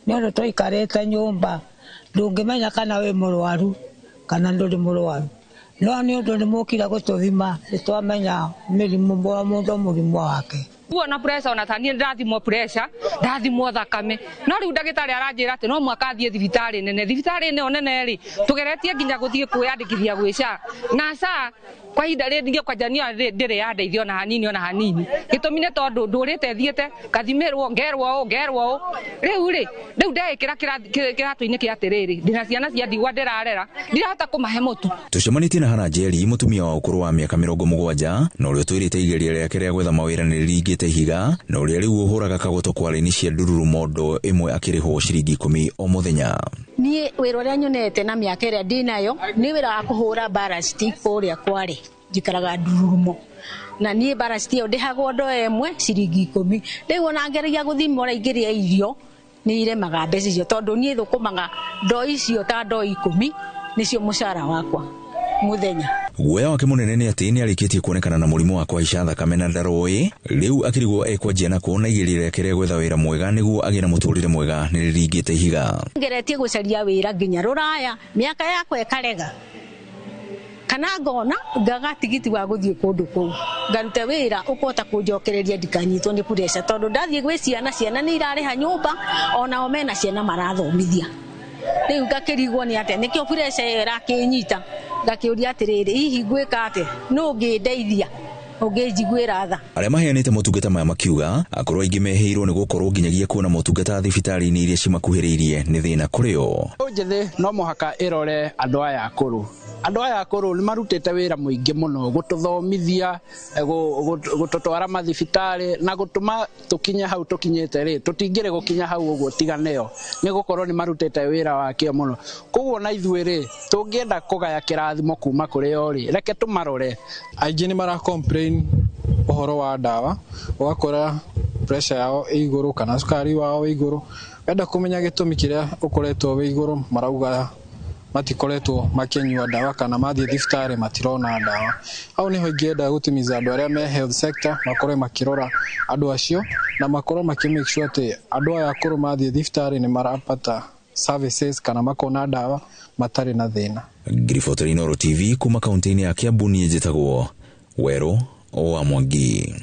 Nĩ ũndũ tũikarĩte nyũmba ndũngĩmenya kana wĩ mũrwaru kana ndũrĩ mũrwaru, no nĩ ũndũ nĩ mũkire gũtũthima nĩ twamenya mĩrimũ mũndũ mũrimũ wake. Ona pressure, ona ta niĩ ndathimwo pressure, ndathimwo thakame, no rĩu ndagĩtarĩ aranjĩra atĩ no mwaka thiĩ thibitarĩ nene. Thibitarĩ ĩno nene rĩ, tũgeretie nginya gũthiĩ kwĩyandĩkithia gwĩ SHA na SHA kwa ihinda rĩrĩ kwanja niĩ ndĩrĩ yandeithia ona hanini, ona hanini. Gĩtũmi nĩ tondũ ndũrĩte thiĩte ngathimĩrwo, ngerwo ũũ, ngerwo ũũ. Rĩu rĩ, rĩu ndeĩkĩra kĩratũ-inĩ kĩa atĩrĩrĩ, ndĩna ciana cia ndigwa ndĩrarera, ndirahota kũmahe mũtu. Tũcemanĩtie na Hana Njeri, mũtumia wa ũkũrũ wa mĩaka 70, na ũrĩa ũtwĩrĩte igeria rĩake rĩa gwetha mawĩra nĩ rĩringĩte ihiga, na ũrĩa rĩu ũhũraga kagoto kwa raini cia ndururu mondo ĩmwe akĩrĩhwo ciringi 10 o mũthenya. Niĩ wĩra ũrĩa nyonete na mĩaka ĩrĩa ndĩnayo nĩ wĩra wa kũhũra barasti kũrĩa Kware, njikaraga Ndururumo, na niĩ barasti ĩyo ndĩhagwo ndoo ĩmwe ciringi 10. Rĩu ona ngeragia gũthima ũrĩa ingĩrĩa irio nĩ iremaga mbeca icio, tondũ niĩ thũkũmaga ndoo icio ta ndoo 10 nĩcio mũcara wakwa mũthenya. Guoya wake mũnene nĩ atĩ nĩ arĩkĩtie kuonekana na mũrimũ wa kũhaica thakame na ndaroĩ rĩu akĩrigwo ekwanjia nakũ, na igeria rĩake rĩa gwetha wĩra mwega nĩguo agĩe na mũtũrĩre mwega nĩ rĩringĩte ihiga. Ngeretie gũcaria wĩra nginya rũraya, mĩaka yakwa ĩkarega, kana ngona ngaga tigiti wa gũthiĩ kũndũ kũu ngarute wĩra ũkũhota kũnjokereria ndikanyitwo nĩ pressure, tondũ ndathiĩ gwĩ ciana, ciana nĩ irarĩha nyũmba, onao mena ciana marathomithia. Rĩu ngakĩrigwo nĩ atĩa, nĩkĩo pressure ĩyo ĩrakĩnyita, ngakĩũria atĩrĩrĩ, hihi ngwĩka atĩa, nũ ũngĩndeithia, ũngĩnjiguĩra tha? Arĩa maheanĩte motungata maya makiuga akorwo aingĩ mehĩirwo nĩ gũkorwo nginyagia kuona motungata thibitarĩ-inĩ iria cimakuhĩrĩirie nĩ thĩna kũrĩ o. Njĩthĩ no mũhaka ĩrore andũ aya akũrũ. Andũ aya akũrũ nĩ marutĩte wĩra mũingĩ mũno gũtũthomithia, gũtũtwara mathibitarĩ na gũtũma tũkinye hau tũkinyĩte rĩ, tũtingĩrĩ gũkinya hau ũguo tiga nĩo, nĩ gũkorwo nĩ marutĩte wĩra wa kĩo mũno. Koguo na ithuĩ rĩ, tũngĩenda kũgaya kĩrathimo kuma kũrĩ o rĩ, reke tũmarore. Aingĩ nĩ mara complain ũhoro wa ndawa, ũgakora pressure yao ĩ igũrũ kana cukari wao wĩ igũrũ. Wenda kũmenya gĩtũmi kĩrĩa ũkoretwo wĩ igũrũ, marauga matikoretwo makĩnyua ndawa kana mathiĩ thibitarĩ matirona ndawa. Hau nĩho ingĩenda gũtimiza andũ arĩa me health sector makorwo makĩrora andũ acio na makorwo makĩ make sure atĩ andũ aya akũrũ mathiĩ thibitarĩ nĩ marapata services kana makona ndawa matarĩ na thĩna. Ngiriboteri Inooro TV kuma kaunti-inĩ ya Kiambu, niĩ njĩtagwo Werũ wa Mwangi.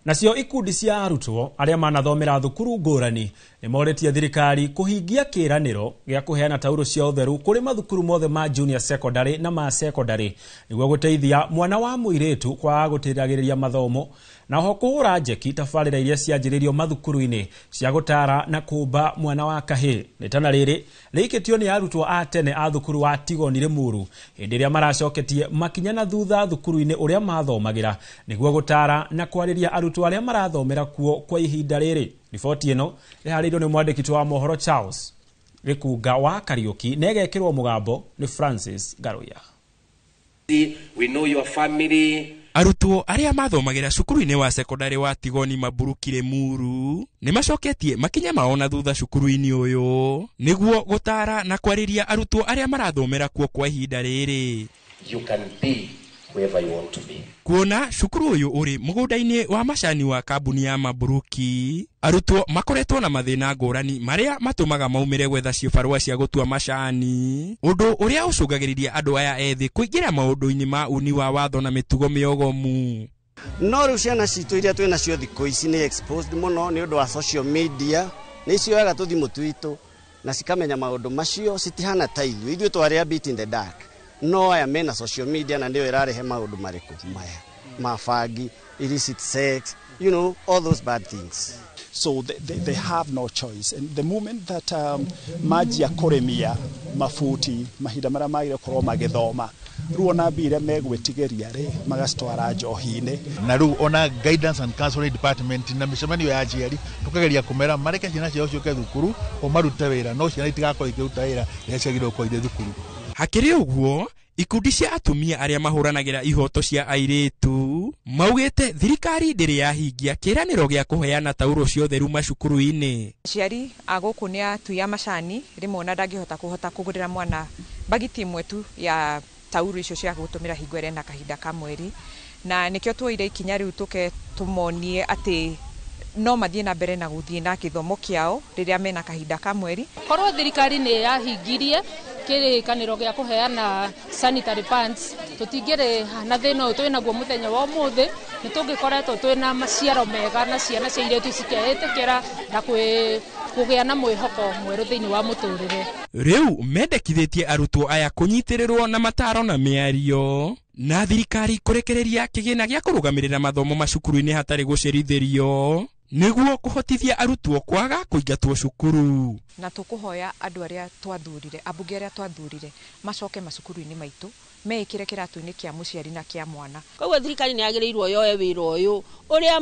Nacio ikundi cia arutwo arĩa manathomera thukuru ngũrani nĩ morĩtie thirikari kũhingia kĩĩranĩro gĩa kũheana taurũ cia ũtheru kũrĩ mathukuru mothe ma junior secondary na ma secondary nĩguo gũteithia mwana wa mũirĩtu kwaga gũtĩragĩrĩria mathomo, na oho kũhũra njeki tabarĩra iria cianjĩrĩirio mathukuru-inĩ cia gũtara na kũmba mwana wa kahĩĩ. Rĩtana rĩrĩ rĩikĩtio nĩ arutwo a tene a thukuru wa Tigoni Limuru hĩndĩ ĩrĩa maracoketie makinya na thutha thukuru-inĩ ũrĩa mathomagĩra nĩguo gũtara na kwarĩria arutwo arĩa marathomera kuo kwa ihinda rĩrĩ. Riboti ĩno ĩharĩirio nĩ mwandĩki wa mohoro Charles Gĩkunga wa Kariũki na ĩgekĩrwo mũgambo nĩ Francis Ngaruiya. We know your family. Arutwo arĩa mathomagĩra cukuru-inĩ wa sekondari wa Tigoni Maburuki Limuru nĩ macoketie makinya mao na thutha cukuru-inĩ ũyũ nĩguo gũtara na kwarĩria arutwo arĩa marathomera kuo kwa ihinda rĩrĩ. You can be whoever you want to be. Kuona cukuru ũyũ ũrĩ mũgũnda-inĩ wa macani wa kambuni ya Maburuki, arutwo makoretwo na mathĩna ngũrani marĩa matũmaga maumĩre gwetha cibarũa cia gũtua macani, ũndũ ũrĩa ũcũngagĩrĩria andũ aya ethĩ kũingĩra maũndũ-inĩ ma uni wa watho na mĩtugo mĩogomu. No rĩu ciana citũ iria twĩ nacio thikũ ici nĩ exposed mũno nĩ ũndũ wa social media, nĩ cioyaga tũthimũ twitũ na cikamenya maũndũ macio, citihana ta ithuĩ. Ithuĩ twarĩ a bit in the dark. No aya mena social media na nĩyo ĩrarehe maũndũ marĩkũ maya ma bangi, illicit sex, all those bad things. So they have no choice. And the moment that manjia kũrĩmia mabuti mahinda marĩa magĩrĩire gũkorwo magĩthoma, rĩu ona mbia iria megwĩtigĩria rĩ magacitwara njohi-inĩ. Na rĩu ona guidance and counseling department na mĩcemanio ya aciari tũkageria kũmera mareke ciana ciao ciũke thukuru o marute wĩra, no ciana itigakorwo ikĩruta wĩra rĩrĩa ciagĩrĩirwo gũkorwo irĩ thukuru. Hakĩrĩ ũguo, ikundi cia atumia arĩa mahũranagĩra ihoto cia airĩtu maugĩte thirikari ndĩrĩ yahingia kĩĩranĩro gĩa kũheana taurũ cia ũtheru macukuru-inĩ. Aciari a gũkũ nĩ atui a macani, rĩmwe ona ndangĩhota kũhota kũgũrĩra mwana bagiti ĩmwe tu ya taurũ icio cia gũtũmĩra hingo ĩrĩa ena kahinda ka mweri, na nĩkĩo tuoire ikinya rĩu tũke tũmonie atĩ No mathiĩ na mbere na gũthiĩ na gĩthomo kĩao rĩrĩa mena kahinda ka mweri. Korwo thirikari nĩ yahingirie kĩrĩkanĩro gĩa kũheana sanitary pads, tũtingĩrĩ na thĩna ũyũ twĩ naguo mũthenya wa ũmũthĩ. Nĩ tũngĩkoretwo twĩna maciaro mega na ciana cia airĩtu cikeĩtĩkĩra na kũgĩa na mwĩhoko mwerũ thĩinĩ wa mũtũrĩre. Rĩu mendekithĩtie arutwo aya kũnyitĩrĩrwo na mataro na mĩario na thirikari kũrekereria kĩgĩna gĩa kũrũgamĩrĩra mathomo macukuru-inĩ hatarĩ gũcerithĩrio nĩguo kũhotithia arutwo kwaga kũingatwo cukuru. Na tũkũhoya andũ arĩa twathurire, ambunge arĩa twathurire, macoke macukuru-inĩ maitũ meĩkĩre kĩratũ-inĩ kĩa mũciari na kĩa mwana. Koguo thirikari nĩ yagĩrĩirwo yoe wĩra ũyũ ũrĩa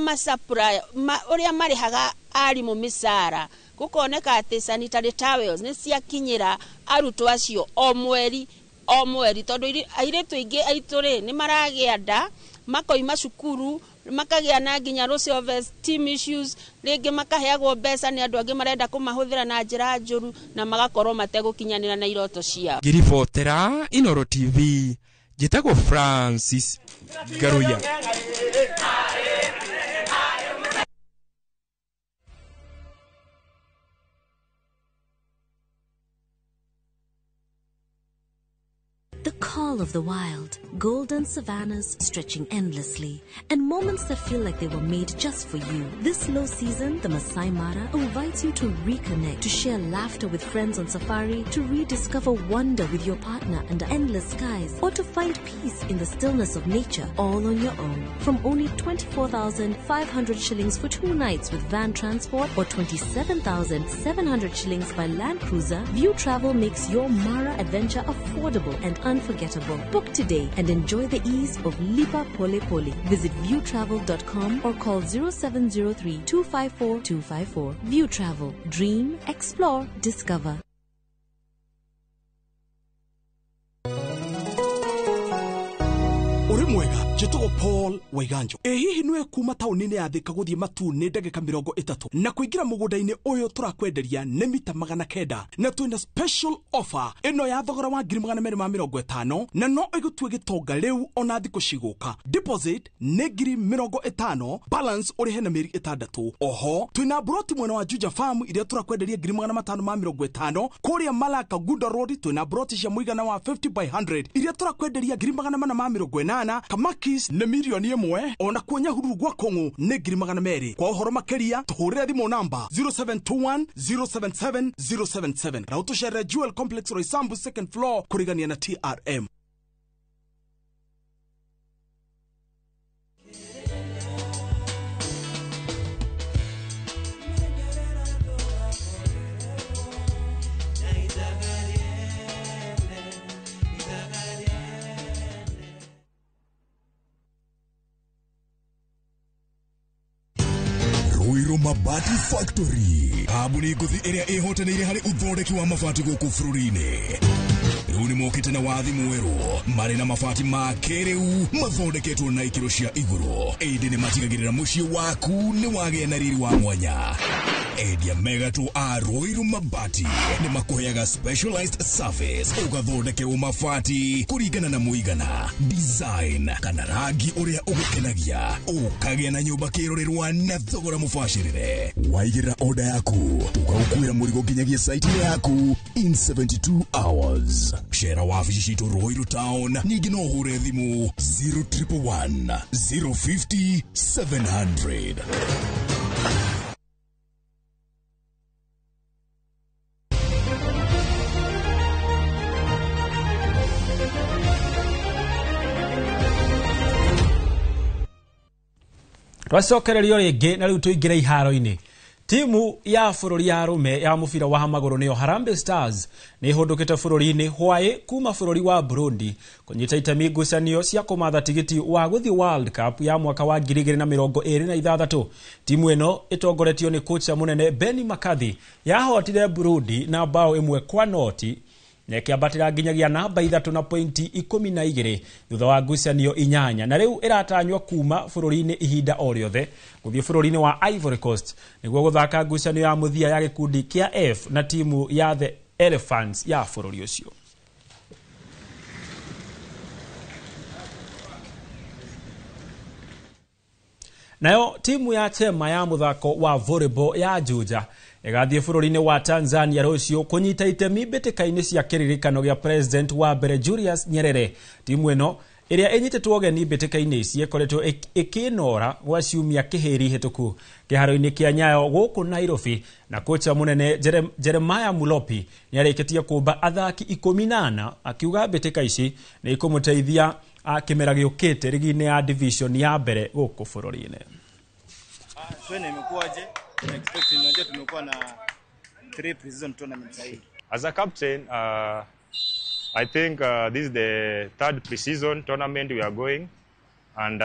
ũrĩa marĩhaga arimũ mĩcara, gũkoneka atĩ sanitary towels nĩ ciakinyĩra arutwo acio o mweri o mweri, tondũ airĩtu aingĩ aitũ rĩ nĩ maragĩa nda makoima cukuru makagĩa na nginya low self esteem issues, rĩngĩ makaheagwo mbeca nĩ andũ angĩ marenda kũmahũthĩra na njĩra njũru na magakorwo mategũkinyanĩra na iroto ciao. Ngĩribotera Inooro TV, njĩtagwo Francis Ngaruya. The call of the wild, golden savannas stretching endlessly, and moments that feel like they were made just for you. This low season, the Masai Mara invites you to reconnect, to share laughter with friends on safari, to rediscover wonder with your partner under endless skies, or to find peace in the stillness of nature all on your own. From only 24,500 shillings for 2 nights with van transport or 27,700 shillings by Land Cruiser, View Travel makes your Mara adventure affordable and unforgettable. Book today and enjoy the ease of Lipa Pole Pole. Visit viewtravel.com or call 0703 254 254. View Travel. Dream, explore, discover. Uri mwega, njĩtagwo Paul Waiganjo. Ĩ hihi nĩwe kuma taũni-inĩ ya Thika gũthiĩ Matuu nĩ ndagĩka 30 na kũingĩra mũgũnda-inĩ ũyũ tũrakwenderia nĩ mita 900 na twĩna special offer ĩno ya thogora wa 250,000 na no ĩgũtue gĩtonga rĩu ona thikũ cigũka. Deposit nĩ 50,000, balance ũrĩhe na mĩeri 6. Oho twĩna broti mwena wa Juja Farm iria tũrakwenderia 550,000. Kũrĩa Malaka Gunda Road twĩna broti cia mũigana wa 50 by 100 iria tũrakwenderia 480,000. Kamakis nĩ 1,000,000, ona kuo Nyahururu gwa Kong'u nĩ 200,000. Kwa ũhoro makĩria tũhũrĩre thimũ namba 0721 077 077 na ũtũcerere Jewel Complex Roysambu second floor kũrigania na TRM. Ruiru Mabati Factory, kambuni ngũthi ĩrĩa ĩhotanĩire harĩ ũthondeki wa mabati gũkũ bũrũri-inĩ. Rĩu nĩ mokĩte na wathi mwerũ marĩ na mabati ma kĩrĩu mathondeketwo na ikĩro cia igũrũ, ĩndĩ nĩ matigagĩrĩra mũciĩ waku nĩ wagĩa na riri wa mwanya. Endia megatũ a Ruiru Mabati nĩ makũheaga specialized service, ũgathondekerwo mabati kũringana na mũigana, design kana rangi ũrĩa ũgũkenagia, ũkagĩa na nyũmba kĩrorerwa na thogora mũbacĩrĩre. Waigĩrĩra order yaku tũgagũkuĩra mũrigo nginyagia site-inĩ yaku in 72 hours. Cera wabici citũ Ruiru Town, ningĩ no ũhũre thimũ 0111 050 700. Twacokererio rĩngĩ na rĩu tũingĩre iharo-inĩ. Timu ya bũrũri ya arũme ya mũbira wa magũrũ nĩyo Harambee Stars nĩ ĩhũndũkĩte bũrũri-inĩ hwaĩ kuma bũrũri wa Burundi kũnyita itemi ngucanio cia kũmatha tigiti wa gũthiĩ World Cup ya mwaka wa 2026. Timu ĩno ĩtongoretio nĩ kocha mũnene Benni McCarthy yahotire Burundi na bao 1-0 na ĩkĩambatĩra nginyagia namba 3 na pointi 12 thutha wa ngucanio 8 na rĩu ĩratanywo kuma bũrũri-inĩ ihinda o rĩothe gũthiĩ bũrũri-inĩ wa Ivory Coast nĩguo gũthaka ngucanio ya mũthia ya gĩkundi kĩa F na timu ya The Elephants ya bũrũri ũcio. Nayo timu ya chema ya muthako wa volleyball ya Juja ĩgathiĩ bũrũri-inĩ wa Tanzania rũciũ kũnyita itemi mbĩtĩka-inĩ cia kĩririkano gĩa president wa mbere Julius Nyerere. Timu ĩno ĩrĩa ĩnyitĩtwo ũgeni mbĩtĩka-inĩ ici ĩkoretwo ĩkĩnora gwa ciumia kĩhĩri hĩtũku kĩharo-inĩ kĩa Nyayo gũkũ Nairobi, na kocha mũnene Jeremiah Mulopi nĩarĩkĩtie kũmba athaki 14 akiuga mbĩtĩka ici nĩ ikũmũteithia kĩmera gĩũkĩte rigi-inĩ ya division ya mbere gũkũ bũrũri-inĩ. Swene imekuwaje? Expect unajua tumekuwa na 3 pre-season tournaments hii. As a captain, I think this is the third pre-season tournament we are going, and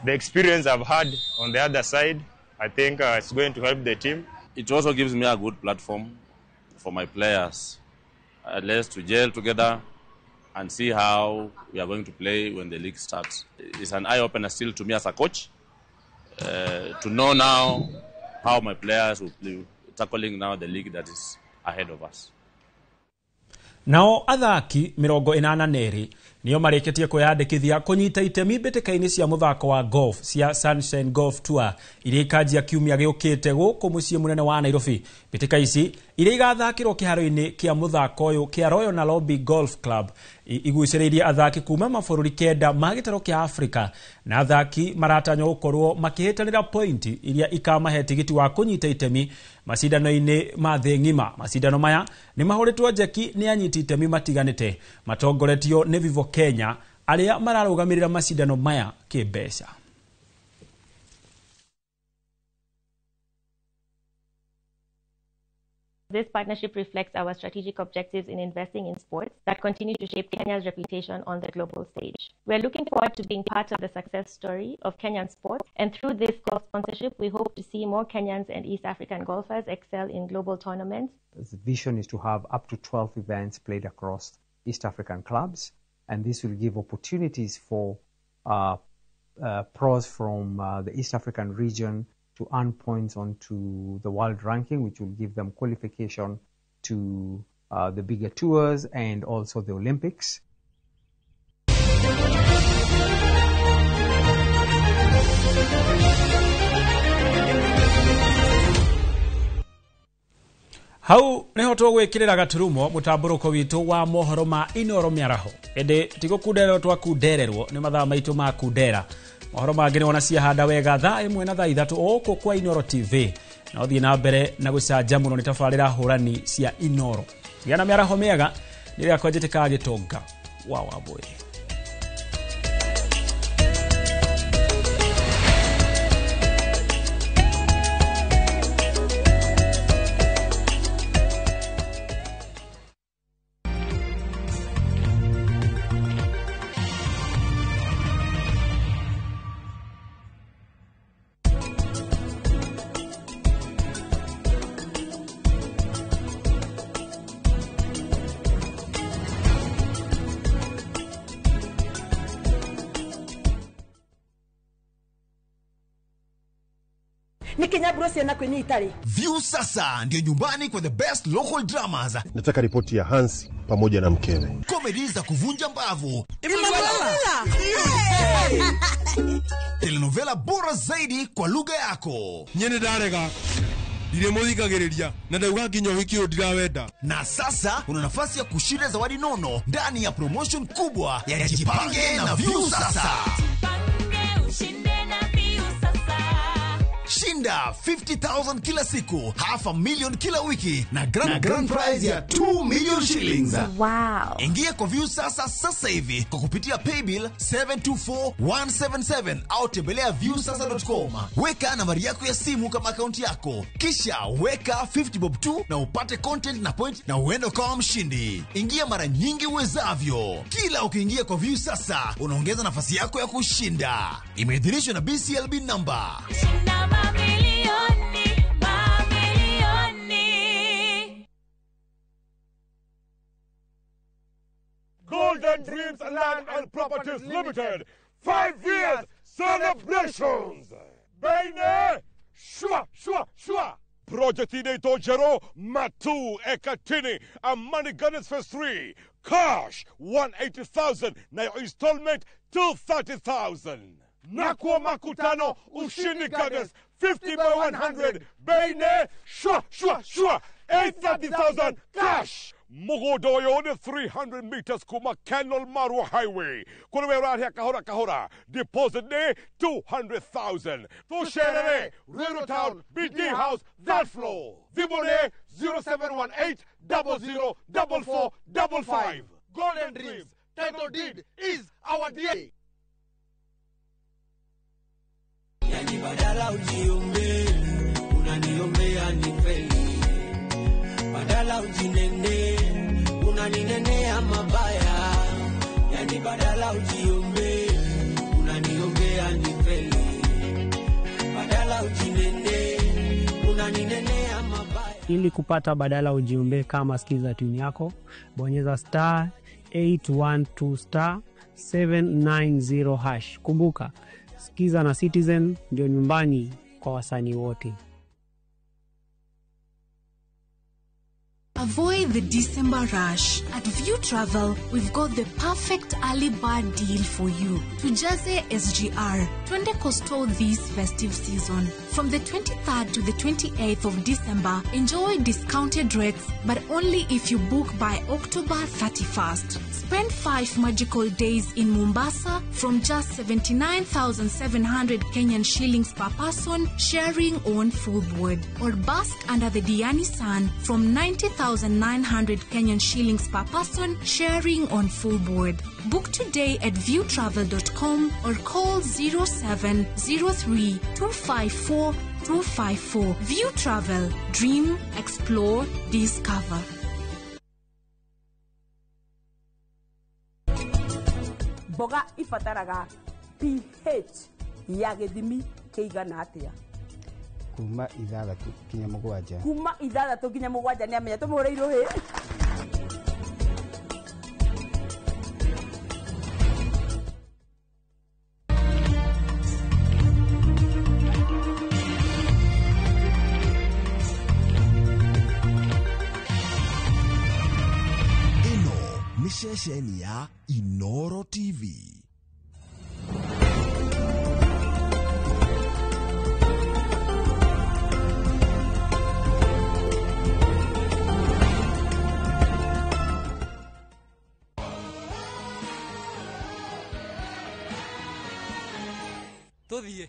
the experience I've had on the other side, I think it's going to help the team. It also gives me a good platform for my players, at least to gel together and see how we are going to play when the league starts. It's an eye-opener still to me as a coach, to know now how my players will play, tackling now the league that is ahead of us. Nao athaki 82 nio marĩkĩtie kwĩyandĩkithia kũnyita itemi mbĩtĩka-inĩ cia mũthako wa golf cia Sunshine Golf Tour iria ikanjia kiumia gĩũkĩte gũkũ mũciĩ mũnene wa Nairobi. Mbĩtĩka ici iria igathakĩrwo kĩharo-inĩ kĩa mũthako ũyũ kĩa Royal Nairobi Golf Club igucĩrĩirie athaki kuma mabũrũri 9 ma gĩtarũ kĩa Afrika, na athaki maratanywo gũkorwo makĩhĩtanĩra pointi iria ikamahe tigiti wa kũnyita itemi macindano-inĩ ma thĩ ng'ima. Macindano maya nĩ mahũrĩtwo njeki nĩ anyiti itemi matiganĩte matongoretio nĩ Vivo Kenya arĩa mararũgamĩrĩra macindano maya kĩmbeca. This partnership reflects our strategic objectives in investing in sports that continue to shape Kenya's reputation on the global stage. We are looking forward to being part of the success story of Kenyan sports, and through this golf sponsorship, we hope to see more Kenyans and East African golfers excel in global tournaments. The vision is to have up to 12 events played across East African clubs, and this will give opportunities for pros from the East African region to earn points onto the world ranking, which will give them qualification to the bigger tours and also the Olympics. Hau niho tũgwĩkĩrĩra gaturumo mũtambũrũko witũ wa mohoro ma Inoro mĩaraho, ĩndĩ ti gũkundererwo twakundererwo nĩ mathaa maitũ ma kundera. Mohoro mangĩ nĩwona ciahanda wega thaa 1 na thaa 3 gũkũ kwa Inoro TV, na ũthiĩ na mbere na gũcanjamũrwo nĩ tabarĩra hũrani cia Inoro. Gĩa na mĩaraho mĩega, nĩ rĩakwa njĩtĩkaga Gĩtonga wa Wambũi. View sasa ndio nyumbani kwa the best local dramas. Nataka ripoti ya Hansi pamoja na mkewe. Comedy za kuvunja mbavu. Telenovela bora zaidi kwa lugha yako. Nyene ndarega. Ndiremuthikagiriria na ndauga nginya wiki uyu ndirawenda. Na sasa una nafasi ya kushinda zawadi nono ndani ya promotion kubwa ya Jipange na View sasa. Shinda 50,000 kila siku, 500,000 kila wiki na grand prize ya 2 million shillings. Wow. Ingia kwa View sasa sasa hivi kwa kupitia paybill 724177 au tembelea viewsasa.com. Weka nambari yako ya simu kama akaunti yako, kisha weka 50 bob 2 na upate content na point na uende kama mshindi. Ingia mara nyingi uwezavyo. Kila ukiingia kwa View sasa unaongeza nafasi yako ya kushinda. Imeidhinishwa na BCLB number. Mamilioni, mamilioni. Golden Dreams Land and Properties Limited, 5 years celebrations. Baine, shwa, shwa, shwa. Project inaitwa Jero Matu Ekatini, Amani Gardens Phase 3, cash 180,000 na installment 230,000. Nakuo Makutano, Ushindi Gardens, 50 by 100, Beine, shwa, shwa, shwa, 830,000 cash. Mũgũnda ũyũ nĩ 300 meters kuma Kenol Marua Highway. Kũrĩ we ũrarĩa kahora kahora, deposit nĩ 200,000. Tũcerere Ruiru Town, BD House, third floor. Thimũ nĩ 0718 00 44 55. Golden Dreams title deed is our DNA. Yani badala ujiombe, unaniombea nifeli. Badala ujinene, unaninenea mabaya. Yani badala ujiombe, unaniombea nifeli. Badala ujinene, unaninenea mabaya. Ili kupata badala ujiombe kama skiza tune yako, bonyeza star 812 star 790 hash. Kumbuka, Skiza na Citizen ndio nyumbani kwa wasanii wote. Avoid the December rush. At View Travel, we've got the perfect early bird deal for you. Tujaze SGR, twende Coastal this festive season. From the 23rd to the 28th of December, enjoy discounted rates, but only if you book by October 31st. Spend 5 magical days in Mombasa from just 79,700 Kenyan shillings per person, sharing on full board. Or bask under the Diani sun from 90,900 Kenyan shillings per person, sharing on full board. Book today at viewtravel.com or call 0703 254 254. View Travel. Dream, explore, discover. Mboga ibataraga pH ya gĩthimi kĩigana atĩa? Kuma 6 nginya 7. Kuma 6 nginya 7 nĩ amenya tũmũhũre irũhĩ. Ĩno nĩ ceceni ya Inoro TV. Tũthiĩ.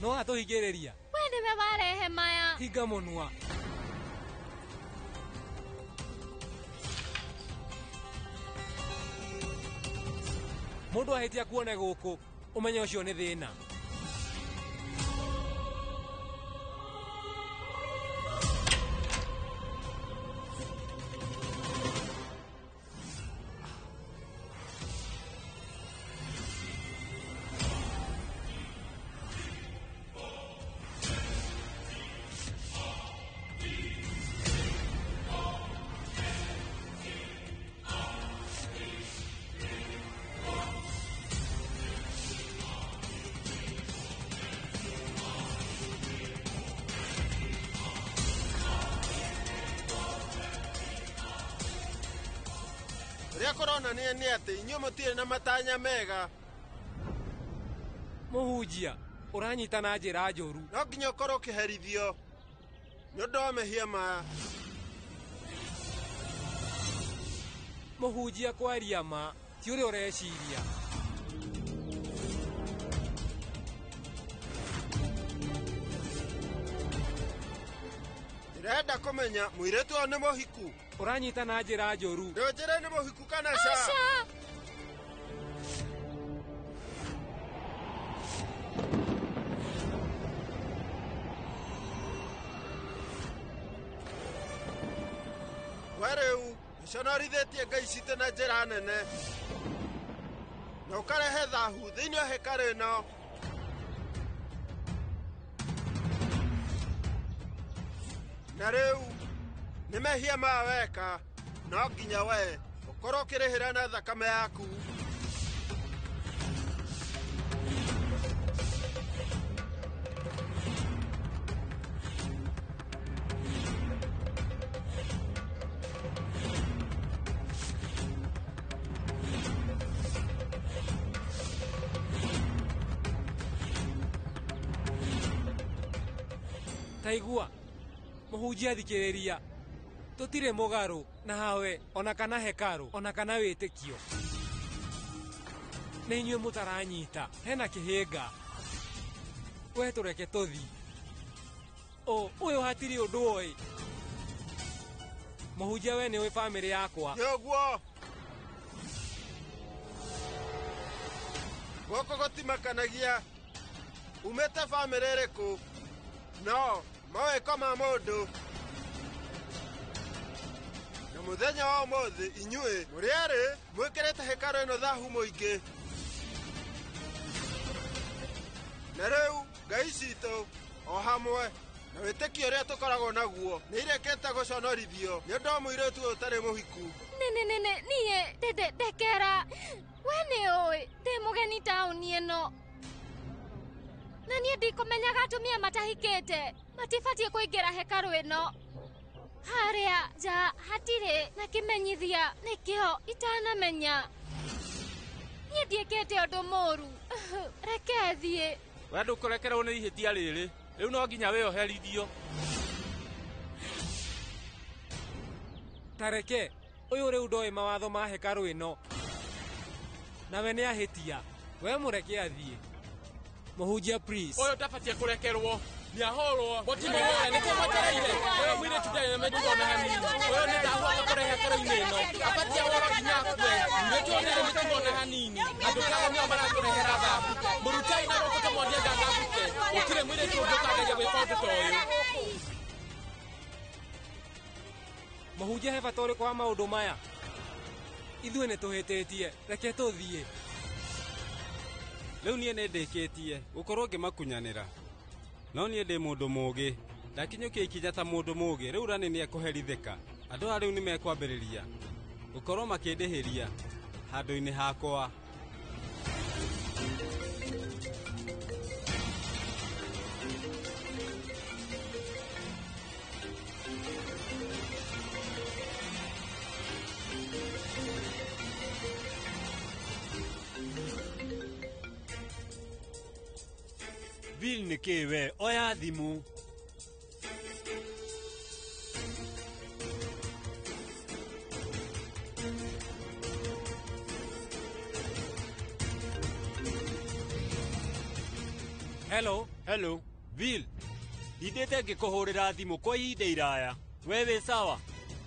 No atũhingĩrĩria. We nĩwe warehe maya. Hinga mũnua. Mũndũ ahĩtia kuone gũkũ, ũmenye ũcio nĩ thĩna. Ũrĩa kũronania nĩ atĩ inyuĩ mũtirĩ na matanya mega. Mũhunjia, ũranyita na njĩra njũru. No nginya ũkorwo ũkĩherithio nĩ ũndũ wa mehia maya. Mũhunjia kwaria ma ti ũrĩa ũreciria. Ndĩrenda kũmenya mũirĩtu ũyũ nĩ mũhiku. Ũranyita na njĩra njũru. Ndũnjĩre nĩ mũhiku kana ca? Aca! We rĩu Ũconorithĩtie ngai citũ na njĩra nene na ũkarehe thahu thĩinĩ wa hekarũ ĩno. Na rĩu nĩ mehia maya weka, no nginya we ũkorwo ũkĩrĩhĩra na thakame yaku. Taigua mũhunjia thikĩrĩria, tũtirĩ mũgarũ na hawe ona kana hekarũ ona kana wĩtĩkio. Nĩ inyuĩ mũtaranyita, hena kĩhĩnga. We tũreke tũthi. O ũyũ hatirĩ ũndũ oĩ. Mũhunjia we nĩ ũĩ bamĩrĩ yakwa. Nĩ ũguo. Gũkũ gũtimakanagia umĩte bamĩrĩ ĩrĩkũ, no mawĩko ma mũndũ. Na mũthenya wa ũmũthĩ inyuĩ mũrĩ erĩ mwĩkĩrĩte hekarũ ĩno thahu mũingĩ. Na rĩu ngai citũ o hamwe na wĩtĩkio ũrĩa tũkoragwo naguo nĩ irekĩte gũconorithio nĩ ũndũ wa mũirĩtu ũyũ ũtarĩ mũhiku. Nĩ niĩ ndekera. We nĩ ũĩ ndĩ mũgeni taũni ĩno, na niĩ ndikũmenyaga atumia matahikĩte matibatiĩ kũingĩra hekarũ ĩno. Harĩa nja hatirĩ na kĩmenyithia, nĩkĩo itanamenya. Niĩ ndiĩkĩte ũndũ mũũru, reke thiĩ. We ndũkũrekerwo nĩ ihĩtia rĩrĩ, rĩu no nginya wĩoherithio. Tareke ũyũ rĩu ndoĩ mawatho ma hekarũ ĩno, nawe nĩ ahĩtia. We mũreke athiĩ. Mũhunjia please. Ũyũ ndabatie kũrekerwo. Nĩahũrwo. Mũtimũhũre, nĩkĩo mwetereire. Ũyũ mũirĩtu ndarĩ na mĩtugo ona hanini. Ũyũ nĩ thahu agakũrehe hekarũ-inĩ ĩno. Abatie ahũrwo nginya akue. Mũirĩtu ũyũ ndarĩ mĩtugo ona hanini. Andũ ta aya nĩo maratũrehera thahu. Mũrutai na gũkũ tũmuonie ngathabuke. Gũtirĩ mũirĩtu ũngĩ ũkageria gwĩka ũndũ ta ũyũ. Mũhunjia he bata ũrĩkũ wa maũndũ maya? Ithuĩ nĩ tũhĩtĩtie, reke tũthiĩ. Rĩu niĩ nĩ ndĩkĩtie gũkorwo ngĩmakunyanĩra, no niĩ ndĩ mũndũ mũũgĩ. Ndakinyũkia ikinya ta mũndũ mũũgĩ, rĩu Rani nĩekũherithĩka. Andũ aya rĩu nĩmekwambĩrĩria gũkorwo makĩndĩhĩria handũ-inĩ hakwa. Bill nĩ kĩ we? Oya thimũ. Hello. Hello. Bill, ndindĩte ngĩkũhũrĩra thimũ kwa ihinda iraya. We wĩ sawa?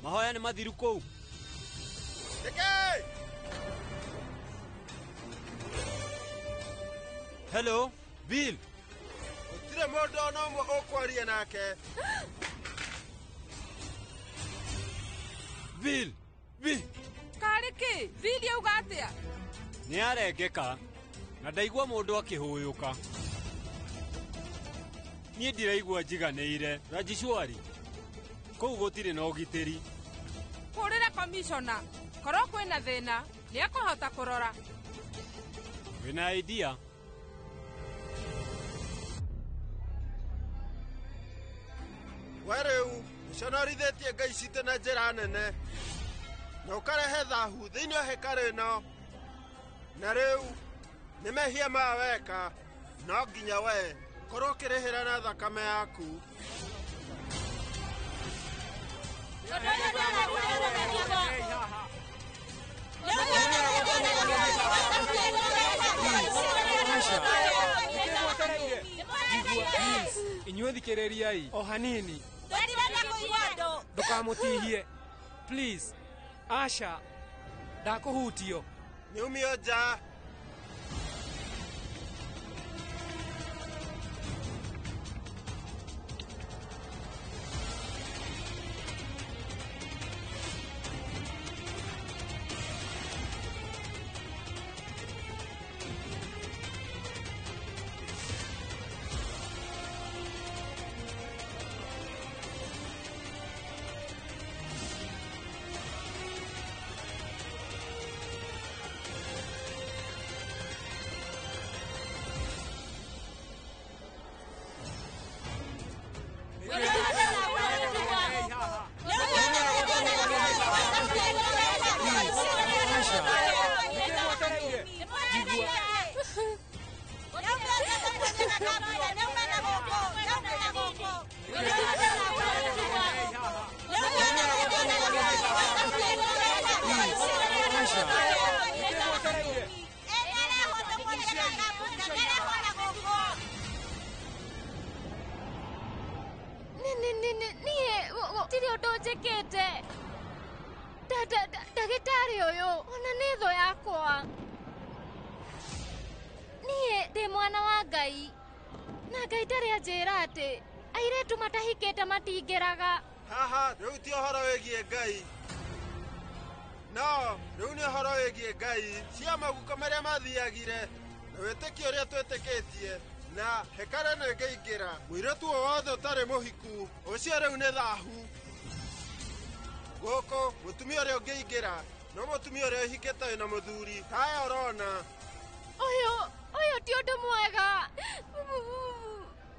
Mahoya nĩ mathiru kũu? Nĩkĩ? Hello, Bill. Gũtirĩ mũndũ ona ũmwe ũkwaria nake. Bill, Bill. Karĩ kĩ? Bill auga atĩa? Nĩ arengeka na ndaigua mũndũ akĩhũyũka. Niĩ ndiraigua njiganĩire. Rajishwari, kũu gũtirĩ na ũgitĩri. Hũrĩra komishona. Korwo kwĩna thĩna, nĩekũhota kũrora. Wĩna idea? We rĩu ũconorithĩtie ngai citũ na njĩra nene na ũkarehe thahu thĩinĩ wa hekarũ ĩno. Na rĩu nĩ mehia maya weka, no nginya we ũkorwo ũkĩrĩhĩra na thakame yaku. Inyuĩ thikĩrĩriai o hanini. Ndũkamũtihie please. Asha, ndakũhutio. Nĩumio nja. Aca. Nĩkĩ mwetereire? Niĩ gũtirĩ ũndũ njĩkĩte. Ndagĩtarĩ ũyũ ona nĩ thũ yakwa. Niĩ ndĩ mwana wa Ngai na Ngai ndarĩ anjĩra atĩ airĩtu matahikĩte matingĩraga. Haha rĩu ti ũhoro wĩgiĩ Ngai, no rĩu nĩ ũhoro wĩgiĩ Ngai cia maguko marĩa mathiagire na wĩtĩkio ũrĩa twĩtĩkĩtie na hekarũ ĩno ĩngĩingĩra mũirĩtu o wothe ũtarĩ mũhiku ũcio rĩu nĩ thahu. Gũkũ mũtumia ũrĩa ũngĩingĩra no mũtumia ũrĩa ũhikĩte wĩna mũthuri taya ũrona. Ũyũ ti ũndũ mwega.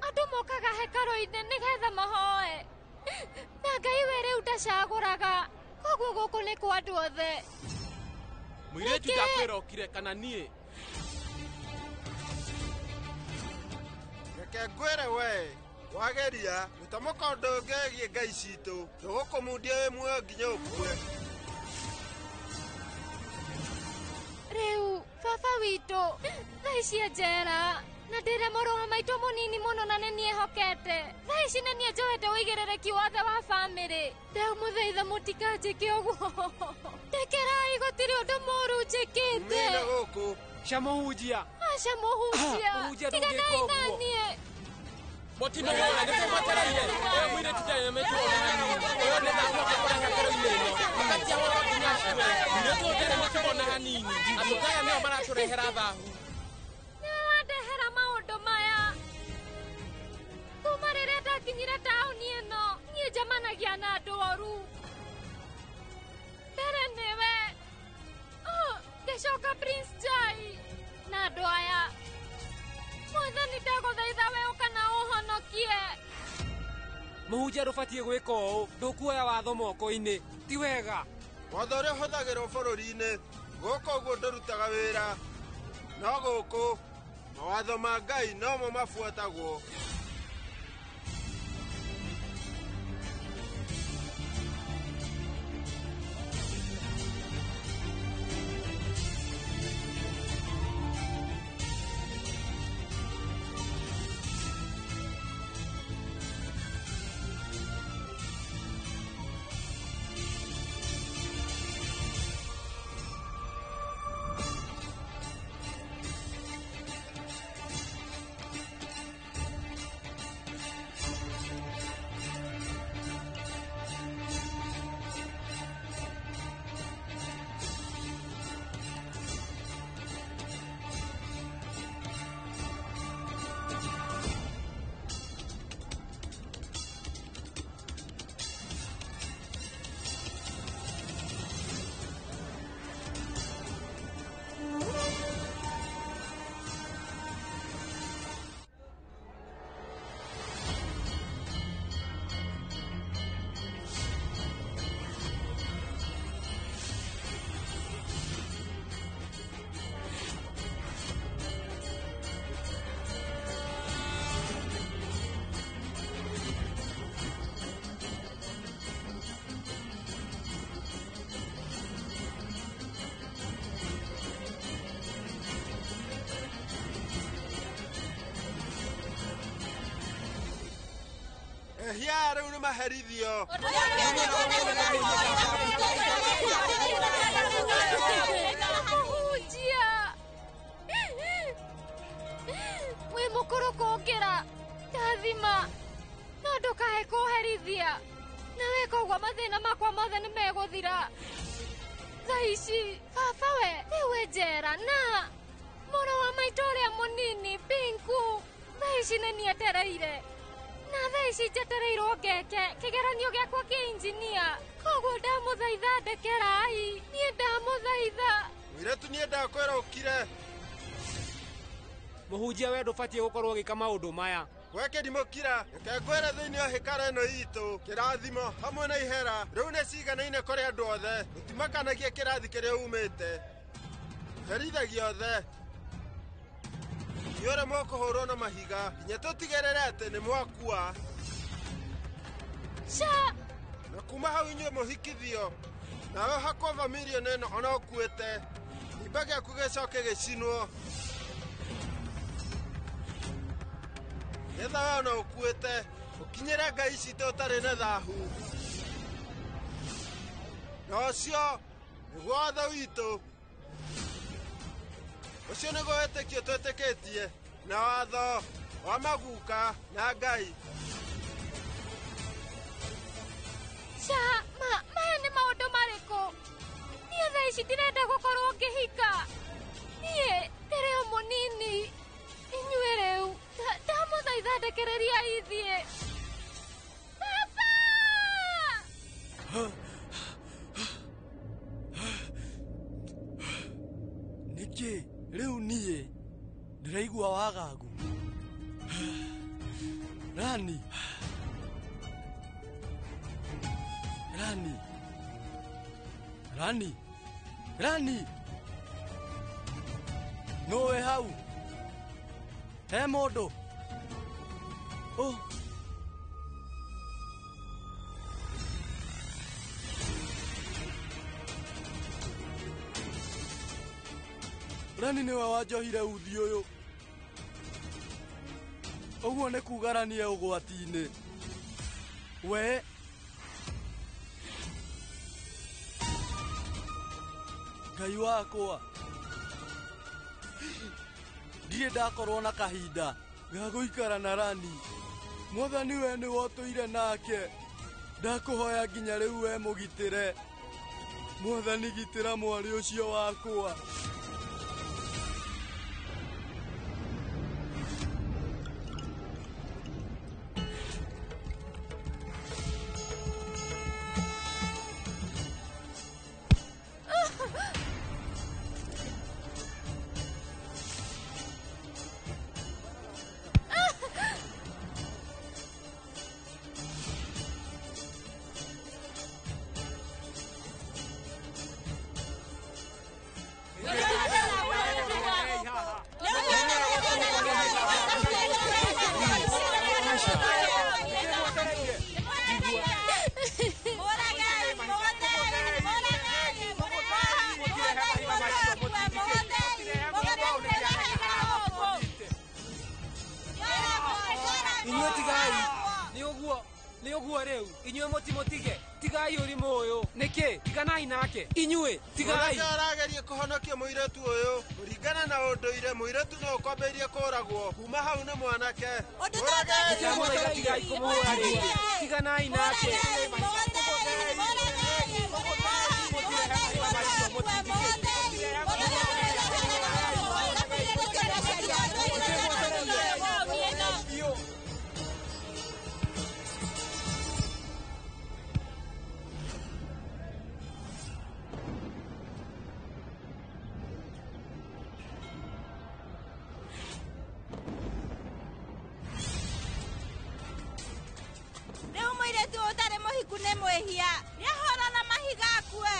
Andũ mokaga hekarũ-inĩ nĩgetha mahoe na Ngai we rĩu ndacagũraga, koguo gũkũ nĩ kwa andũ othe. Mũirĩtu ndakwĩra ũkire kana niĩ. Reke ngwĩre we wageria gũtamũka ũndũ ũngĩ wĩgiĩ Ngai citũ tũgũkũmundia wĩ muoyo nginya ũkue. Rĩu baba witũ thaa ici e njera na ndĩra mũrũ wa maitũ mũnini mũno na nĩ niĩ hokete. Thaa ici nĩ niĩ njoete ũigĩrĩrĩki wothe wa bamĩrĩ. Ndamũthaitha mũtikanjĩke ũguo. Ndekerai, gũtirĩ ũndũ mũũru njĩkĩte. Umĩra gũkũ. Ca mũhunjia. Aca mũhunjia. Mũhunjia Tiganai ndũngĩka na ũguo. niĩ. Mũtino wona nĩkĩ mwetereire? Ũyũ mũirĩtu ndarĩ na mĩtugo ona hanini. Ũyũ nĩ thahu akakora hekarũ-inĩ ĩno. Abatiĩ ahũrwo nginya akue. Mũirĩtu ũyũ ndarĩ mĩtugo ona hanini. Andũ ta aya nĩo maratũrehera thahu. Nĩwe wandehera maũndũ maya. Kuma rĩrĩa ndakinyire taũni ĩno niĩ njemanagia na andũ oru. Mbere nĩwe, ngĩcoka Prince Jai na andũ aya. Mwathani ndagũthaitha we ũka na ũhonokie. Mũhunjia ndũbatiĩ gwĩka ũũ, ndũkuoya watho moko-inĩ, ti wega. Watho ũrĩa ũhũthagĩrwo bũrũri-inĩ gũkũ ũguo ndũrutaga wĩra, no gũkũ mawatho ma Ngai nomo mabuatagwo. Ehia rĩu nĩ maherithio. Mũhunjia wĩ mũkũrũ kũngĩra, ndathima no ndũkae kũherithia. Na weka ũguo mathĩna makwa mothe nĩ megũthira. Thaa ici baba we rĩu e njera na mũrũ wa maitũ ũrĩa mũnini Pinku thaa ici nĩ niĩ etereire. Na thaa ici njetereirwo ngeke kĩgeranio gĩakwa kĩa injinia. Koguo ndamũthaitha ndekerai, niĩ ndamũthaitha. Mũirĩtu niĩ ndakwĩra ũkire. Mũhunjia we ndũbatiĩ gũkorwo ũgĩka maũndũ maya. We kĩrimũ kira, reke ngwĩre thĩinĩ wa hekarũ ĩno itũ kĩrathimo hamwe na ihera rĩu nĩ ciganaine kũrĩ andũ othe. Gũtimakanagia kĩrathi kĩrĩa umĩte, herithagia othe. Inyuĩ ũrĩa mũkũhũrwo na mahiga nginya tũtigĩrĩre atĩ nĩ mwakua. Ca Na kuma hau inyuĩ mũhikithio Nawe hakwo vamilioni ĩno ona ũkuĩte. Kĩimba gĩaku gĩcoke gĩcinwo. Nĩgetha we ona ũkuĩte ũkinyĩre ngai citũ ũtarĩ na thahu. Na ũcio nĩguo watho witũ. Ũcio nĩguo wĩtĩkio twĩtĩkĩtie na watho wa maguka na Ngai. Ca, ma, maya nĩ maũndũ marĩkũ? Niĩ thaa ici ndirenda gũkorwo ngĩhika. Niĩ ndĩrĩ o mũnini. Inyuĩ rĩu, ndamũthaitha ndekereria ithiĩ. Baba! Nĩkĩ rĩu niĩ ndĩraigua wagagu? Rani, Rani, Rani, Rani, nũ wĩ hau? He mũndũ? Oh. Rani nĩwe wanjohire uthi ũyũ. Ũguo nĩ kuga Rani e ũgwati-inĩ. We Ngai wakwa, ndirĩ ndakorwo na kahinda ga gũikara na Rani. Mwathani we nĩwe ũtũire nake. Ndakũhoya nginya rĩu we mũgitĩre. Mwathani gitĩra mwarĩ ũcio wakwa. Inyuĩ tigai nĩ ũguo nĩ ũguo rĩu inyuĩ mũtimũtige tigai ũrimũ ũyũ nĩkĩ tiganai nake inyuĩ tigai. Mwanake arageria kũhonokia mũirĩtu ũyũ kũringana na ũndũire mũirĩtu no ũkwambĩrĩrie kũragwo kuma hau nĩ mwanake. Ndamũthaitha tigai kũmũhũra rĩngĩ tiganai nake. Rĩu mũirĩtu ũtarĩ mũhiku nĩ mwĩhia. Nĩahũrwo na mahiga akue.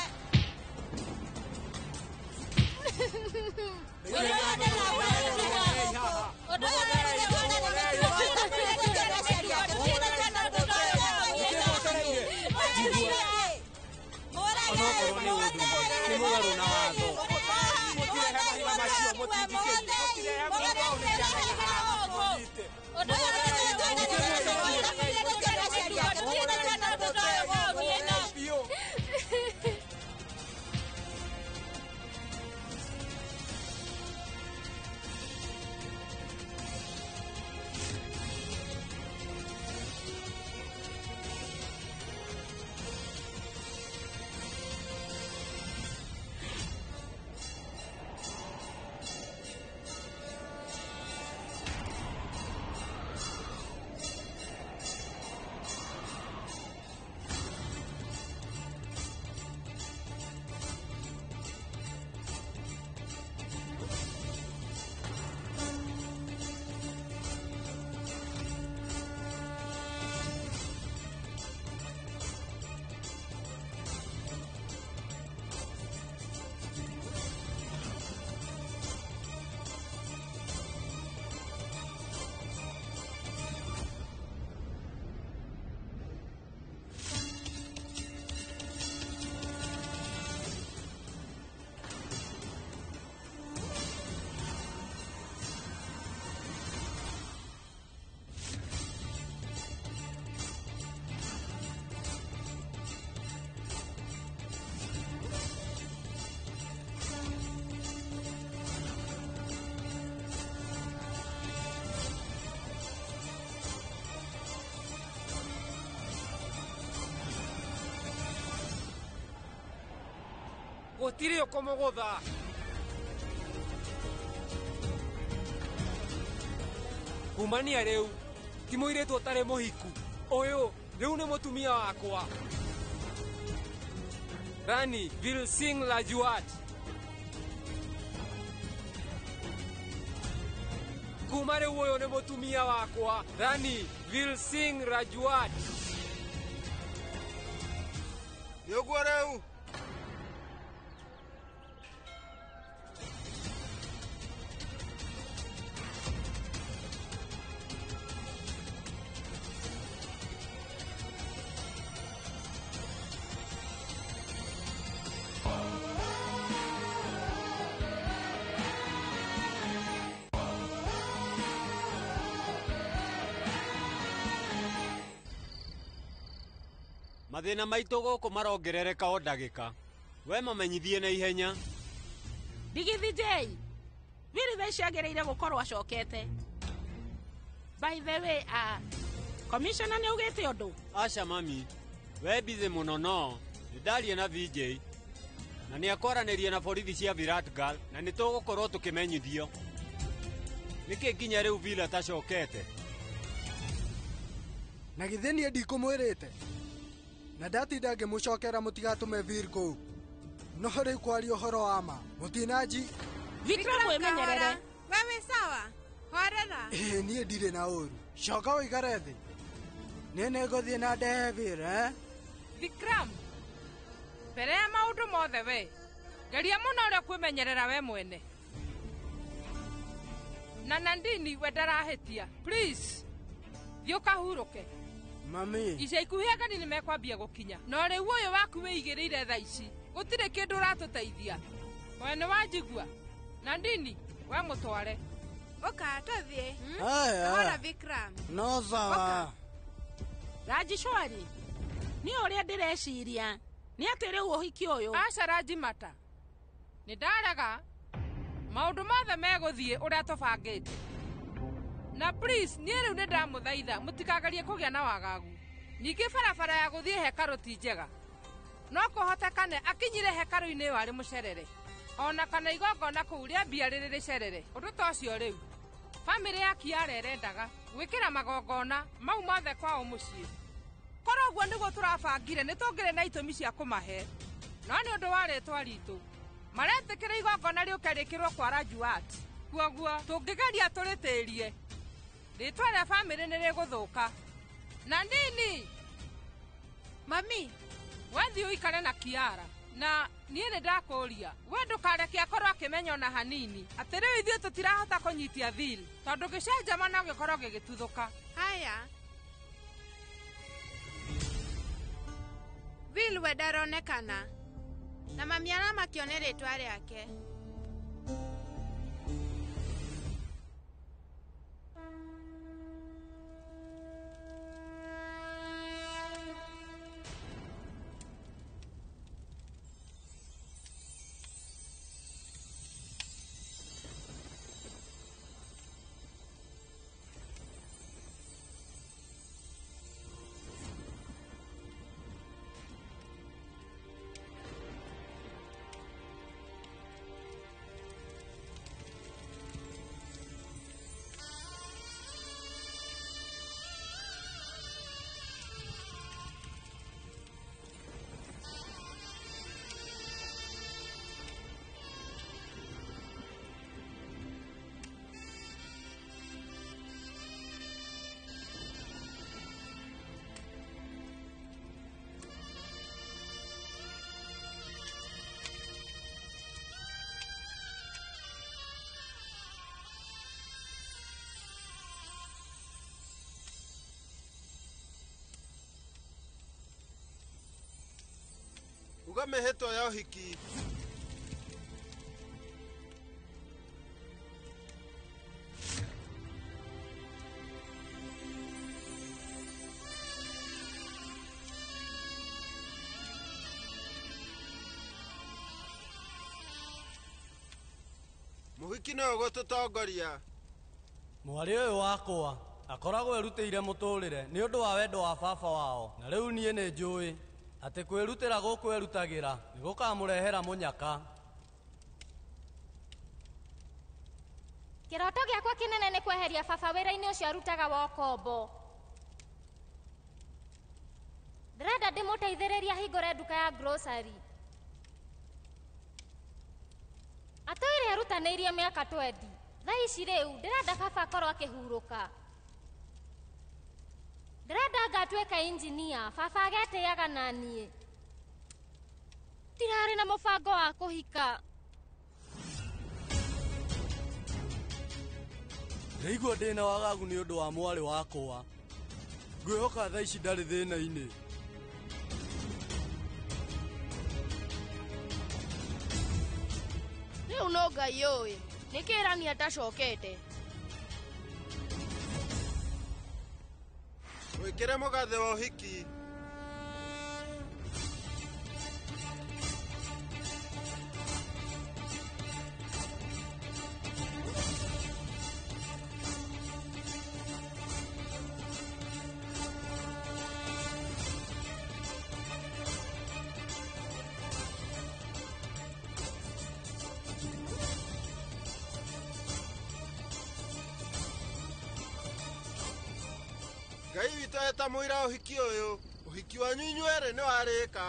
Onokorwo nĩ ũndũ nĩ mũgarũ na watho. Gũtirĩ ũkũmũgũtha. Kumania rĩu ti mũirĩtu ũtarĩ mũhiku. Ũyũ rĩu nĩ mũtumia wakwa. Rani Vil Singh Lajuat. Kuma rĩu ũyũ nĩ mũtumia wakwa. Rani Vil Singh Rajuat. Nĩ ũguo rĩu. Mathĩna maitũ gũkũ marongerereka o ndagĩka. We mamenyithie na ihenya. Ndigithi J. Vili thaa ici agĩrĩire gũkorwo acokete. By the way, commissioner nĩ augĩte ũndũ? Aca mami, we busy mũno no nĩ ndaria na VJ na nĩ akwaranĩria na borithi cia Viratgal na nĩ tũgũkorwo tũkĩmenyithio. Nĩkĩ nginya rĩu Vila atacokete? Na githĩ niĩ ndikũmwĩrĩte? Na ndatinda ngĩmũcokera mũtigatũme Vir kũu. No rĩu kwaria ũhoro wa ma, mũtinanji. Vikram wĩmenyerere. We wĩ sawa? Horera. Ĩĩ niĩ ndirĩ na ũru. Coka ũikare thĩ. Niĩ nĩngũthiĩ na ndehe Vir, eh? Vikram, mbere ya maũndũ mothe we, geria mũno ũrĩa kwĩmenyerera we mwene. Na Nandini we ndarahĩtia. Please, thiĩ ũkahurũke. Mami. Ica ikuhĩ ageni nĩ mekwambia gũkinya. No rĩu ũyũ waku wĩigĩrĩire thaa ici. Gũtirĩ kĩndũ ũratũteithia. We nĩ wanjigua? Nandini, we mũtware. Ũka tũthiĩ. Aya. Hora Vikram. No sawa. Rajishwari, niĩ ũrĩa ndĩreciria nĩ atĩ rĩu ũhiki ũyũ. Aca Rajimata, nĩ ndarega. Maũndũ mothe megũthiĩ ũrĩa tũbangĩte. Na please, niĩ rĩu nĩ ndamũthaitha mũtikagerie kũgĩa na wagagu. Ningĩ barabara ya gũthiĩ hekarũ ti njega. No kũhotekane akinyire hekarũ-inĩ ĩyo arĩ mũcerere. Ona kana igongona kũu rĩambia rĩrĩ rĩcerere. Ũndũ ta ũcio rĩu. Bamĩrĩ ya Kiara ĩrendaga gwĩkĩra magongona mau mothe kwao mũciĩ. Korwo ũguo nĩguo tũrabangire nĩ tũngĩrĩ na itũmi cia kũmahe. No nĩ ũndũ wa rĩtwa ritũ, maretĩkĩra igongona rĩũke rĩkĩrwo kwa Rajuat. Kwoguo tũngĩgeria tũrĩtĩrie, rĩtwa rĩa bamĩrĩ nĩ rĩgũthũka. Nandini! Mami! Wathiĩ ũikare na Kiara. Na niĩ nĩ ndakũũria, we ndũkareke akorwo akĩmenya ona hanini atĩ rĩu ithuĩ tũtirahota kũnyitia Vil, tondũ gĩcanjama no gĩkorwo gĩgĩtuthũka. Haya. Vil we ndaronekana. Na mami aramakio nĩ rĩtwa rĩake. Uga mĩhĩtwa ya ũhiki. Mũhiki nĩwe ũgũtũtongoria. Mwarĩ ũyũ wakwa akoragwo erutĩire mũtũrĩre nĩ ũndũ wa wendo wa baba wao, na rĩu niĩ nĩ njũĩ Atĩ kwĩrutĩra gũkũ erutagĩra nĩ gũkamũrehera mũnyaka. Kĩroto gĩakwa kĩnene nĩ kweheria baba wĩra-inĩ ũcio arutaga wa ũkombo. Ndĩrenda ndĩmũteithĩrĩrie ahingũre nduka ya grocery. Atũire erutanĩirie mĩaka 20. Thaa ici rĩu ndĩrenda baba akorwo akĩhurũka. Ndĩrenda ngatuĩka injinia, baba agetĩaga na niĩ. Ndirarĩ na mũbango wa kũhika. Ndĩraigua ndĩna wagagu nĩ ũndũ wa mwarĩ wakwa. Ngwĩhoka thaa ici ndarĩ thĩna-inĩ. Rĩu no Ngai ũĩ nĩkĩ Rani atacokete. Wĩkĩre mũgathĩ wa ũhiki. Ngai witũ eta mũira ũhiki ũyũ, ũhiki wanyu inyuerĩ nĩ warĩka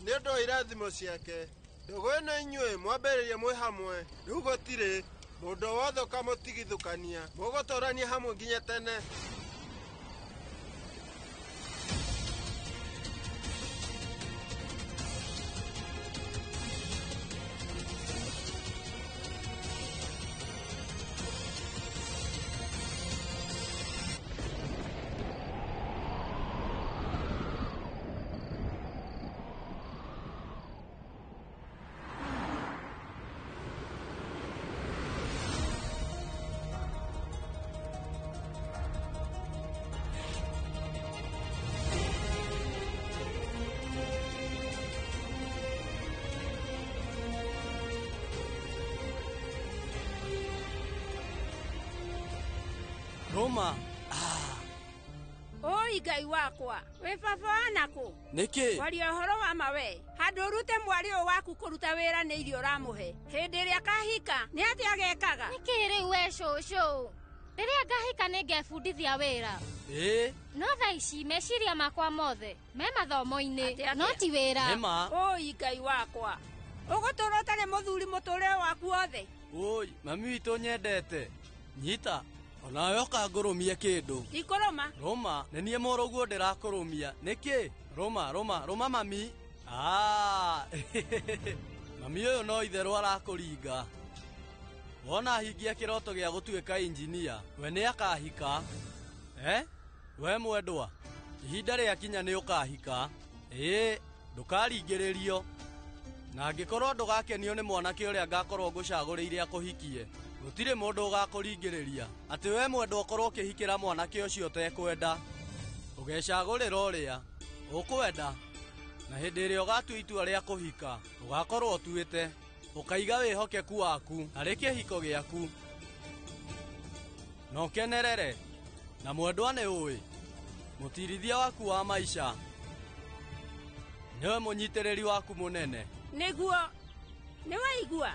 nĩ ũndũ wa irathimo ciake. Ndũgũ ĩno inyuĩ mwambĩrĩrie mwĩ hamwe, rĩu gũtirĩ mũndũ wothe ũkamũtigithũkania, mũgũtũrania hamwe nginya tene. Roma. Oi Ngai wakwa, wĩ baba wa nakũ? Nĩkĩ? Kwaria ũhoro wa ma we, handũ ũrute mwarĩ ũyũ waku kũruta wĩra nĩ irio ũramũhe. Hĩndĩ ĩrĩa akahika, nĩ atĩa agekaga? Nĩkĩ rĩu we cũcũ? Rĩrĩa ngahika nĩ ngebundithia wĩra. Ĩĩ. No thaa ici meciria makwa mothe me mathomo-inĩ, no ti wĩra. Nĩma. Oi Ngai wakwa, ũgũtũra ũtarĩ mũthuri mũtũrĩre waku wothe. Oi, mami witũ nyendete. Nyita. Onawe ũkangũrũmie kĩndũ. Ndikũrũma. Rũma, nĩ niĩ mũrũguo ndĩrakũrũmia. Nĩkĩ? Rũma, rũma, rũma mami. Ah. Mami ũyũ no itherũ arakũringa. Wona ahingia kĩroto gĩa gũtuĩka injinia, we nĩ akahika. Eh? We mwendwa, ihinda rĩakinya nĩ ũkahika. Ĩĩ, ndũkaringĩrĩrio. Na angĩkorwo ndũgakenio nĩ mwanake ũrĩa ngakorwo ngũcagũrĩire akũhikie, gũtirĩ mũndũ ũgakũringĩrĩria atĩ we mwendwa ũkorwo ũkĩhikĩra mwanake ũcio ũtekwenda. Ũgecagũrĩra ũrĩa ũkwenda, na hĩndĩ ĩrĩa ũgatua itua rĩa kũhika, ũgakorwo ũtuĩte, ũkaiga wĩhokeku waku harĩ kĩhiko gĩaku, na ũkenerere. Na mwendwa nĩ ũĩ, mũtirithia waku wa maica nĩwe mũnyitĩrĩri waku mũnene. Nĩguo, nĩwaigua?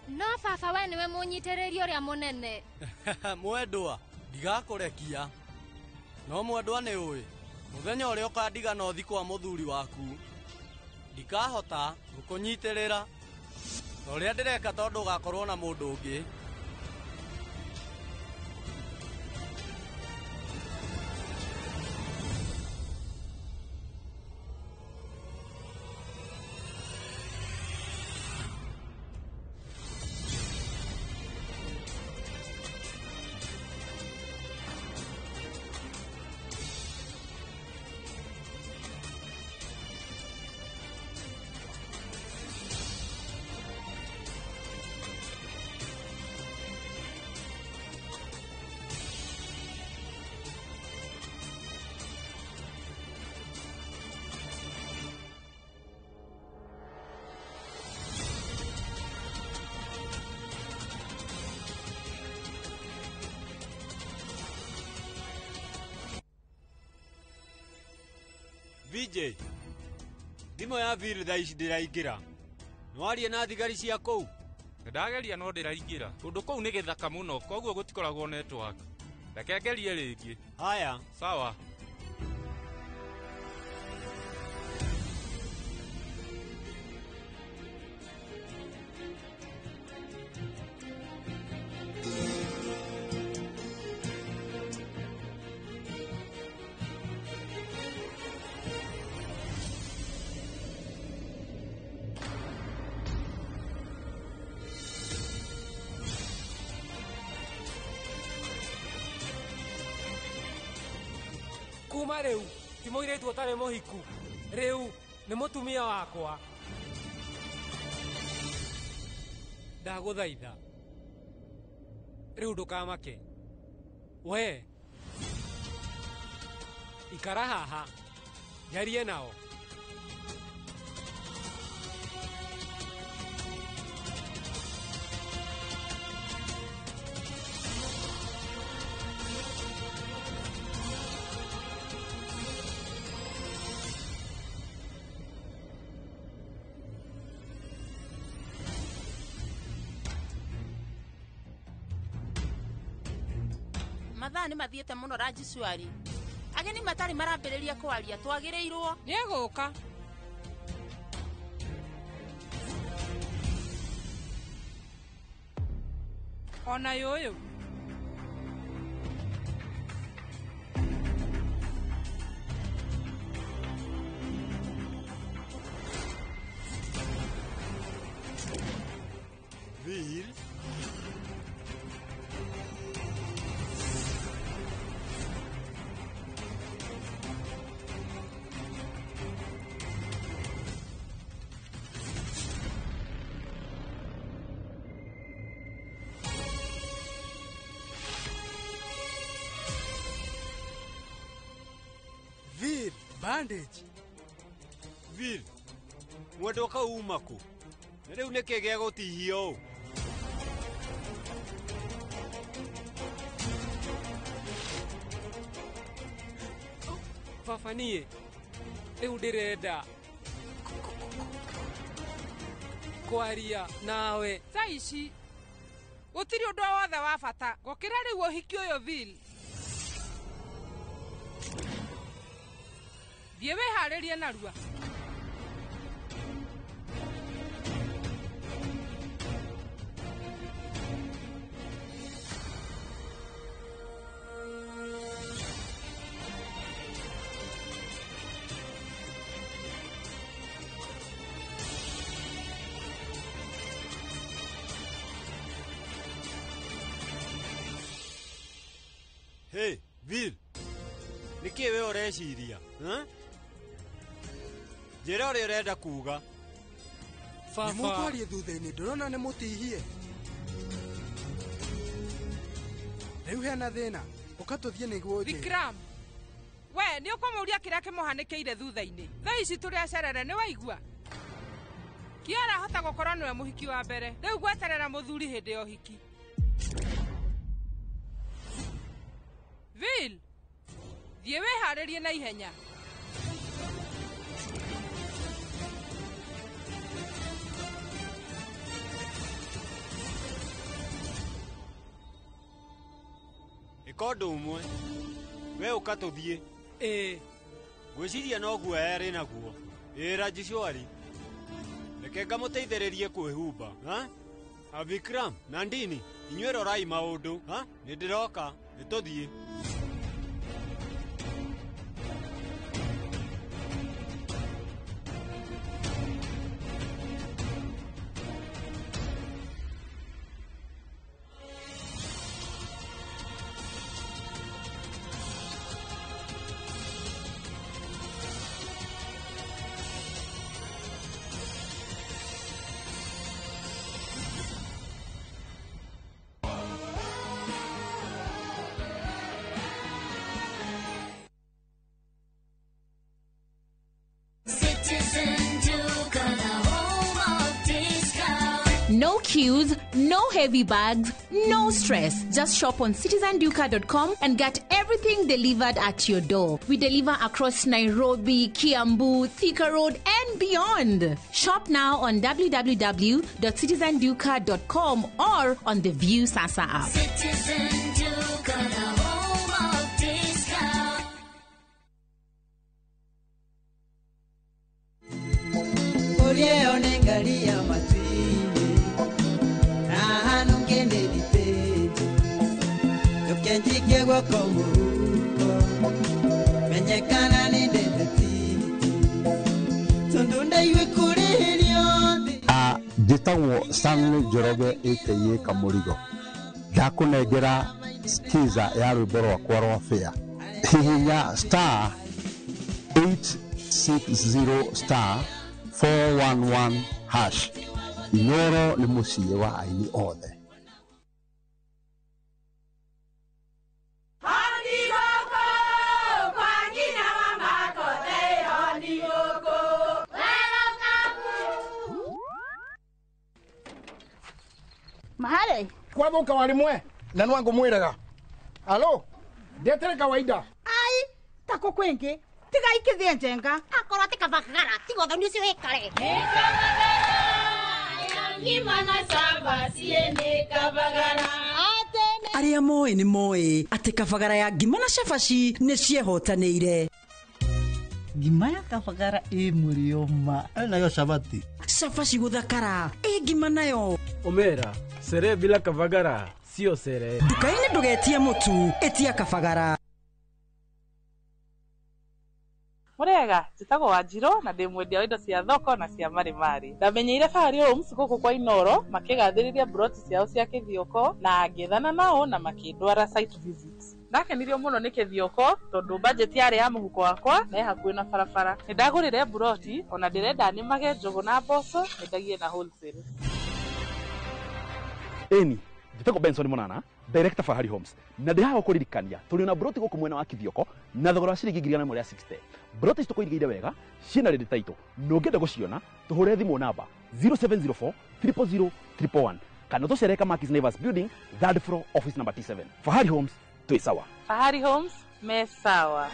No baba we nĩwe mũnyitĩrĩri ũrĩa mũnene. Mwendwa, ndigakũrekia. No mwendwa nĩ ũĩ, mũthenya ũrĩa ũkandiga na ũthi kwa mũthuri waku, ndikahota gũkũnyitĩrĩra ta ũrĩa ndĩreka tondũ ũgakorwo na mũndũ ũngĩ. VJ. Thimũ ya Bill thaa ici ndĩraingĩra. Nĩwaria na thigari cia kũu? Nĩndageria no ndĩraingĩra. Kũndũ kũu nĩ gĩthaka mũno koguo gũtikoragwo network. Reke ngerie rĩngĩ. Haya. Sawa. Kuma rĩu ti mũirĩtu ũtarĩ mũhiku, rĩu nĩ mũtumia wakwa. Ndagũthaitha rĩu ndũkamake. We ikara haha njarie nao. Mathaa nĩ mathiĩte mũno Rajishwari. Ageni matarĩ marambĩrĩria kwaria, twagĩrĩirwo nĩegũka. Ona yũyũ Bill. Veer, bandage. Veer, mwendwa kau uma kũ? Na rĩu nĩkĩ gĩa gũtihia ũũ? Baba niĩ rĩu ndĩrenda kwaria nawe. Thaa ici gũtirĩ ũndũ o wothe wa bata gũkĩra rĩu ũhiki ũyũ Bill. Thiĩ wĩharĩrie narua. Hey, Bill. Nĩkĩ we ũreciria? Njĩra ũrĩa ũrenda kuuga. Nĩ mũkwaria thutha-inĩ, ndĩrona nĩ mũtihie. Rĩu hena thĩna, ũka tũthiĩ nĩguo ũnjĩre. Vikram, we nĩ ũkũmũria kĩrĩa kĩmũhanĩkĩire thutha-inĩ. Thaa ici tũrĩ acerere nĩ waigua? Kiara hota gũkorwo nĩwe mũhiki wa mbere. Rĩu gweterera mũthuri hĩndĩ ya ũhiki. Bill, thiĩ wĩharĩrie na ihenya. Ĩka ũndũ ũmwe. We ũka tũthiĩ. Ĩĩ. Ngwĩciria noguo erĩ naguo. Ĩĩ Rajishwari. Reke ngamũteithĩrĩrie kwĩhumba. Ha? Vikram, Nandini, inyuĩ rorai maũndũ. Ha? Nĩ ndĩroka, nĩ tũthiĩ. No queues, no heavy bags, no stress. Just shop on citizenduka.com and get everything delivered at your door. We deliver across Nairobi, Kiambu, Thika Road, and beyond. Shop now on www.citizenduka.com or on the View Sasa app. Citizen Duka, the home of discount. Ulieonengalia matwini na hanungenelite tukenjike gwako muhuko menyekana nindeteti tundu ndaiwe kuririo. Njĩtagwo Stanley Njoroge aka Kamũrigo. Ndakũnengera skiza ya rwĩmbo rwakwa rwa fare. Hihinya star 860 star 411 hash. Inooro nĩ mũciĩ wa aini othe. Mahare kwathuka warimwe na nwangu mwiraga alo ndetere kawaida ai tako kwingi tiga ikithie njenga akorwo ti kabagara tiga uthoni ucio wikare. Arĩa moĩ nĩ moĩ atĩ kabagara ya ngima na cabaci nĩ ciehotanĩire. Ngima ya kabagara ĩ mũrĩo ma nayo cabati cabaci gũthakara ĩ ngima nayo. Omera sere bila kabagara sio sere. Nduka-inĩ ndũgetie mũtu, ĩtia kabagara. Mũrĩega, njĩtagwo Wanjirũ na ndĩ mwendia wa indo cia thoko na cia marimari. Ndamenyeire Fahari Homes gũkũ kwa Inooro makĩgathĩrĩria mburoti ciao cia Kĩthioko na ngĩethana nao na makĩndwara site visit. Ndakenirio mũno nĩ Kĩthioko tondũ budget yarĩ ya mũhuko wakwa na ĩ hakuhĩ na barabara. Nĩndagũrire mburoti ona ndĩrenda nĩmage njũgũ na mboco nyendagie na wholesale. Ĩni, njĩtagwo Benson Mũnana, director Fahari Homes, na ndĩ haha gũkũririkania tũrĩ na mburoti gũkũ mwena wa Kĩthioko na thogora wa ciringi 160,000. Mburoti ici tũkũirigĩire wega ciĩna rĩrĩ taitũ na ũngĩenda gũciona tũhũre thimũ namba 0704 000 111 kana tũcere Kamakis Naivas Building, third floor, office number T7. Fahari Homes twĩ sawa. Fahari Homes me sawa.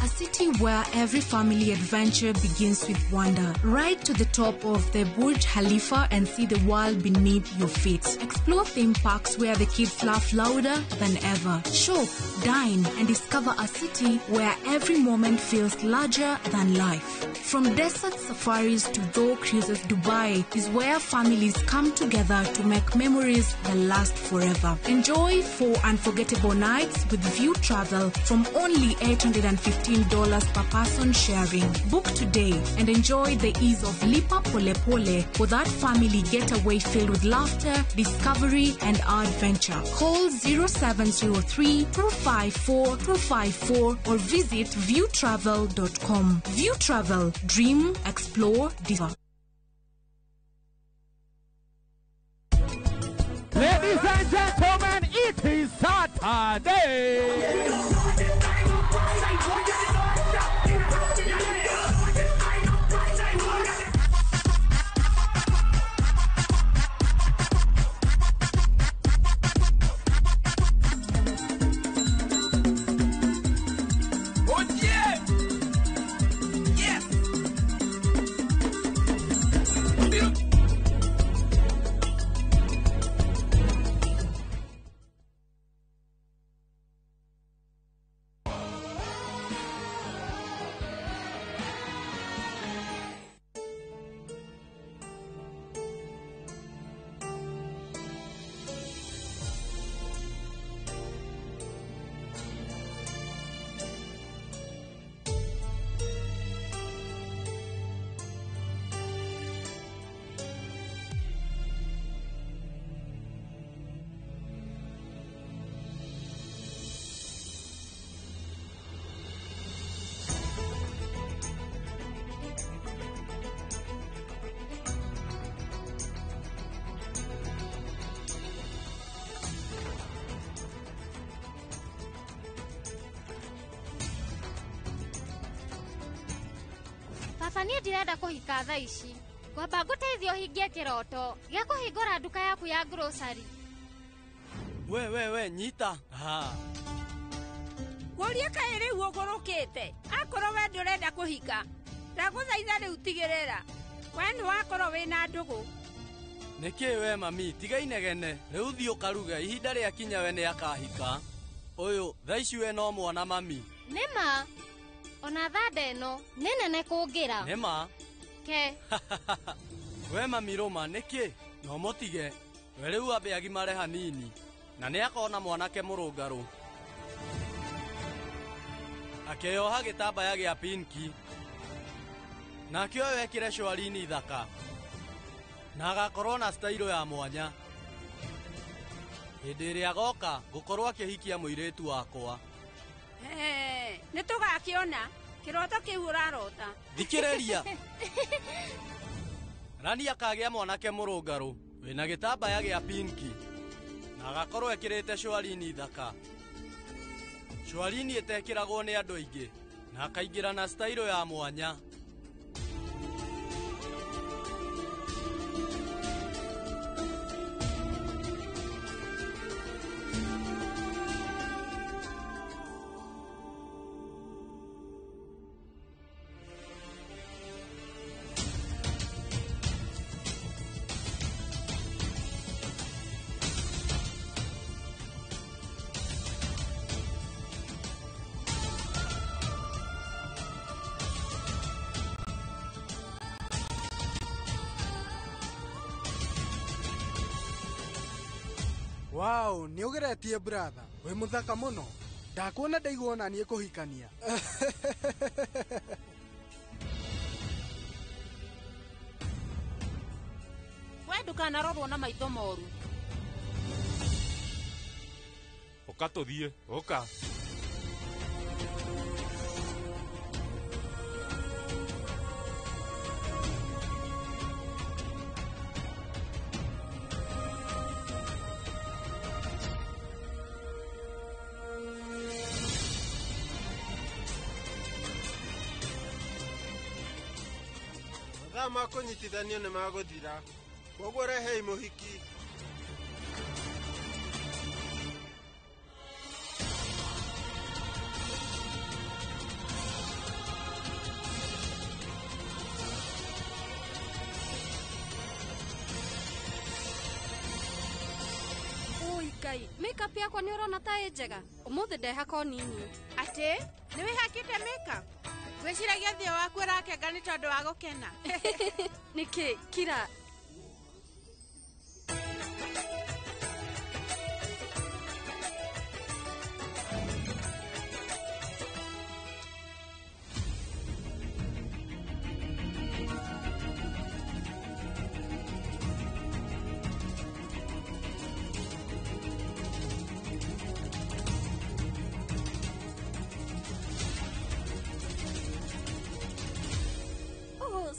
A city where every family adventure begins with wonder. Ride to the top of the Burj Khalifa and see the world beneath your feet. Explore theme parks where the kids laugh louder than ever. Shop, dine, and discover a city where every moment feels larger than life. From desert safaris to dhow cruises, Dubai is where families come together to make memories that last forever. Enjoy 4 unforgettable nights with View Travel from only $815 per person sharing. Book today and enjoy the ease of Lipa Pole Pole for that family getaway filled with laughter, discovery, and adventure. Call 0703 254 254 or visit viewtravel.com. View Travel. Dream, explore, discover. Ladies and gentlemen, it is Saturday. Baba niĩ ndirenda kũhika thaa ici. Ngwamba ngũteithie ũhingie kĩroto gĩa kũhingũra nduka yaku ya grocery. We we we nyita. Ha. Ngũrie kaĩ rĩu ũgũrũkĩte. Akorwo we ndũrenda kũhika. Ndagũthaitha rĩu tigĩrĩra. We nĩ wakorwo wĩna ndũgũ. Nĩkĩ we mami tiga inegene. Rĩu thiĩ ũkaruge ihinda rĩa kinya we nĩ akahika. Ũyũ thaa ici we no mwana mami. Nĩma. Ona thanda ĩno nĩ nene kũngĩra. Nĩma. Ke. We mami rũma nĩkĩ? No mũtige. We rĩu ambe agimare hanini. Na nĩ akona mwanake mũrũngarũ. Akeyoha gĩtambaya gĩa pinki. Nake ũyũ ekĩre cwarini thaka. Na agakorwo na stailo ya mwanya. Hĩndĩ ĩrĩa agoka ngũkorwo akĩhikia mũirĩtu wakwa. Nĩ tũgakĩona kĩroto kĩu ũrarota. Thikĩrĩria. Rani akagĩa mwanake mũrũngarũ wĩna gĩtambaya gĩa pinki. Na agakorwo ekĩrĩte cwarini thaka. Cwarini ĩtekĩragwo nĩ andũ aingĩ. Na akaingĩra na stailo ya mwanya. Wow, nĩ ũgeretie brother. Wĩ mũthaka mũno. Ndakuona ndaigua ona niĩ kũhikania. We ndũkanarorwo na maitho moru. Ũka tũthiĩ, ũka. Mathaa ma kũnyitithanio nĩ magũthira. Koguo rehei mũhiki. Ui Ngai, makeup yakwa nĩ ũrona ta ĩ njega. Ũmũthĩ ndehaka o nini. Atĩ, nĩ wĩhakĩte makeup? Ngwĩciragia ũthiũ waku ũrakenga nĩ tondũ wa gũkena. Nĩkĩ, kira.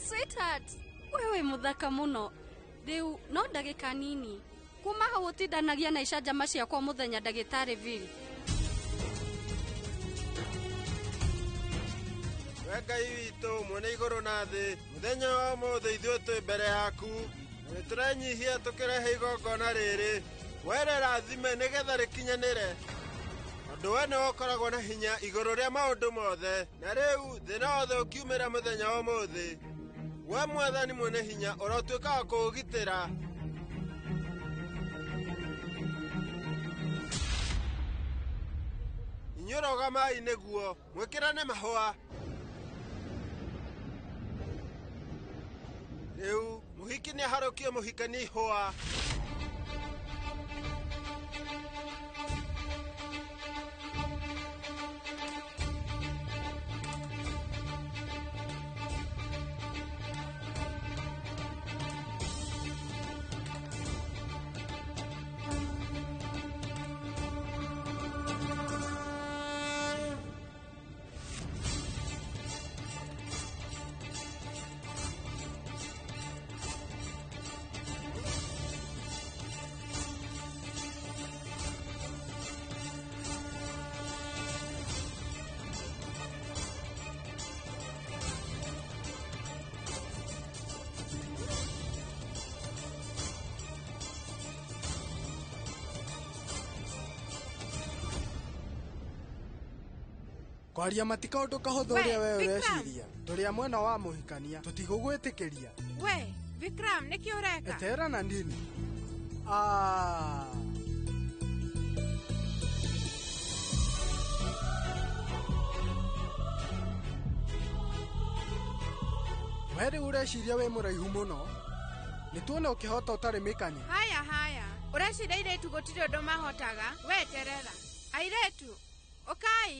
Sweetheart, wewe mũthaka mũno. Rĩu no ndagĩka nini. Kuma hau ũtindanagia na icanjama ciakwa mũthenya ndagĩtarĩ Bill. We Ngai witũ mwene igũrũ na thĩ, mũthenya wa ũmũthĩ ithuĩ twĩ mbere yaku. Na nĩtũrenyihia tũkĩrehe igongona rĩrĩ. We rĩrathime nĩgetha rĩkinyanĩre. Tondũ we nĩwe ũkoragwo na hinya igũrũ rĩa maũndũ mothe. Na rĩu thĩna wothe ũkiumĩra mũthenya wa ũmũthĩ. We mwathani mwene hinya ũrotuĩka wa kũũgitĩra. Inyuĩ rũgamai nĩguo mwĩkĩrane mahũa. Rĩu mũhiki nĩaharũkio mũhikania ihũa. Kwaria mati kaũndũ kahũthũ We, ũrĩa we Vikram. ũreciria. Tũrĩ a mwena wa mũhikania, tũtigũgwĩtĩkĩria. We, Vikram, nĩkĩ ũreka? Etera na ndini. Ah. We rĩu ũreciria wĩ mũraihu mũno. Nĩ tuone ũkĩhota ũtarĩ mĩkanye. Haya haya, ũreciria airĩtu gũtirĩ ũndũ mahotaga? Weterera. Airĩtu, ũkai.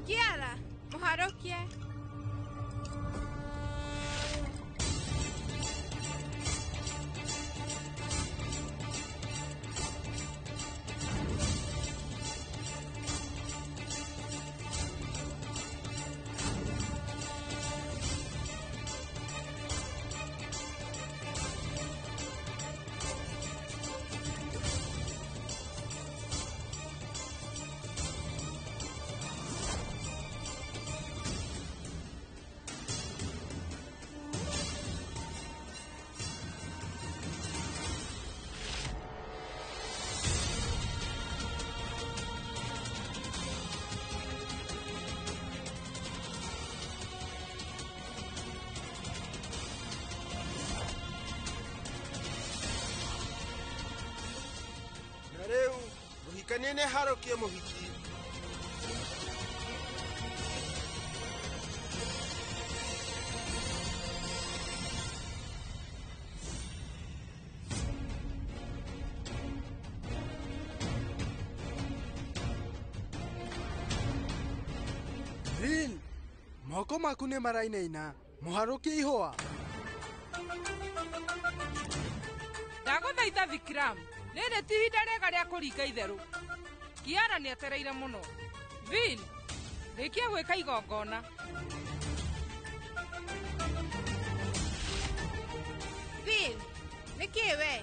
Kiara, mũharũkie. Na rĩu mũhikania nĩ harũkie mũhiki. Lil, moko maku nĩ marainaina. Mũharũkie ihũa. Ndagũthaitha Vikram, rĩrĩ ti ihinda rĩega rĩa kũringa itherũ. Kiara nĩetereire mũno. Vin, rĩkia gwĩka igongona. Vin, nĩkĩ we?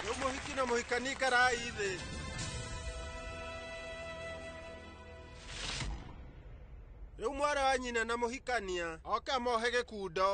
Rĩu mũhiki na mũhikania ikarai thĩ. Rĩu mwarĩ wa nyina na mũhikania oke amohe gĩkundo.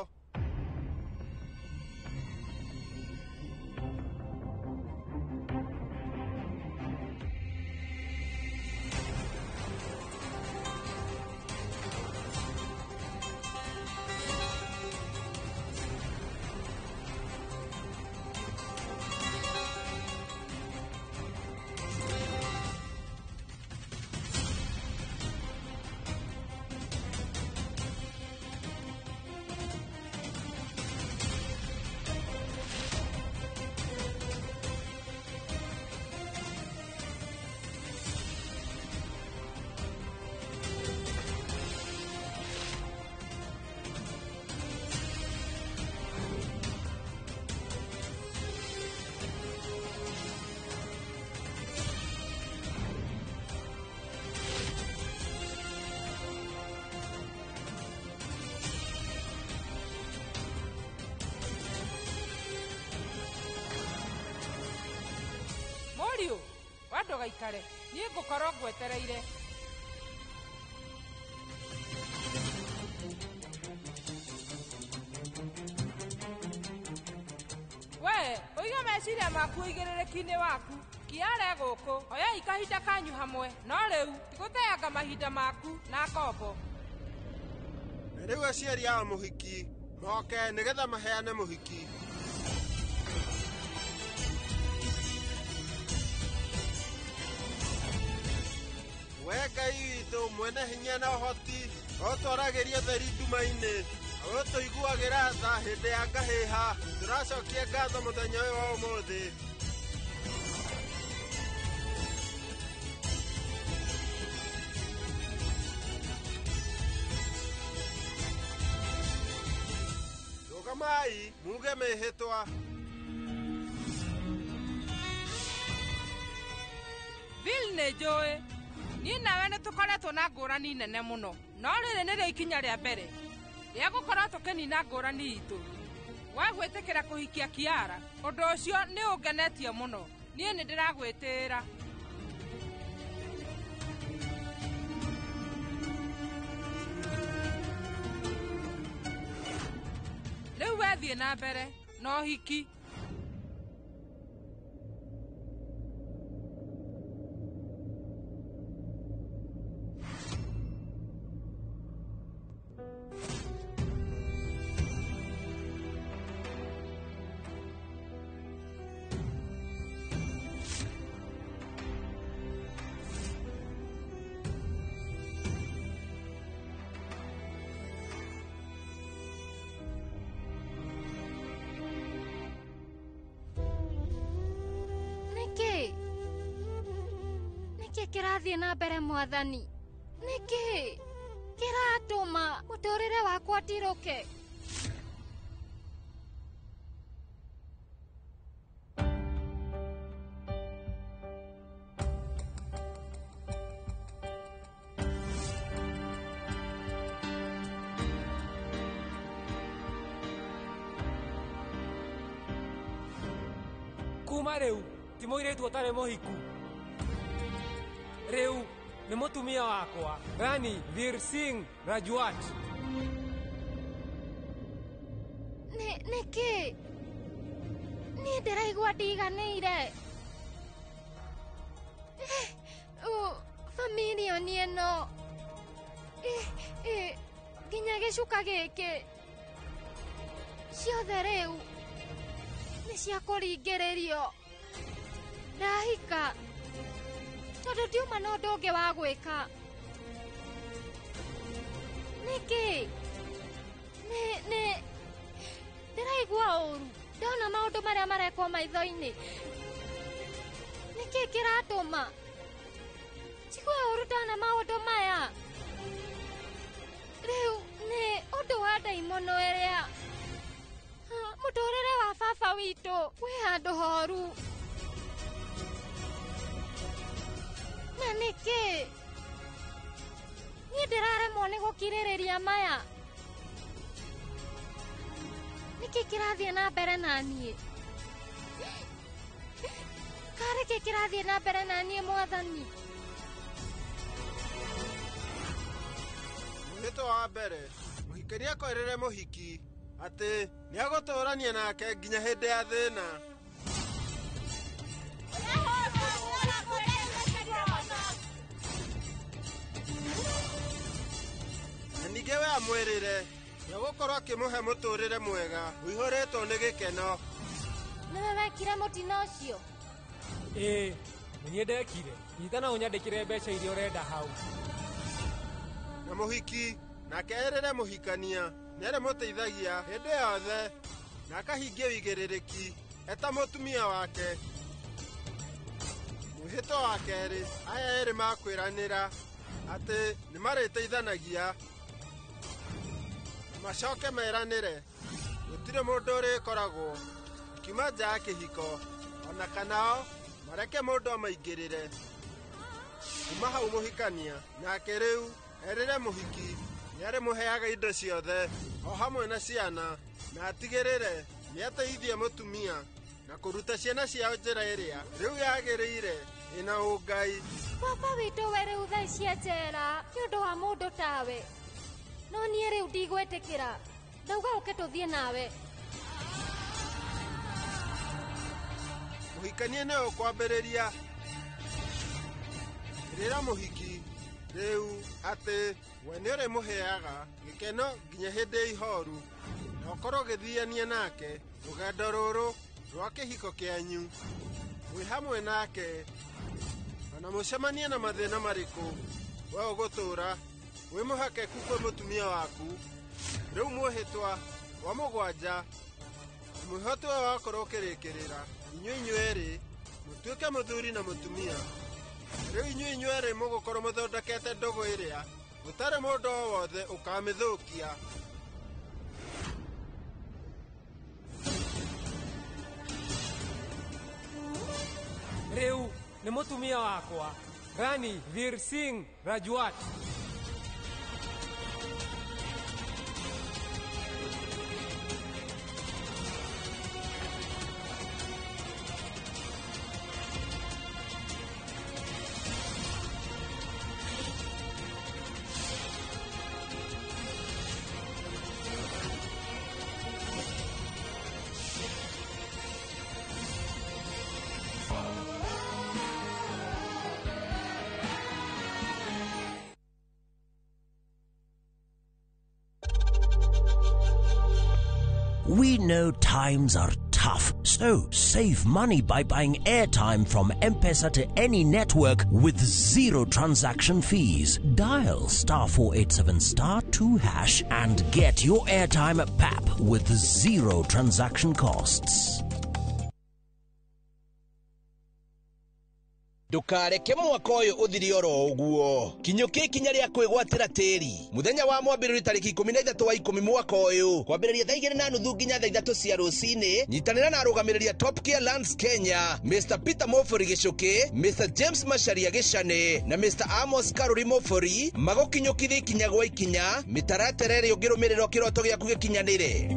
Mũriũ, we ndũgaikare, niĩ ngũkorwo ngwetereire. Meciria maku ũigĩrĩrĩki-inĩ waku. Kiara gũkũ, oyai kahinda kanyu hamwe, no rĩu tigũteanga mahinda maku na ngombo. Na rĩu aciari a mũhiki moke nĩgetha maheane mũhiki. We Ngai witũ mwene hinya na ũhoti, ũtwaragĩria ũtheri nduma-inĩ, ũtũiguagĩra tha hĩndĩ ya ngahĩha, tũracokia ngatho mũthenya ũyũ wa ũmũthĩ. Rũgamai muge mĩhĩtwa. Bill nĩ njũĩ niĩ nawe nĩ tũkoretwo na ngũrani nene mũno, no rĩrĩ nĩrĩo ikinya rĩa mbere rĩa gũkorwo tũkĩnina ngũrani itũ. We gwĩtĩkĩra kũhikia Kiara, ũndũ ũcio nĩ ũngenetie mũno. Niĩ nĩ ndĩragwĩtĩĩra. Rĩu we thiĩ na mbere na ũhiki. Nĩkĩ kĩrathiĩ na mbere mwathani? Nĩkĩ kĩratũma mũtũrĩre wakwa ndirũke? Kuma rĩu ti mũirĩtu ũtarĩ mũhiku. Rĩu nĩ mũtumia wakwa, Rani Veer Singh Rajwat. Nĩkĩ niĩ ndĩraigua ndiganĩire? Bamirioni ĩno nginya gĩcuka gĩkĩ ciothe rĩu nĩ cia kũringĩrĩrio. Ndahika tondũ ndiuma na ũndũ ũngĩ wa gwĩka. Nĩkĩ nĩ ndĩraigua ũru ndona maũndũ marĩa marekwo maitho-inĩ. Nĩkĩ kĩratũma njigue ũru ndona maũndũ maya? Rĩu nĩ ũndũ wa ndaimono ĩrĩa mũtũrĩre wa baba witũ wĩ handũ horu. Na nĩkĩ niĩ ndĩraremwo nĩ gũkirĩrĩria maya? Nĩkĩ kĩrathiĩ na mbere na niĩ? Karĩ kĩ kĩrathiĩ na mbere na niĩ mwathani? Mwĩhĩtwa wa mbere, mũhikania akorĩre mũhiki atĩ nĩagũtũrania nake nginya hĩndĩ ya thĩna. Na ningĩ we amwĩrĩre nĩegũkorwo akĩmũhe mũtũrĩre mwega ũihũrĩtwo nĩ gĩkeno. Nĩwe wekire mũtino ũcio? Ĩĩ, nĩ niĩ ndekire. Nyita na ũnyandĩkĩre mbeca iria ũrenda hau. Na mũhiki nake erĩre mũhikania nĩarĩmũteithagia hĩndĩ yothe na akahingia ũigĩrĩrĩki eta mũtumia wake. Mwĩhĩtwa wa kerĩ, aya erĩ makwĩranĩra atĩ nĩmarĩteithanagia na macoke meranĩre gũtirĩ mũndũ ũrĩkoragwo akiuma nja ya kĩhiko ona kana o mareke mũndũ amaingĩrĩre. Kuma hau mũhikania nake rĩu erĩre mũhiki nĩarĩmũheaga indo ciothe o hamwe na ciana na atigĩrĩre nĩateithie mũtumia na kũruta ciana ciao njĩra ĩrĩa rĩu yagĩrĩire ĩna ũngai. Baba witũ we rĩu thaa ici e njera nĩ ũndũ wa mũndũ tawe, no niĩ rĩu ndigwĩtĩkĩra. Ndauga ũke tũthiĩ nawe. Mũhikania nĩwe ũkwambĩrĩria. Rĩra mũhiki rĩu atĩ we nĩ ũrĩmũheaga gĩkeno nginya hĩndĩ ya ihoru, na ũkorwo ũgĩthiania nake rũgendo rũrũ rwa kĩhiko kĩanyu. Mwĩ hamwe nake ona mũcemanie na mathĩna marĩkũ, we ũgũtũũra wĩ mũhakeku kwĩ mũtumia waku. Rĩu mwĩhĩtwa wa mũgwanja, mwĩhotwe wakorwo ũkĩrĩkĩrĩra inyuĩ inyuerĩ mũtuĩke mũthuri na mũtumia. Rĩu inyuĩ inyuerĩ mũgũkorwo mũthondekete ndũgũ ĩrĩa gũtarĩ mũndũ o wothe ũkamĩthũkia. Rĩu nĩ mũtumia wakwa Rani Veer Singh Rajwat. We know times are tough, so save money by buying airtime from M-Pesa to any network with zero transaction fees. Dial *487*2# and get your airtime at PAP with zero transaction costs. Ndukareke mwaka ũyũ ũthire oro ũguo. Kinyũkia ikinya rĩa kwĩgwatĩra tĩri mũthenya wa mwambĩrĩrio tarĩki 13 wa 10 mwaka ũyũ, kwambĩrĩria thaa 2:30 nginya thaa 3 cia rũcinĩ. Nyitanĩra na arũgamĩrĩri a Top Care Lands Kenya, Mr Peter Mofori Gĩcũkĩ, Mr James Macharia Gĩcane na Mr Amos Karuri Mofori, magũkinyũkithia ikinya gwa ikinya mĩtaratara ĩrĩa ũngĩrũmĩrĩra kĩroto gĩaku gĩkinyanĩre.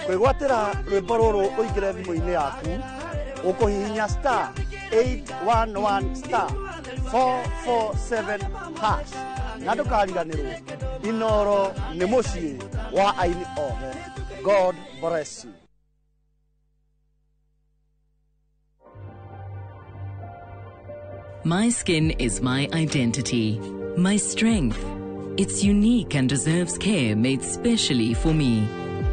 Kwĩgwatĩra rwĩmbo rũrũ ũingĩre thimũ-inĩ yaku, ũkũhihinya *811*447# na ndũkariganĩrwo Inoro nĩ mũciĩ wa aini othe. God bless you. My skin is my identity, my strength. It's unique and deserves care made specially for me.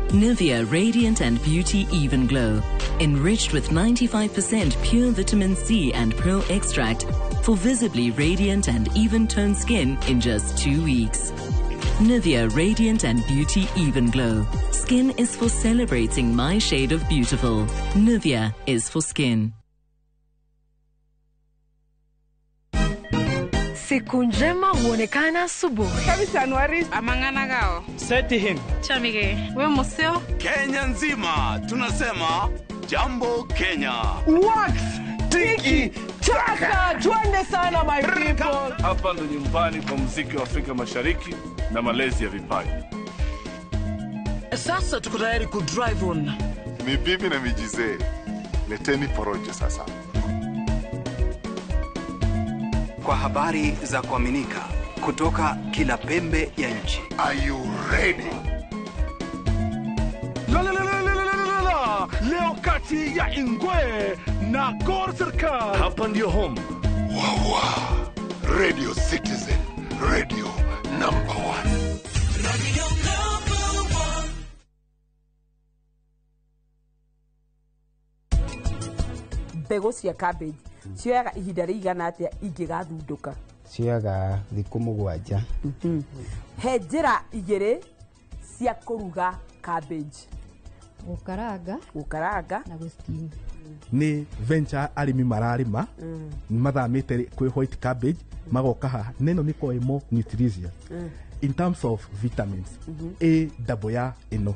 Nivea Radiant and Beauty Even Glow, enriched with 95% pure vitamin C and pearl extract for visibly radiant and even-toned skin in just 2 weeks. Nivea Radiant and Beauty Even Glow. Skin is for celebrating my shade of beautiful. Nivea is for skin. Siku njema huonekana asubuhi. Kabisa Anuari amangana gao. Seti him. Chamige. We museo. Kenya nzima tunasema jambo Kenya. Wax tiki taka, twende sana my people. Hapa ndo nyumbani kwa muziki wa Afrika Mashariki na malezi ya vipaji. Sasa tuko tayari ku drive on. Ni bibi na mijizee. Leteni porojo sasa. Kwa habari za kuaminika kutoka kila pembe ya nchi. Are you ready? La la la la la la la. Leo kati ya Ingwe na Gor Serikal. Hapa ndio home. Wawa. Radio Citizen, radio number 1. Radio number 1. Mbegũ cia cabbage cioyaga ihinda rĩigana atĩa ingĩgathundũka? Cioyaga thikũ 7. He njĩra igĩrĩ cia kũruga cabbage. Gũkaranga. Gũkaranga na gũsteam. Nĩ venture arĩmi mararĩma, mathamĩte kwĩ white cabbage magoka haha, na ĩno nĩ ĩkoragwo ĩ more nutritious in terms of vitamins. A double ya ĩno.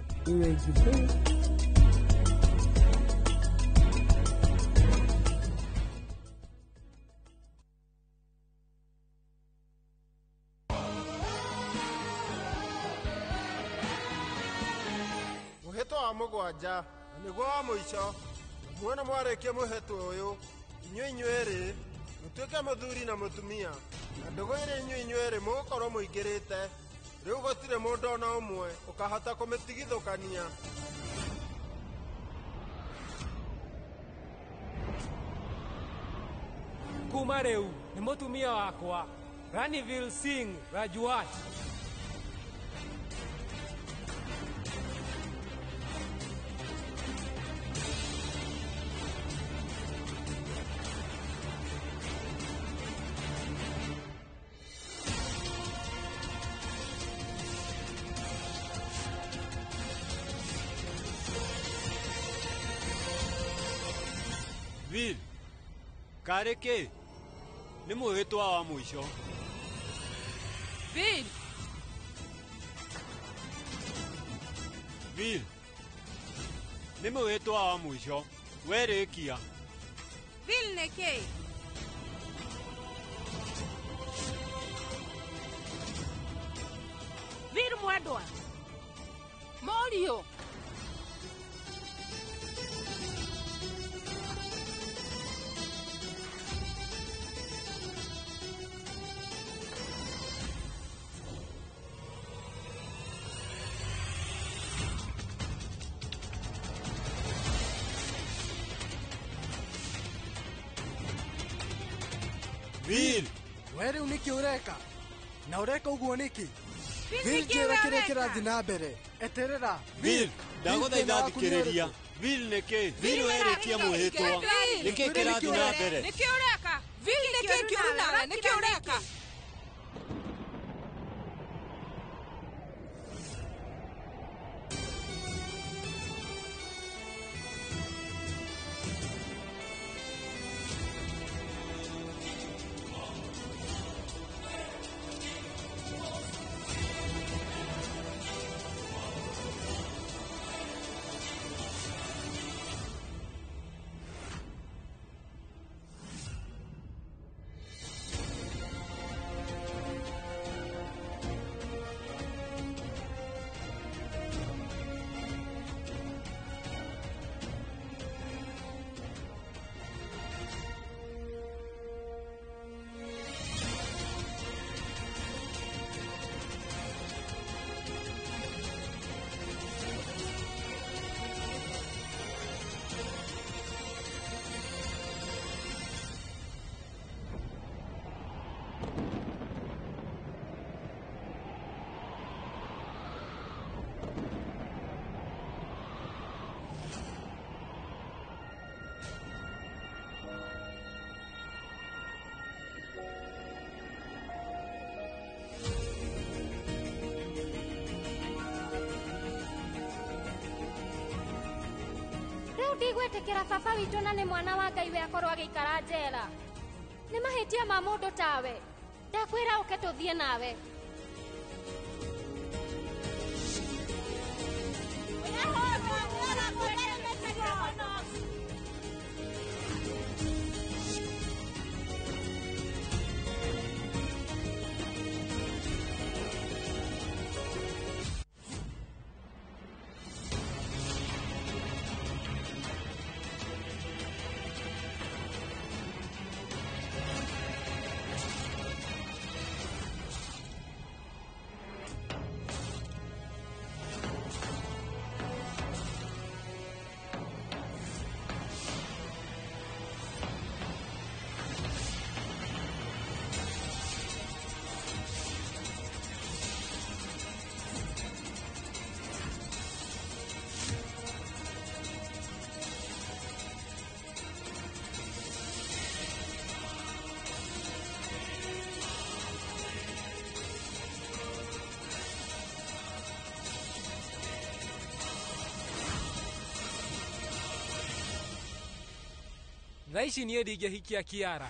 wa mũgwanja na nĩguo wa mũico. Muona mwarĩkia mũhetwo ũyũ, inyuĩ inyuerĩ mũtuĩke mũthuri na mũtumia, na ndũgũ ĩrĩa inyuĩ inyuerĩ mũgũkorwo mũingĩrĩte, rĩu gũtirĩ mũndũ ona ũmwe ũkahota kũmĩtigithũkania. Kuma rĩu nĩ mũtumia wakwa Raniville Singh Rajwat. Will, karĩ kĩ? Nĩ mwĩhĩtwa wa mũico. Bill. Bill, nĩ mwĩhĩtwa wa mũico. Werĩkia. Bill nĩ kĩ? Bill mwendwa. Mũriũ. Bill. We rĩu nĩkĩ ũreka? Na ũreka ũguo nĩkĩ? Bill, Bill, nĩkĩ njĩra kĩrĩa ũreka? kĩrathiĩ na mbere. Eterera. Bill, ndagũthaitha thĩna waku nĩ thikĩrĩria. ũrĩkũ? Bill nĩkĩ? Bill werĩkia mwĩhĩtwa. Nĩkĩ kĩrathiĩ na mbere? Nĩkĩ ũreka? Bill nĩkĩ kĩũru nawe? Nĩkĩ ũreka? Rĩu ndigwĩtĩkĩra baba witũ na nĩ mwana wa Ngai we akorwo agĩikara njera. Nĩ mahĩtia ma mũndũ tawe. Ndakwĩra ũke tũthiĩ nawe. Thaa ici niĩ ndingĩhikia Kiara.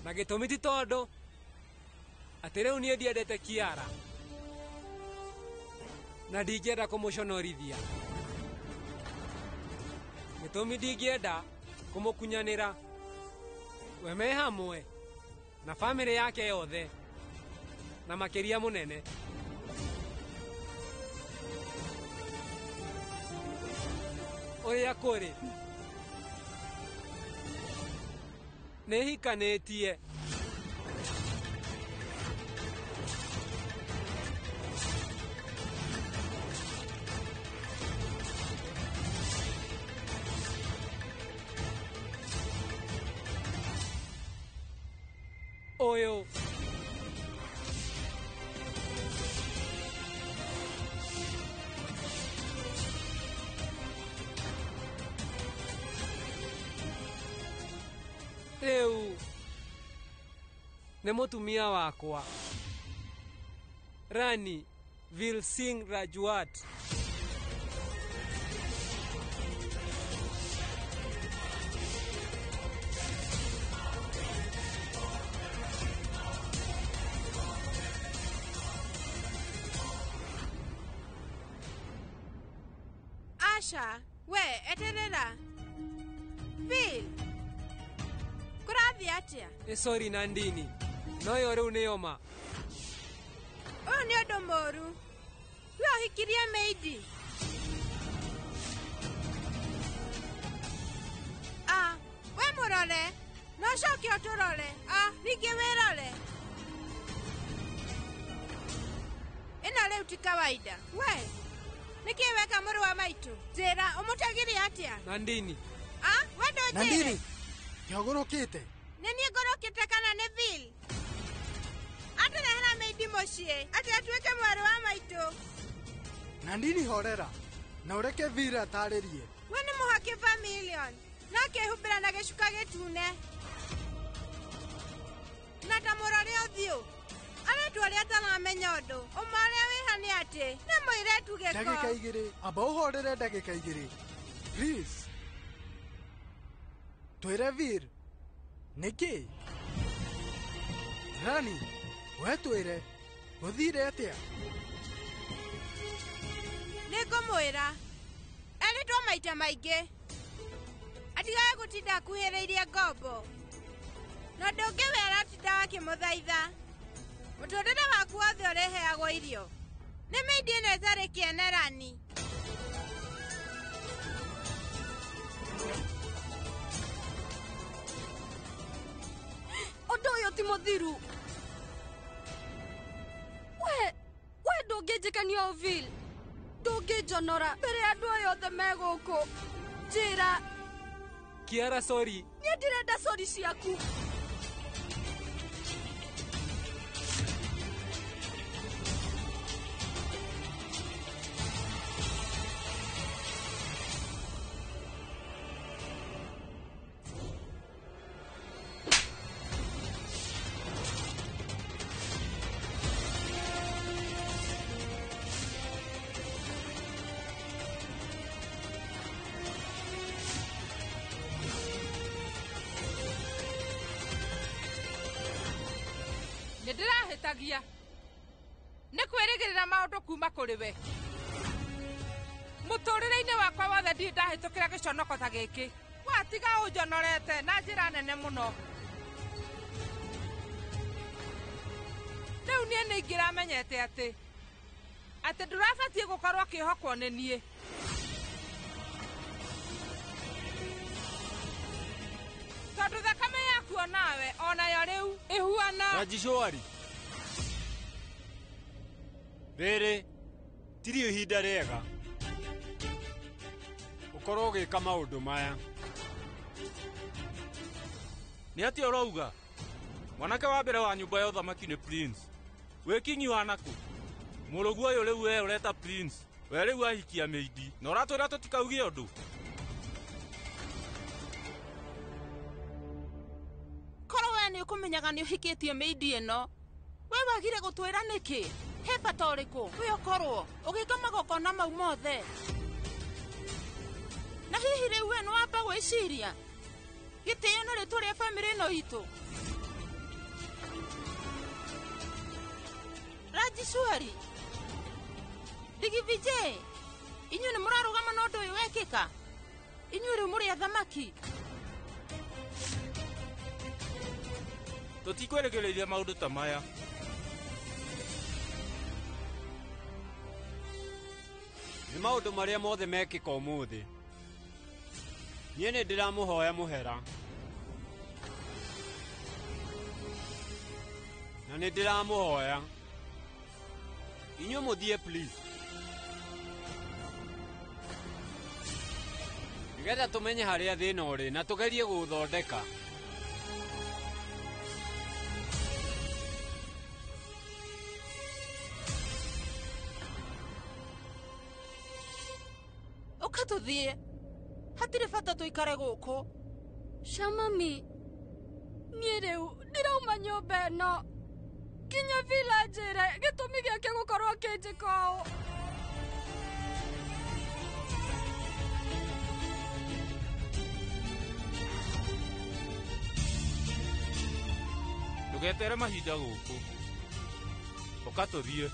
Na gĩtũmi ti tondũ atĩ rĩu niĩ ndiendete Kiara na ndingĩenda kũmũconorithia. Gĩtũmi ndingĩenda kũmũkunyanĩra. We me hamwe Na bamĩrĩ yake yothe na makĩria mũnene. Ũrĩa kũrĩ nĩ hikanĩtie. Ũyũ rĩu nĩ mũtumia wakwa Rani Vilsingh Rajwat. Asha, we eterera. Bill, kũrathiĩ atĩa? Ĩ sorry Nandini, no ĩyo rĩu nĩyo ma. Ũyũ nĩ ũndũ mũũru. We ũhikirie maidi. Ah, we mũrore, no ũcoke ũtũrore. Ah, ningĩ wĩrore. Ĩno rĩu ti kawaida. We, nĩkĩ weka mũrũ wa maitũ? Njĩra, ũmũtegirie atĩa? Nandini. Ah, we ndũnjĩre. Nandini, kĩogũrũkĩte. Nĩ niĩ ngũrũkĩte kana nĩ Bill? Atũrehera maidi mũciĩ atĩ atuĩke mwarĩ wa maitũ. Nandini horera na ũreke Bill atarĩrie. We nĩ mũhaki Vermilion na akĩhumbĩra na gĩcuka gĩtune na ta mũrore ũthiũ aretwo ũrĩa ataramenya ũndũ ũma ũrĩa wĩha nĩ atĩ nĩ mũirĩtu gĩko. Ndagĩka igĩrĩ, amba ũhorere ndagĩka igĩrĩ please. Twĩre Bill nĩkĩ? Rani, we twĩre gũthire atĩa? Nĩngũmwĩra erĩtwo maita maingĩ atigage gũtinda akuhĩrĩirie ngombo na ũndũ ũngĩ we aratinda akĩmũthaitha. Mũtũrĩre waku wothe ũrĩheagwo irio nĩ maidi ĩno ĩtarĩ kĩene Rani. Ũndũ ũyũ ti mũthiru. We ndũngĩnjĩkania ũũ Bill. Ndũngĩnjonora mbere ya andũ aya othe me gũkũ. Njĩra. Kiara, sorry. Niĩ ndirenda sorry ciaku. Nĩndĩrahĩtagia nĩ kwĩrĩgĩrĩra maũndũ kuma kũrĩ we. Mũtũrĩre-inĩ wakwa wothe ndirĩ ndahĩtũkĩra gĩconoko ta gĩkĩ. Watiga ũnjonorete na njĩra nene mũno. Rĩu niĩ nĩ ingĩramenyete atĩ ndũrabatiĩ gũkorwo ũkĩhokwo nĩ niĩ. Tondũ thakame yaku onawe onayo rĩu ĩhuana. Rajishwari, rĩrĩ tirio ihinda rĩega ũkorwo ũgĩka maũndũ maya. Nĩ atĩa ũrauga? Mwanake wa mbere wa nyũmba ya ũthamaki nĩ Prince. Wĩ kingi wa nakũ? Mũrũguo ũyũ rĩu we ũreta Prince. We rĩu ahikia maidi na ũratwĩra tũtikauge ũndũ. Korwo we nĩ ũkũmenyaga nĩ ũhikĩtie maidi ĩno, we wagire gũtwĩra nĩkĩ? He bata ũrĩkũ we ũkorwo ũgĩka magongona mau mothe? Na hihi rĩu we nĩ wamba gwĩciria gĩtĩo na rĩtwa rĩa bamĩrĩ ĩno itũ? Rajishwari, Digivijay, inyuĩ nĩ mũrarũgama na ũndũ ũyũ wekĩka? Inyuĩ rĩu mũrĩ athamaki. Tũtikwĩrĩgĩrĩire maũndũ ta maya. Nĩ maũndũ marĩa mothe mekĩka ũmũthĩ. Niĩ nĩ ndĩramũhoya mũhera. Na nĩ ndĩramũhoya. Inyuĩ mũthiĩ please. Nĩgetha tũmenye harĩa thĩna ũrĩ na tũgerie gũũthondeka. Ũka tũthiĩ. Hatirĩ bata tũikare gũkũ. Shamami, niĩ rĩu ndĩrauma nyũmba ĩno. Nginya Vila anjĩre gĩtũmi gĩake gũkorwo akĩnjĩka ũũ. Ndũgetere mahinda gũkũ. Ũka tũthiĩ.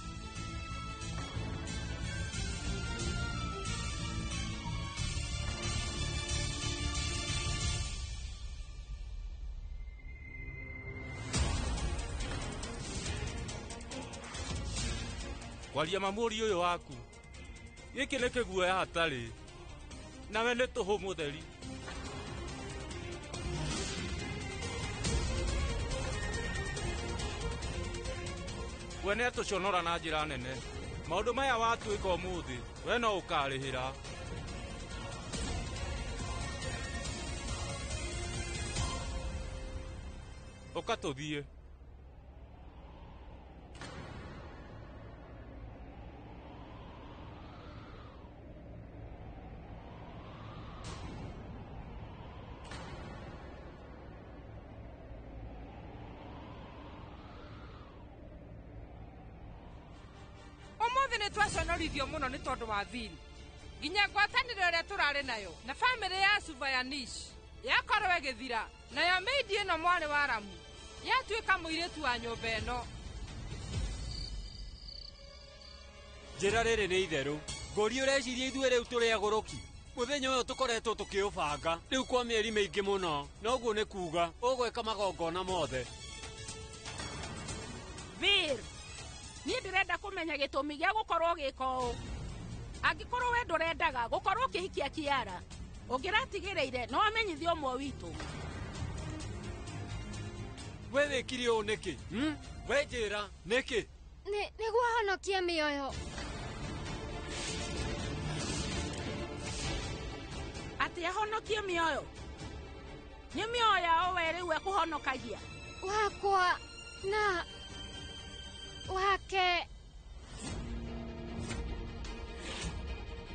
Kwaria mamũri ũyũ waku. Gĩkĩ nĩ kĩguoya hatarĩ. Nawe nĩ tũhũ mũtheri. We nĩ atũconora na njĩra nene. Maũndũ maya watuĩka ũmũthĩ, we no ũkarĩhĩra. Ũka tũthiĩ. Ũmũthĩ nĩ twaconorithio mũno nĩ tondũ wa Vili. Nginya ngwatanĩro ĩrĩa tũrarĩ nayo na bamĩrĩ ya Suvayanish yakorwo ĩgĩthira, nayo maid ĩno mwarĩ wa Ramu yatuĩka mũirĩtu wa nyũmba ĩno. Njĩra rĩrĩ nĩ itherũ. Ngũri ũreciria ithuĩ rĩu tũrĩ agũrũki. Mũthenya ũyũ tũkoretwo tũkĩũbanga rĩu kwa mĩeri mĩingĩ mũno. Noguo nĩ kuga ũgwĩka magongona mothe. Vir, niĩ ndĩrenda kũmenya gĩtũmi gĩa gũkorwo ũgĩka ũũ. Angĩkorwo we ndũrendaga gũkorwo ũkĩhikia Kiara, ũngĩratigĩrĩire no amenyithie ũmwe witũ. We wĩkire ũũ nĩkĩ? We njĩra nĩkĩ? Nĩguo honokie mĩoyo. Atĩ ahonokie mĩoyo? Nĩ mĩoyo yao we rĩu ekũhonokagia? Wakwa na wake.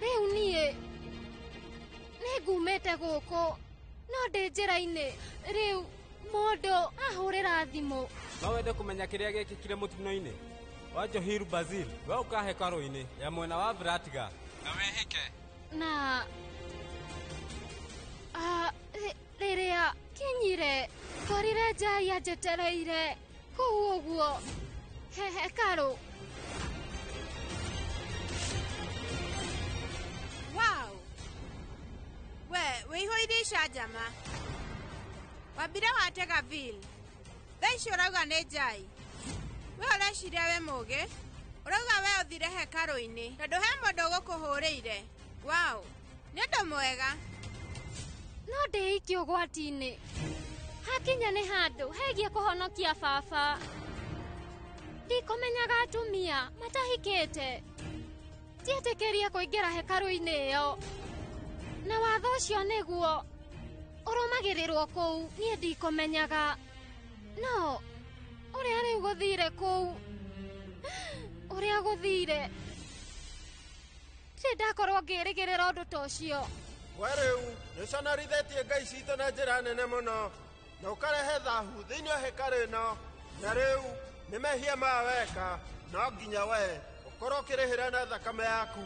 Rĩu niĩ nĩngumĩte gũkũ no ndĩ njĩra-inĩ. Rĩu mũndũ ahũrĩra thimũ. No wende kũmenya kĩrĩa gĩekĩkire mũtino-inĩ wa Johir Bazil? We ũka hekarũ-inĩ ya mwena wa Vratga na wĩhĩke. Na rĩrĩa kinyire ngorire Njai anjetereire kũu ũguo he hekarũ. Wow. We wĩihũire icanjama. Wambire watega Vil. Thaa ici ũrauga nĩ Njai. We ũreciria we mũũgĩ? Ũrauga we ũthire hekarũ-inĩ tondũ he mũndũ ũgũkũhũrĩire. Wow. Nĩ ũndũ mwega. No ndĩikie ũgwati-inĩ. Hakinya nĩ handũ hegie kũhonokia baba. Ndikũmenyaga atumia matahikĩte. Ndietĩkĩrie kũingĩra hekarũ-inĩ ĩyo. Na watho ũcio nĩguo ũrũmagĩrĩrwo kũu, niĩ ndikũmenyaga. No ũrĩa rĩu gũthire kũu, ũrĩa gũthire, ndirĩ ndakorwo ngĩrĩgĩrĩra ũndũ ta ũcio. We rĩu nĩũconorithĩtie ngai citũ na njĩra nene mũno na ũkarehe thahu thĩinĩ wa hekarũ ĩno. Na rĩu nĩ mehia maya weka, no nginya we ũkorwo ũkĩrĩhĩra na thakame yaku.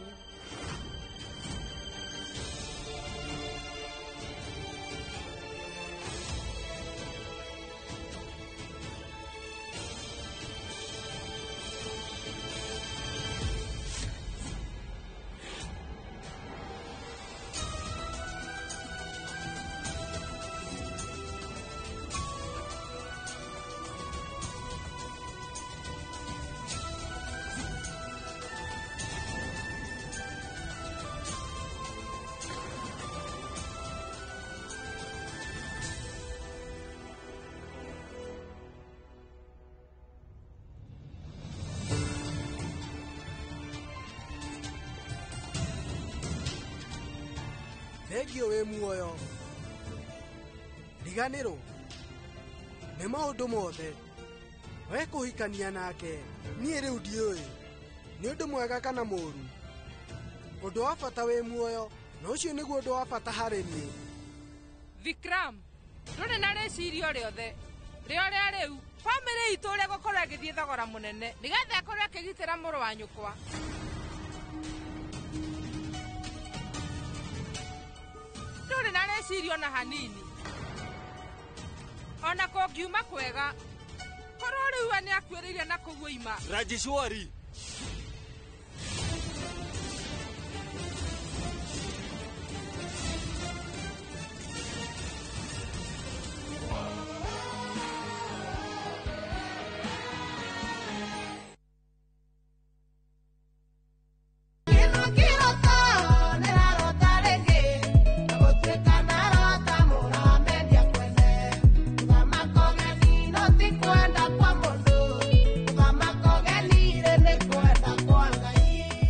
Thengiũ wĩ muoyo. Riganĩrwo nĩ maũndũ mothe. We kũhikania nake niĩ rĩu ndiũĩ nĩ ũndũ mwega kana mũũru. Ũndũ wa bata wĩ muoyo na ũcio nĩguo ũndũ wa bata harĩ niĩ. Vikram, ndũrĩ na rĩciria o rĩothe rĩ ũrĩa rĩu bamĩrĩ itũ ũrĩa gũkorwo ĩgĩthiĩ thogora mũnene nĩgetha ĩkorwo ĩkĩgitĩra mũrũ wa nyũkwa. Ndũrĩ na rĩciria ona hanini. Ona kũngiuma kwega korwo rĩu we nĩakuĩrĩire na kũu oima. Rajeshwari.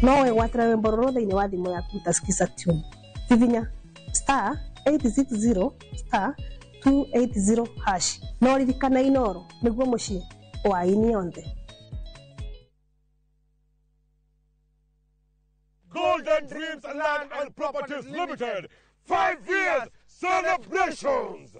No wegwatĩra rwĩmbo rũrũ thĩinĩ wa thimũ yaku utasikiza tune. Hihinya star 860 star 280 hash no ririkana Inooro nĩguo mũciĩ wa aini othe. Golden Dreams Land and Properties Limited, 5 years celebrations.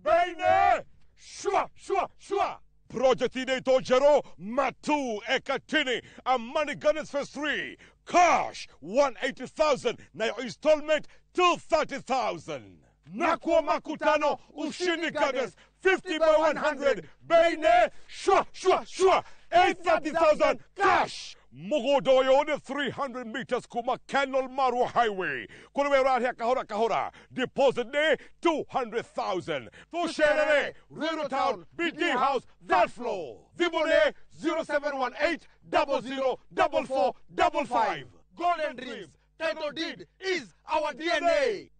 Baine, shwa, shwa, shwa. Project inaitwa Jero Matu Ekatini Amani Gardens Phase 3. Cash 180,000 na your installment 230,000. Nakwa Makutano Ushindi Gardens 50 by 100. Baine, shwa, shwa, shwa. 830,000 cash. Mugodoyo ni 300 meters kuma Kenol Marua Highway. Kule rahia kahora kahora. Deposit ni 200,000. Tusherere, Ruiru Town, BD House, that floor. Thimũ 0718 00 44 55. Golden Dreams, title deed is our DNA.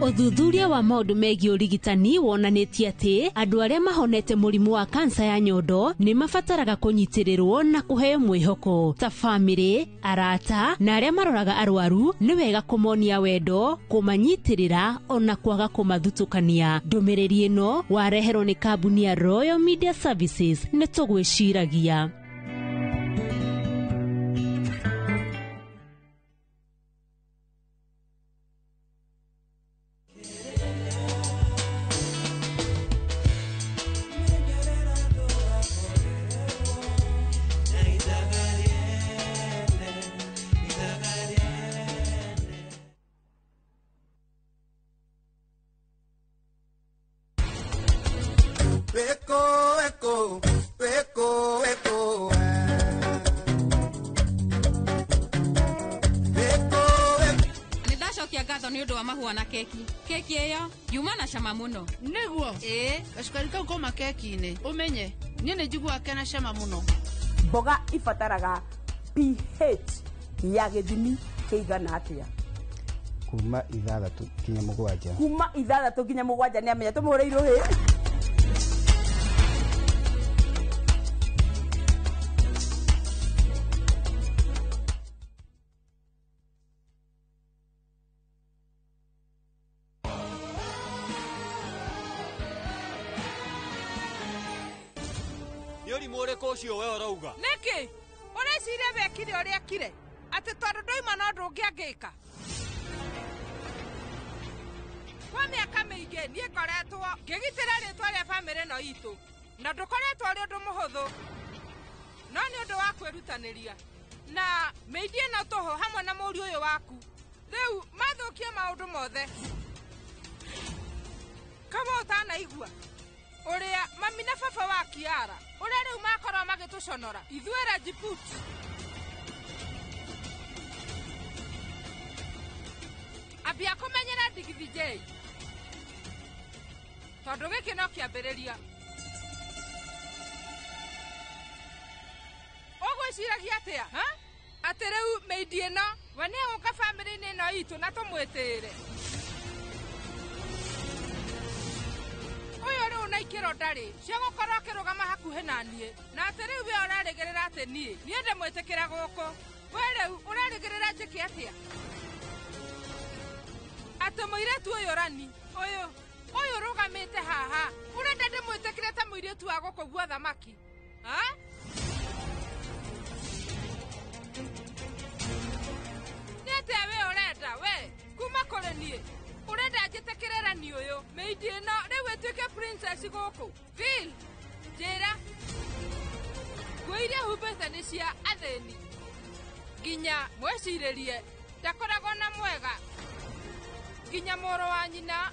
Ũthuthuria wa maũndũ megiĩ ũrigitani wonanĩtie atĩ andũ arĩa mahonete mũrimũ wa kansa ya nyondo nĩ mabataraga kũnyitĩrĩrwo na kũheo mwĩhoko. Ta bamĩrĩ, arata na arĩa maroraga arwaru nĩ wega kũmonia wendo, kũmanyitĩrĩra ona kwaga kũmathutũkania. Ndũmĩrĩri ĩno wareherwo nĩ kambuni ya Royal Media Services. Nĩ tũgwĩciragia. Eko, eko, eko, eko. Nĩ ndacokia ngatho nĩ ũndũ wa mahũa na keki. Keki ĩyo yuma na cama mũno. Nĩguo. Ĩĩ. Gacukari kau kauma keki-inĩ. Ũmenye, niĩ nĩ njiguaga kena cama mũno. Mboga ibataraga pH ya gĩthimi kĩigana atĩa? Kuma 6 nginya 7. Kuma 6 nginya 7 nĩ amenya tũmũhũre irũhĩ. Ũcio we ũrauga nĩkĩ ũreciria wekire ũrĩa ekire atĩ tondũ ndoima no ũndũ ũngĩ angĩka. Kwa mĩaka mĩingĩ niĩ ngoretwo ngĩgitĩra rĩtwa rĩa bamĩrĩ ĩno itũ na ndũkoretwo ũrĩ ũndũ mũhũthũ, no nĩ ũndũ wa kwĩrutanĩria na mĩindi ĩno tũhũ hamwe na mũriũ ũyũ waku rĩu mathũkie maũndũ mothe. Kama ũtanaigua ũrĩa mami na baba wa Kiara ũrĩa rĩu makorwo magĩtũconora ithuĩ Rajput. Ambia kũmenyera Digithi J tondũ gĩkĩ no kĩambĩrĩria. Ũgwĩciragia atĩa? Atĩ rĩu mĩindi ĩno we nĩegũka bamĩrĩ-inĩ ĩno itũ na tũmwĩtĩĩre. Ũyũ rĩu na ikĩro ndarĩ cia gũkorwo akĩrũgama hakuhĩ na niĩ na atĩ rĩu we ũrarĩgĩrĩra atĩ niĩ ndĩmwĩtĩkĩra gũkũ. We rĩu ũrerĩgĩrĩra njĩke atĩa? Atĩ mũirĩtu ũyũ Rani, ũyũ ũrũgamĩte haha, ũrenda ndĩmwĩtĩkĩre ta mũirĩtu wa gũkũ guo thamaki? Ha? Nĩ atĩa we ũrenda we kuma kũrĩ niĩ? Ũrenda njĩtĩkĩre Rani ũyũ mĩindi ĩno rĩu ĩtuĩke princess gũkũ? Bill, njĩra. Nguo iria humbĩte nĩ cia athĩni. Nginya mwĩcirĩrie ndakoragwo na mwega. Nginya mũrũ wa nyina,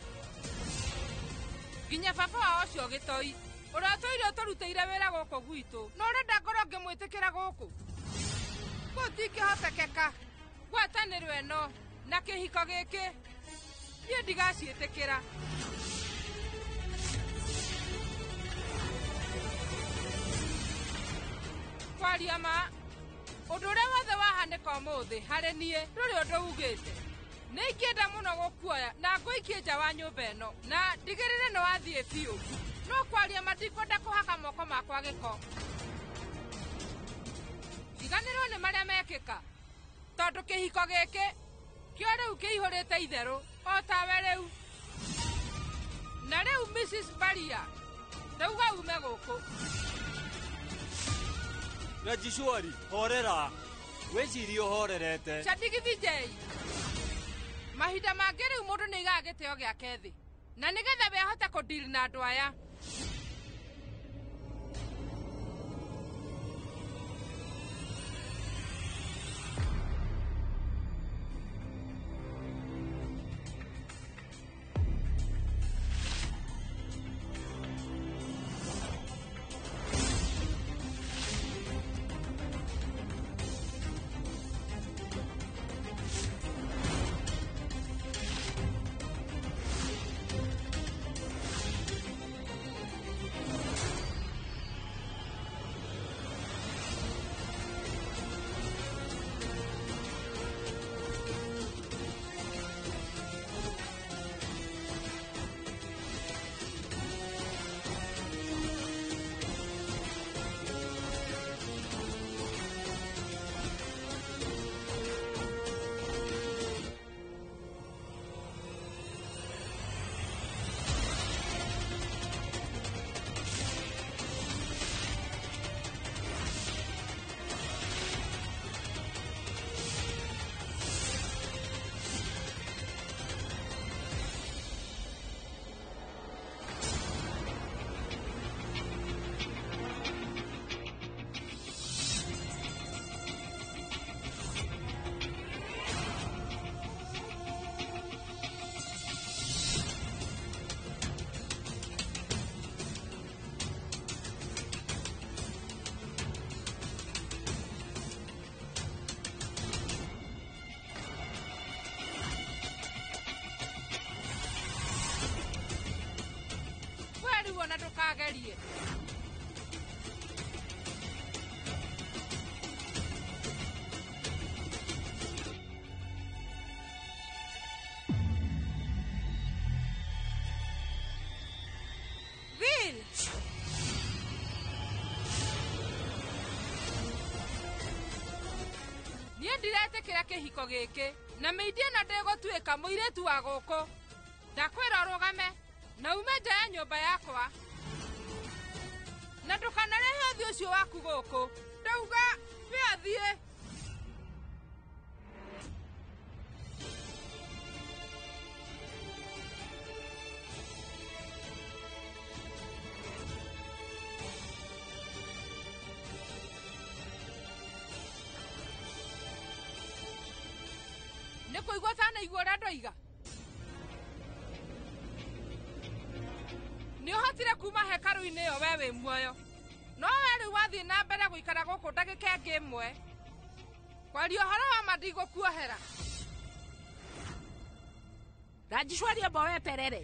nginya baba wao ũcio gĩtoi ũrĩa ũtũire ũtũrutĩire wĩra gũkũ gwitũ, no ũrenda ngorwo ngĩmwĩtĩkĩra gũkũ? Gũtingĩhotekeka. Ngwatanĩro ĩno na kĩhiko gĩkĩ niĩ ndigaciĩtĩkĩra. Kwaria ma, ũndũ ũrĩa wothe wahanĩka ũmũthĩ harĩ niĩ ndũrĩ ũndũ ugĩte. Nĩ ingĩenda mũno gũkuoya na ngũikie nja wa nyũmba ĩno na ndigĩrĩre nĩ wathiĩ biũ. No kwaria ma ndikwenda kũhaka moko makwa gĩko. Riganĩrwo nĩ marĩa mekĩka, tondũ kĩhiko gĩkĩ kĩo rĩu kĩihũrĩte itherũ o tawe rĩu. Na rĩu Mrs. Baria, ndauga ume gũkũ. Rajishwari, horera. Wĩcirie ũhorerete. Chandigithi Jei. Mahinda mangĩ rĩu mũndũ nĩ aigaga gĩtĩo gĩake thĩ, na nĩgetha we ahote kũdeal na andũ aya. Na ndũkagerie. Bill! Niĩ ndiretĩkĩra kĩhiko gĩkĩ na mĩindi ĩno ndĩgũtuĩka mũirĩtu wa gũkũ. Ndakwĩra ũrũgame na ume nja ya nyũmba yakwa. Na ndũkanarehe ũthiũ ũcio waku gũkũ. Ndauga we athiĩ. Nĩ kũigua ũtanaigua ũrĩa ndoiga? Nĩ ũhotire kuma hekarũ-inĩ ĩyo we wĩ muoyo. No we rĩu wathiĩ na mbere gũikara gũkũ ndagĩka ĩngĩ ĩmwe. Kwaria ũhoro wa ma ndigũkuohera. Rajishwari amba weterere.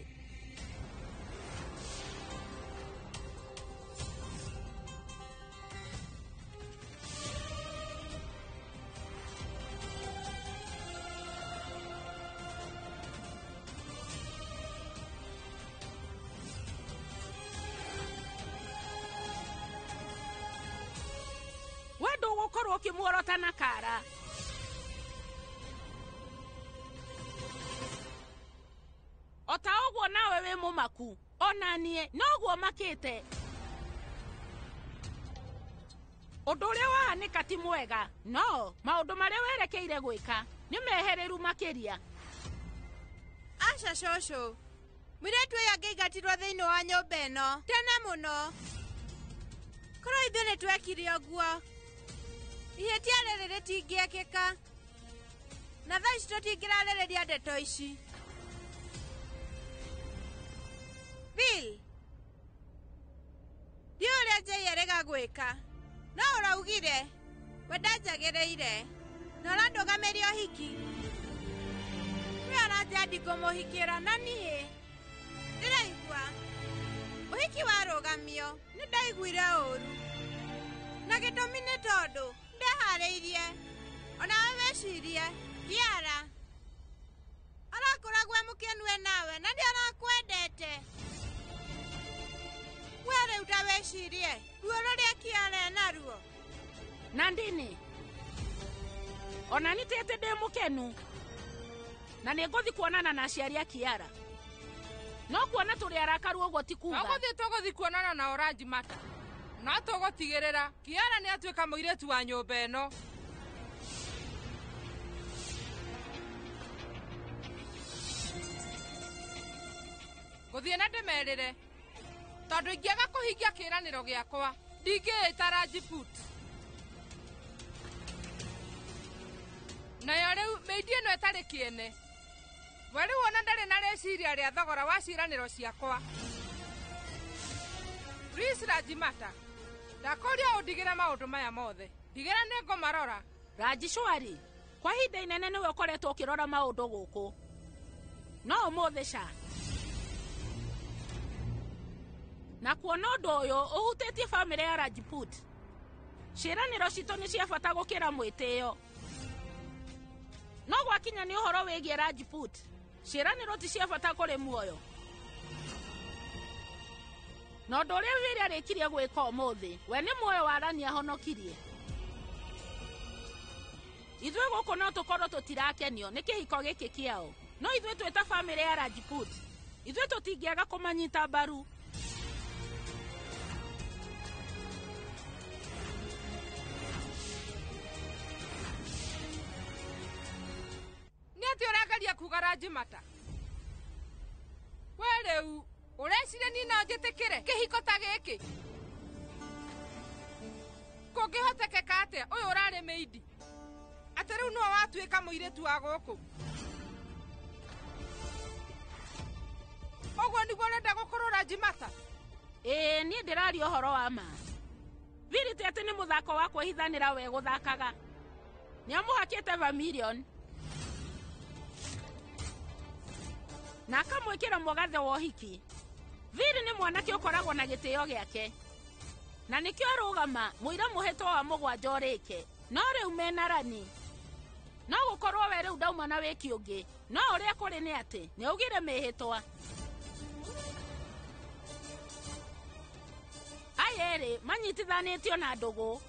Ndũgũkorwo ũkĩmuorota na kara. Ũguo nawe wĩ mũmaku ona niĩ noguo makĩte. Ũndũ ũrĩa wahanĩka ti mwega, no maũndũ marĩa werekeire gwĩka nĩ mehereru makĩria. Aca cũcũ, mũirĩtu ũyũ angĩingatirwo thĩinĩ wa nyũmba ĩno tene mũno. Korwo ithuĩ nĩ twekire ũguo, ihĩtia rĩrĩ rĩtingĩekĩka. Na thaa ici tũtingĩrarĩrĩria ndeto ici. Bill, ndiũĩ ũrĩa Jay erĩga gwĩka, no ũraugire we ndanjagĩrĩire na ũrandũgamĩria ũhiki. We aranjia ndikũmũhikĩra na niĩ ndĩraigua ũhiki warũgamio nĩ ndaiguire ũru, na gĩtũmi nĩ tondũ ndeharĩirie. Onawe wĩcirie Kiara arakoragwo e mũkenu e nawe na nĩ arakwendete. We rĩu ta wĩcirie ruo rũrĩa Kiara enaruo. Nandini, ona nĩ ti atĩ ndĩ mũkenu na nĩ ngũthiĩ kuonana na aciari a Kiara. No kuona tũrĩ arakaru ũguo ti kuga. Tũgũthiĩ tũgũthiĩ kuonana na Orange Mata. No tũgũtigĩrĩra Kiara nĩ atuĩka mũirĩtu wa nyũmba ĩno. Ngũthiĩ na ndĩmerĩre tondũ ingĩaga kũhingia kĩĩranĩro gĩakwa ndingĩĩta Rajput. Nayo rĩu mĩindi ĩno ĩtarĩ kĩene. We rĩu ona ndarĩ na rĩciria rĩa thogora wa ciĩranĩro ciakwa. Please Rajimata, ndakũria ũndigĩre maũndũ maya mothe. Ndigĩra nĩ ngũmarora. Rajishwari, kwa ihinda inene nĩwe ũkoretwo ũkĩrora maũndũ gũkũ. No ũmũthĩ ca. Na kuona ũndũ ũyũ ũhutĩtie bamĩrĩ ya Rajput. Ciĩranĩro citũ nĩ cia bata gũkĩra mwĩtĩo. No gwakinya nĩ ũhoro wĩgiĩ Rajput, ciĩranĩro ti cia bata kũrĩ muoyo. Na ũndũ ũrĩa Viri arĩkirie gwĩka ũmũthĩ, we nĩ muoyo wa Rani ahonokirie. Ithuĩ gũkũ no tũkorwo tũtirakenio nĩ kĩhiko gĩkĩ kĩao, no ithuĩ twĩ ta bamĩrĩ ya Rajput, ithuĩ tũtingĩaga kũmanyita mbaru. Nĩ atĩ ũrageria kuga Rajimata? We rĩu ũreciria niĩ no njĩtĩkĩre kĩhiko ta gĩkĩ? Kũngĩhotekeka atĩa ũyũ ũrarĩ mĩindi atĩ rĩu nĩwe watuĩka mũirĩtu wa gũkũ? Ũguo nĩguo ũrenda gũkorwo Rajimata? Ĩĩ, niĩ ndĩraria ũhoro wa ma. Viri ti atĩ nĩ mũthako wa kwĩhithanĩra we gũthakaga. Nĩamũhakĩte Vermilion na akamwĩkĩra mũgathe wa ũhiki. Viri nĩ mwanake ũkoragwo na gĩtĩo gĩake, na nĩkĩo arũgama mũira mũhĩtwa wa mũgwanja ũrĩke. No rĩu mena Rani. No gũkorwo we rĩu ndauma na wĩki ũngĩ, no ũrĩa kũrĩ nĩ atĩ nĩaugire mĩhĩtwa. Aya erĩ manyitithanĩtio na ndũgũ,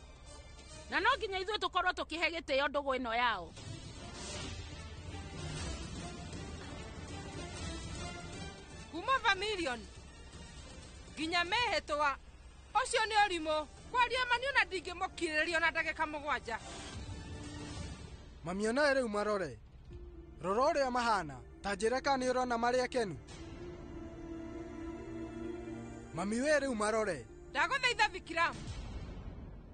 na no nginya ithuĩ tũkorwo tũkĩhe gĩtĩo ndũgũ ĩno yao. Kuma Vermilion nginya mĩhĩtwa, ũcio nĩ ũrimũ. Kwaria ma niĩ ona ndingĩmũkirĩrĩria ona ndagĩka mũgwanja. Mami onawe rĩu marore. Rora ũrĩa mahana, ta njĩra kana nĩ ũrona marĩ akenu. Mami we rĩu marore. Ndagũthaitha Vikram,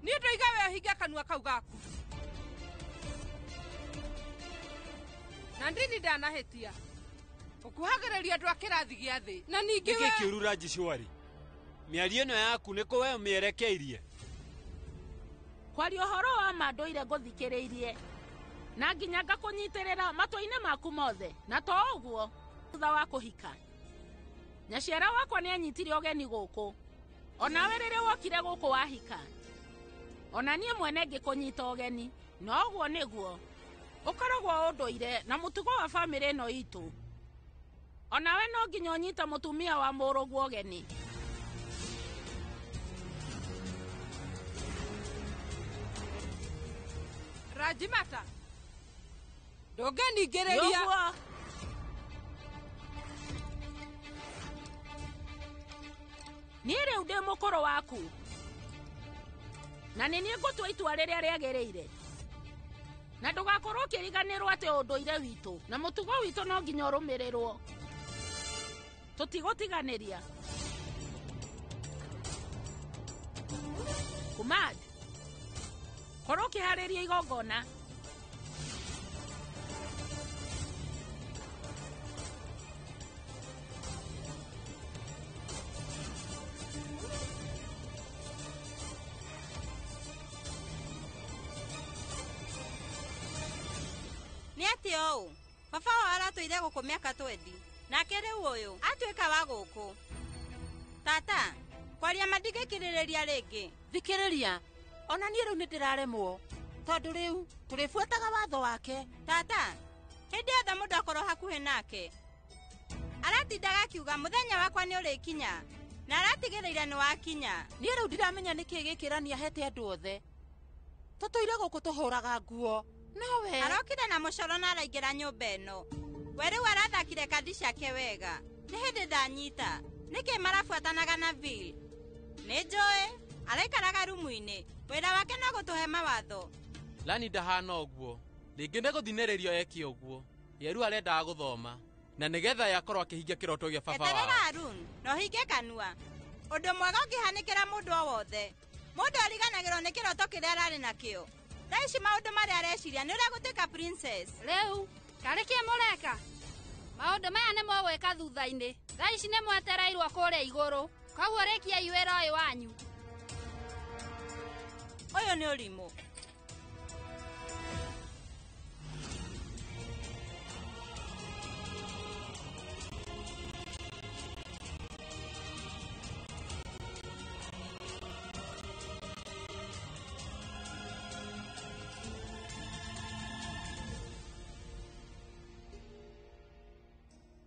niĩ ndoiga we ũhinge kanua kau gaku. Na ndini ndanahĩtia. Ũkuhagĩrĩria andũ a kĩrathi gĩa thĩ. Na ningĩ Nĩkĩ we kĩũru Rajishwari? Mĩario ĩno yaku nĩ kũ we ũmĩerekeirie? Kwaria ũhoro wa ma ndũire ngũthikĩrĩirie na nginya ngakũnyitĩrĩra matua-inĩ maku mothe, na to ũguo thutha wa kũhika. Nyaciara wakwa nĩ anyitire ũgeni gũkũ, onawe rĩrĩa wokire gũkũ wahika, ona niĩ mwene ngĩkũnyita ũgeni. Na ũguo nĩguo ũkoragwo ũndũire na mũtugo wa bamĩrĩ ĩno itũ. Onawe no nginya ũnyite mũtumia wa mũrũguo ũgeni. Rajimata, ndũngĩningĩrĩria. Nĩũguo. Niĩ rĩu ndĩ mũkũrũ waku. Na nĩ niĩ ngũtua itua rĩrĩa rĩagĩrĩire. Na ndũgakorwo ũkĩriganĩrwo atĩ ũndũire witũ na mũtugo witũ no nginya ũrũmĩrĩrwo. Tũtigũtiganĩria. Kumad, korwo ũkĩharĩria igongona. Nĩ atĩa ũũ? Baba wao aratũire gũkũ mĩaka 20. Nake rĩu ũyũ atuĩka wa gũkũ. Tata, kwaria ma ndingĩkirĩrĩria rĩngĩ. Thikĩrĩria, ona niĩ rĩu nĩndĩraremwo tondũ rĩu tũrĩbuataga watho wake. Tata, hĩndĩ yothe mũndũ akorwo hakuhĩ nake aratindaga akiuga mũthenya wakwa nĩ ũrĩkinya, na aratigĩrĩire nĩ wakinya. Niĩ rĩu ndiramenya nĩkĩ gĩkĩrani ahete andũ othe. Tũtũire gũkũ tũhũraga nguo. Nowe arokire na mũcoro na araingĩra nyũmba ĩno. We rĩu arathakire kandi ciake wega. Nĩ hĩndĩ ndanyita. Nĩkĩ marabuatanaga na Bill? Nĩ njũĩ araikaraga rumu-inĩ. Wĩra wake no gũtũhe mawatho. Lani ndahana ũguo. Rĩngĩ nĩ gũthinĩrĩrio eke ũguo. Yeru arendaga gũthoma na nĩgetha yakorwo akĩhingia kĩroto gĩa baba Eterera wao. Arun na ũhinge kanua. Ũndũ mwega ũngĩhanĩkĩra mũndũ o wothe. Mũndũ ariganagĩrwo nĩ kĩroto kĩrĩa ararĩ nakĩo. Thaa ici maũndũ marĩa areciria nĩ ũrĩa gũtuĩka princess. Rĩu karĩ kĩ mũreka? Maũndũ maya nĩ mũgwĩka thutha-inĩ. Thaa ici nĩ mwetereirwo kũrĩa igũrũ. Koguo rĩkiai wĩra ũyũ wanyu. Ũyũ nĩ ũrimũ.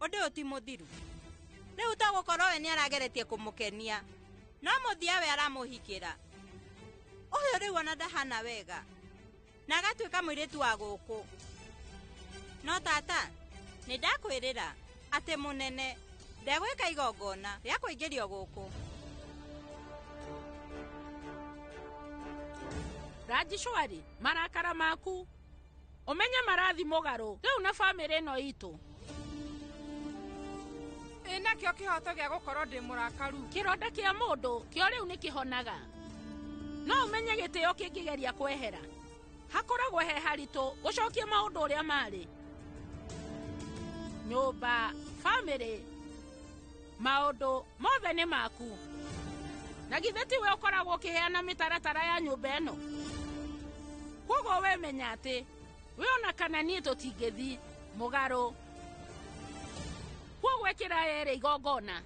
Ũndũ ũyũ ti mũthiru. Rĩu to gũkorwo we nĩ arageretie kũmũkenia, no mũthia we aramũhikĩra. Ũyũ rĩu ona ndahana wega na agatuĩka mũirĩtu wa gũkũ. No tata, nĩ ndakwĩrĩra atĩ mũnene ndegwĩka igongona rĩa kũingĩrio gũkũ. Rajishwari, marakara maku ũmenye marathi mũgarũ rĩu na bamĩrĩ ĩno itũ. Ĩ nakĩo kĩhoto gĩa gũkorwo ndĩ mũrakaru. Kĩronda kĩa mũndũ kĩo rĩu nĩ kĩhonaga. No ũmenye gĩtĩo kĩngĩgeria kwehera. Hakoragwo he haritũ gũcokia maũndũ ũrĩa marĩ. Nyũmba, bamĩrĩ, maũndũ mothe nĩ maku. Na githĩ tiwe ũkoragwo ũkĩheana mĩtaratara ya nyũmba ĩno? Koguo we menya atĩ we ona kana niĩ tũtingĩthiĩ mũgarũ. Koguo ĩkĩra yerĩ igongona.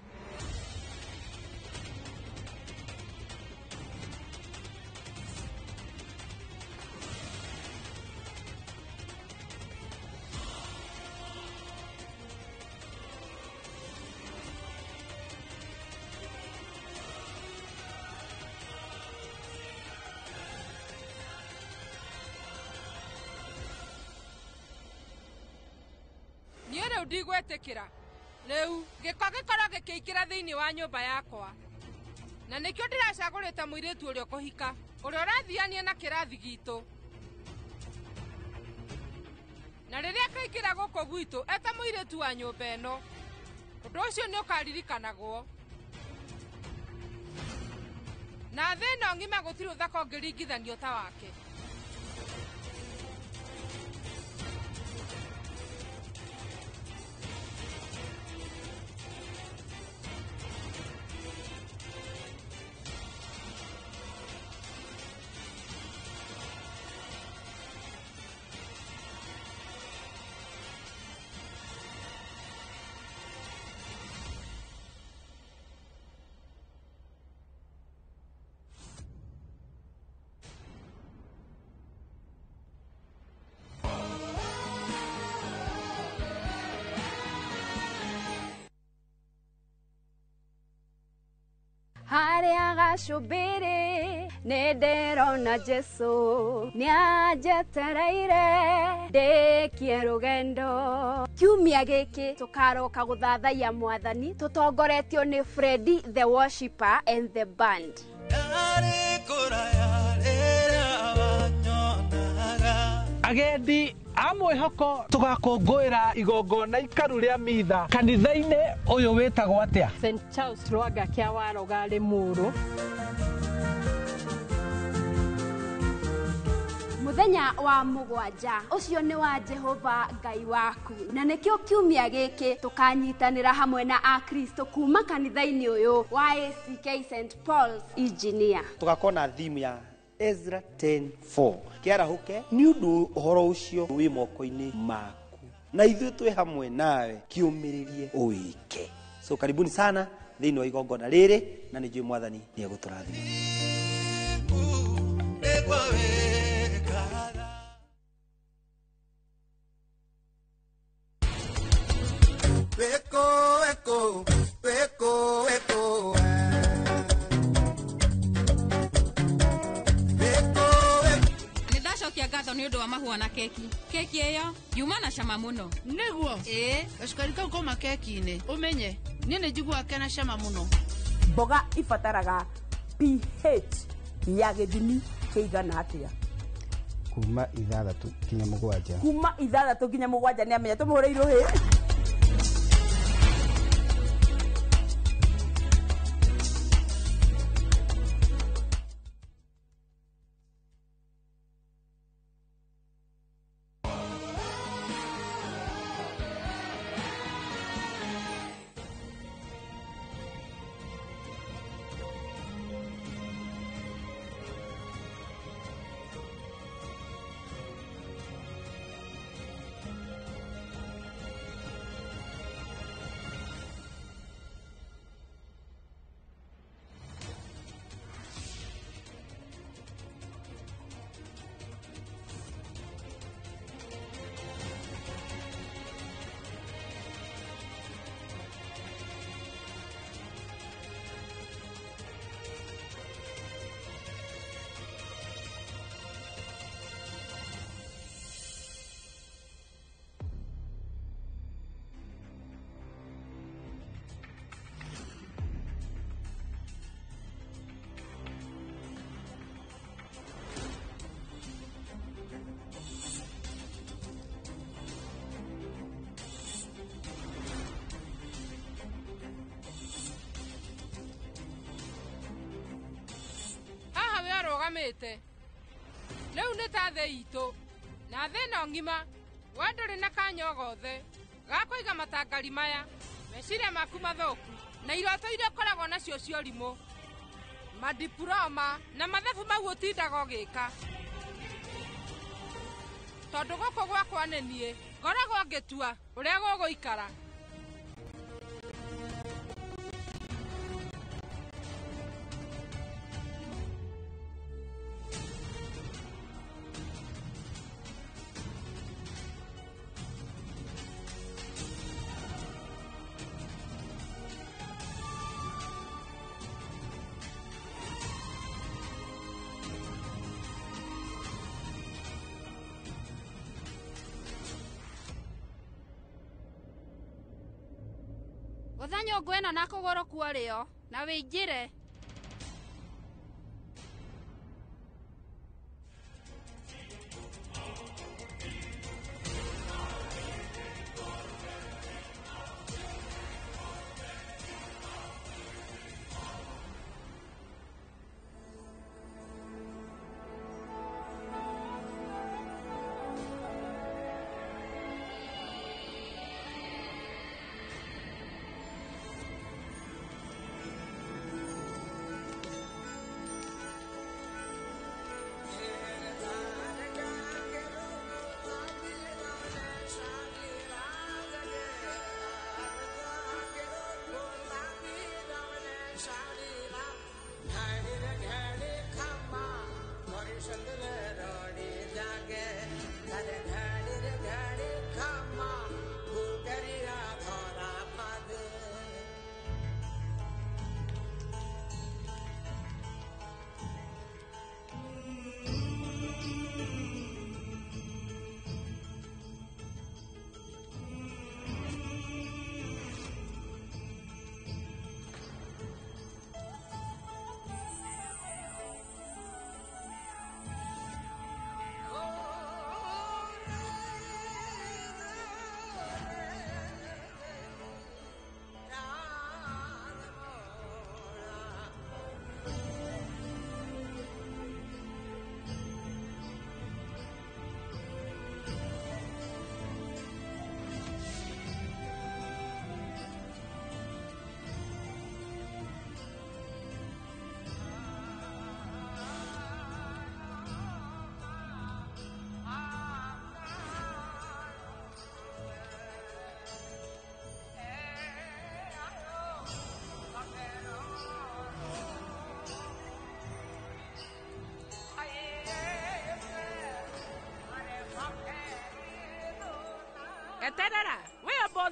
Niĩ rĩu ndigwĩtĩkĩra. Rĩu gĩko gĩkorwo gĩkĩingĩra thĩinĩ wa nyũmba yakwa. Na nĩkĩo ndĩracagũrĩte mũirĩtu ũrĩa ũkũhika, ũrĩa ũrathiania na kĩrathi gitũ. Na rĩrĩa akaingĩra gũkũ gwitũ eta mũirĩtu wa nyũmba ĩno, ũndũ ũcio nĩ ũkaririkanagwo. Na thĩ ĩno ng'ima gũtirĩ ũthaka ũngĩringithanio ta wake. Harĩa gacũmbĩrĩ nĩ ndĩrona Jesũ nĩanjetereire ndĩkie rũgendo. Kiumia gĩkĩ tũkaroka gũthathaiya mwathani tũtongoretio nĩ Freddy the Worshipper and the band. Agendi a mwĩhoko tũgakũngũĩra igongona ikaru rĩa mitha kanitha-inĩ ũyũ wĩtagwo atĩa? St Charles Lwanga kĩa Waroga Limuru. Muthenya wa mũgwanja ũcio nĩ wa Jehova Ngai waku, na nĩkĩo kiumia gĩkĩ tũkanyitanĩra hamwe na Akristo kuma kanitha-inĩ ũyũ wa ACK St Paul's Engineer. Tũgakorwo na theme ya Ezra 10:4 kĩarahũke nĩ ũndũ ũhoro ũcio wĩ moko-inĩ maku na ithuĩ twĩ hamwe nawe kĩũmĩrĩrie ũwĩke. So karibuni sana thĩinĩ wa igongona rĩrĩ na nĩ njũĩ mwathani nĩ egũtũrathima. Eko eko eko eko Nĩndacokia ngatho nĩ ũndũ wa mahũa na keki. Keki ĩyo yuma na cama mũno. Nĩguo? Ĩĩ. Gacukari kau kauma keki-inĩ. Ũmenye, niĩ nĩ njiguaga kena cama mũno. Mboga ibataraga pH ya gĩthimi kĩigana atĩa? Kuma 6 nginya 7. Kuma 6 nginya 7 nĩ amenya tũmũhũre irũhĩ. Arũgamĩte rĩu nĩ ta thĩ itũ na thĩ ĩno ng'ima we ndũrĩ na kanya o gothe ga kũiga matangari maya meciria maku mathũku na iroto iria ũkoragwo nacio cia ũrimũ madiploma na mathabu mau ũtindaga ũgĩka tondũ gũkũ gwakwa nĩ niĩ ngoragwo ngĩtua ũrĩa gũgũikara. Gũtha nyũngũ ĩno na kũgũrũ kwa ũrĩo na wĩingĩre.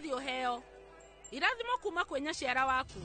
Ũgũthiĩ ũheo irathimo kuma kwĩ nyaciara waku.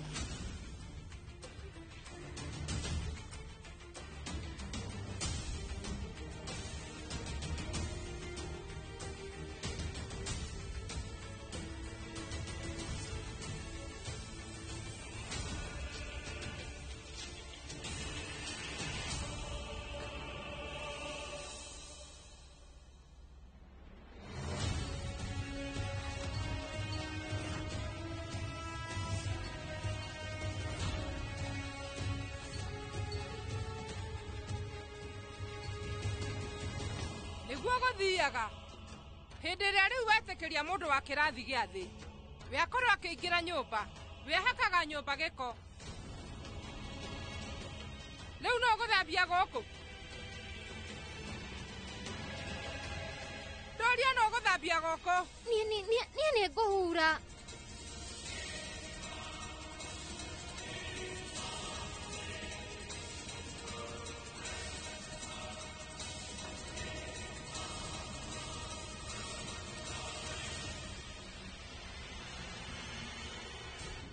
Nĩguo gũthiaga hĩndĩ ĩrĩa rĩu wetĩkĩria mũndũ wa kĩrathi gĩa thĩ we akorwo akĩingĩra nyũmba, we ahakaga nyũmba gĩko. Rĩu no ũgũthambia gũkũ? Ndoria no ũgũthambia gũkũ? Niĩ nĩ ngũhura.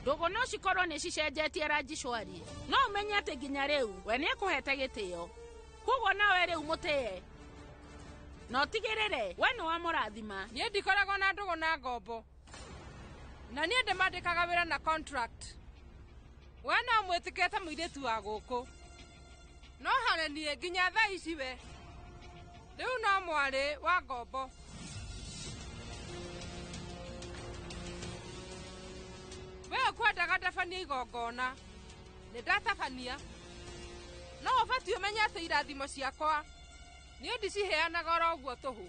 Ndũgũ no cikorwo nĩ cicenjetie ranji cwari, no ũmenye atĩ nginya rĩu we nĩ ekũhete gĩtĩo, koguo nawe rĩu mũtĩe na ũtigĩrĩre we nĩ wamũrathima. Niĩ ndikoragwo na ndũgũ na ngombo, na niĩ ndĩmandĩkaga wĩra na contract. We no mwĩtĩkĩte mũirĩtu wa gũkũ, no harĩ niĩ nginya thaa ici we rĩu no mwarĩ wa ngombo. We ũkwendaga ndabanie igongona, nĩ ndatabania, no ũbatiĩ ũmenye atĩ irathimo ciakwa niĩ ndiciheanaga oro ũguo tũhũ.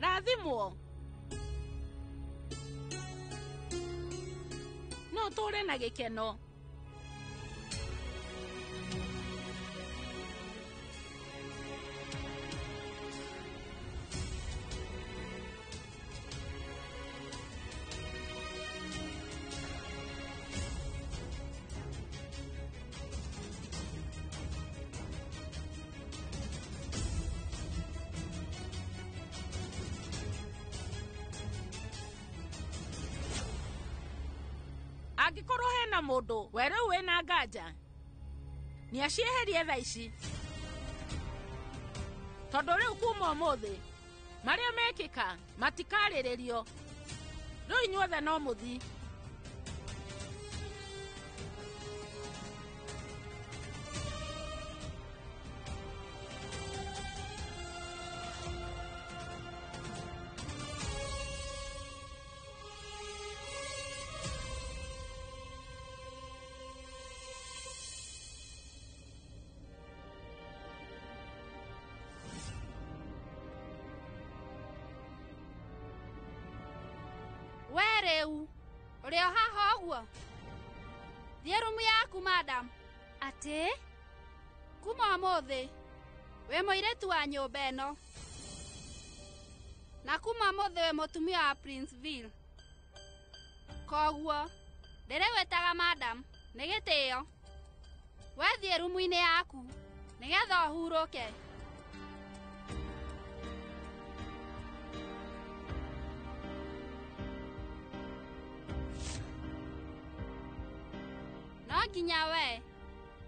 Rathimwo no ũtũũre na gĩkeno. Angĩkorwo hena mũndũ we rĩu wĩna nganja, nĩ acieherie thaa ici, tondũ rĩu kuma ũmũthĩ marĩa mekĩka matikarĩrĩrio. Rĩu inyuothe no mũthi. We rĩu ũrĩ o haha ũguo? Thiĩ rumu yaku madam. Atĩ? Kuma ũmũthĩ wĩ mũirĩtu wa nyũmba ĩno, na kuma ũmũthĩ wĩ mũtumia wa Princeville. Koguo ndĩrĩgwĩtaga madam nĩ gĩtĩo. We thiĩ rumu-inĩ yaku nĩgetha ũhurũke. No nginya we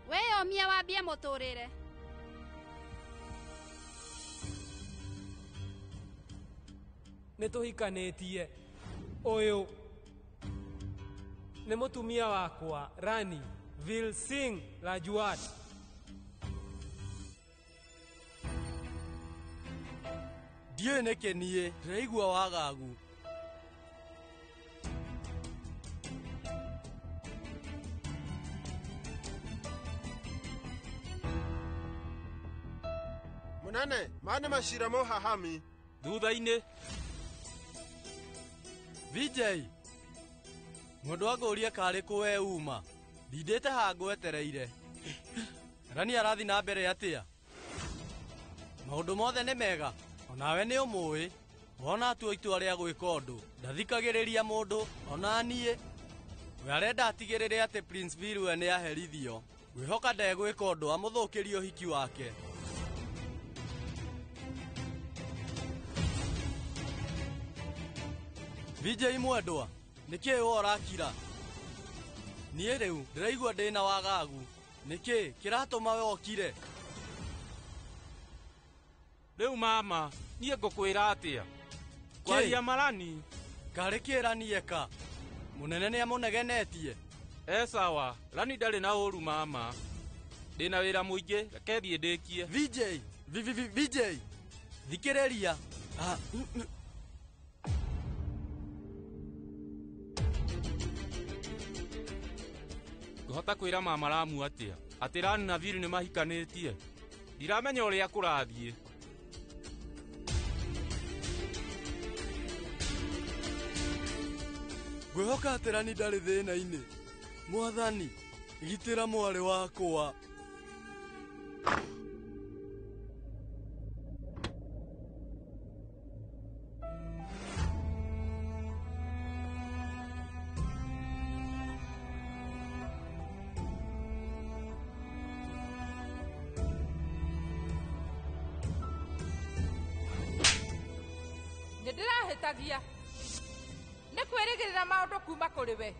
wĩyũmie wambie mũtũrĩre. Nĩ tũhikanĩtie. Ũyũ nĩ mũtumia wakwa Rani Vil Singh Rajuat. Ndiũĩ nĩkĩ niĩ ndĩraigua wagagu. Munene, maya nĩ macira mũhahami. Thutha-inĩ. VJ, mũndũ angũrie karĩ kũ we uma? Ndindĩte haha ngwetereire. Rani arathi na mbere atĩa? Maũndũ mothe nĩ mega, onawe nĩ ũmũĩ. Wona atua itua rĩa gwĩka ũndũ, ndathikagĩrĩria mũndũ, ona niĩ. We arenda atigĩrĩre atĩ Prince Vilwe nĩ aherithio. Ngwĩhoka ndegwĩka ũndũ amũthũkĩrie ũhiki wake. VJ Mwendwa, nĩkĩĩ we ũrakira? Niĩ rĩu ndĩraigua ndĩna wagagu. Nĩkĩĩ kĩratũma we ũkire? Rĩu mama, niĩ ngũkwĩra atĩa? Kwaria marani. Karĩ kĩrani eka. Mũnene nĩamũnegenetie. E sawa, Rani ndarĩ na ũru mama. Ndĩna wĩra mũingĩ, reke thiĩ ndĩkie. VJ, VJ, thikĩrĩria. Ngũhota kwĩra mama Ramu atĩa? Atĩ Rani na Vili nĩmahikanĩtie. Ndiramenya ũrĩa kũrathiĩ. Ngwĩhoka atĩ Rani ndarĩ thĩna-inĩ. Mwathani, gitĩra mwarĩ wakwa. Nĩ ndĩrahĩtagia nĩ kwĩrĩgĩrĩra maũndũ kuma kũrĩ we.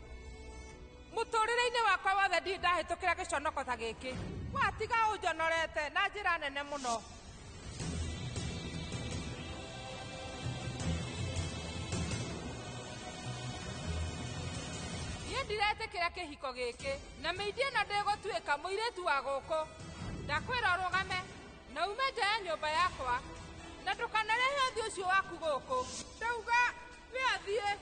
Mũtũrĩre-inĩ wakwa wothe ndirĩ ndahĩtũkĩra gĩconoko ta gĩkĩ. Watiga ũnjonorete na njĩra nene mũno. Niĩ ndiretĩkĩra kĩhiko gĩkĩ na mĩindi ĩno ndĩgũtuĩka mũirĩtu wa gũkũ. Ndakwĩra ũrũgame na ume nja ya nyũmba yakwa na ndũkanarehe ũthiũ ũcio waku gũkũ. Ndauga we athiĩ.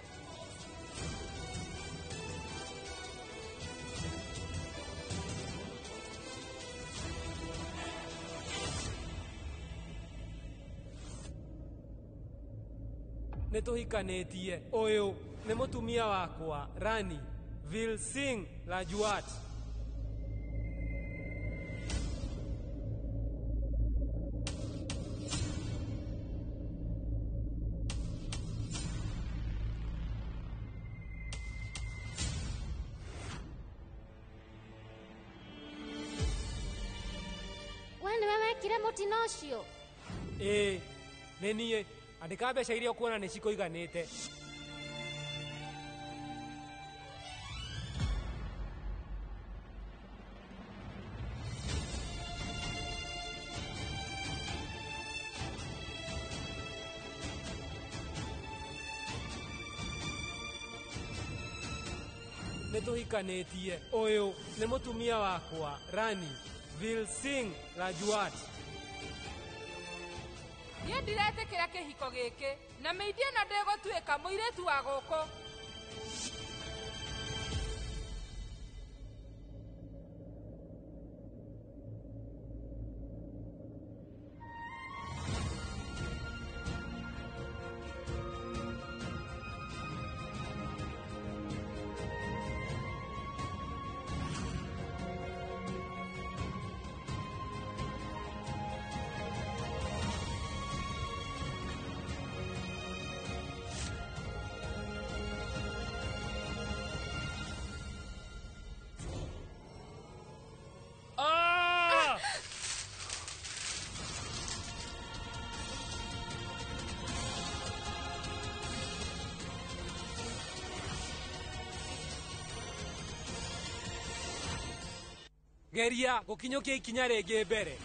Nĩ tũhikanĩtie. Ũyũ nĩ mũtumia wakwa Rani Vil Singh Rajuat. We nĩwe wekire mũtino ũcio? Ĩĩ, nĩ niĩ. Andĩka mbeca iria ũkuona nĩ cikũiganĩte. Nĩ tũhikanĩtie. Ũyũ nĩ mũtumia wakwa Rani Vil Singh Rajuat. Niĩ ndiretĩkĩra kĩhiko gĩkĩ na mĩindi ĩno ndĩgũtuĩka mũirĩtu wa gũkũ. Geria gũkinyũkia ikinya rĩngĩ mbere.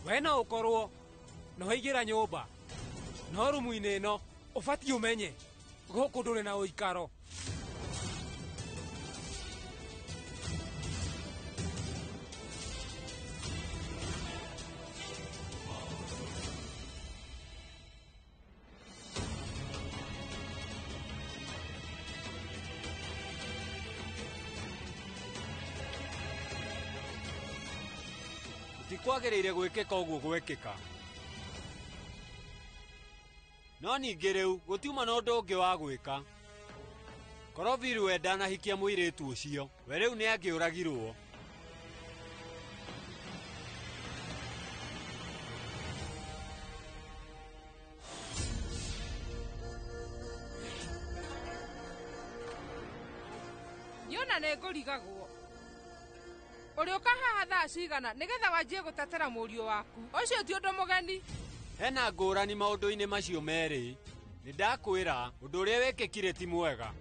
We no ũkorwo no waingĩra nyũmba, no rumu-inĩ ĩno ũbatiĩ ũmenye gũkũ ndũrĩ na ũikaro. Tikwagĩrĩire gwĩkĩka ũguo gwekĩka. No ningĩ rĩu gũtiuma na ũndũ ũngĩ wa gwĩka. Korwo Bill we ndanahikia mũirĩtu ũcio, we rĩu nĩ angĩũragirwo. Niona nĩ ngũrigagwo. Ũrĩũka haha thaa cigana nĩgetha wanjie gũtetera mũriũ waku. Ũcio ti ũndũ mũgeni. Hena ngũrani maũndũ-inĩ macio merĩ. Nĩ ndakwĩra ũndũ ũrĩa wekĩkire ti mwega.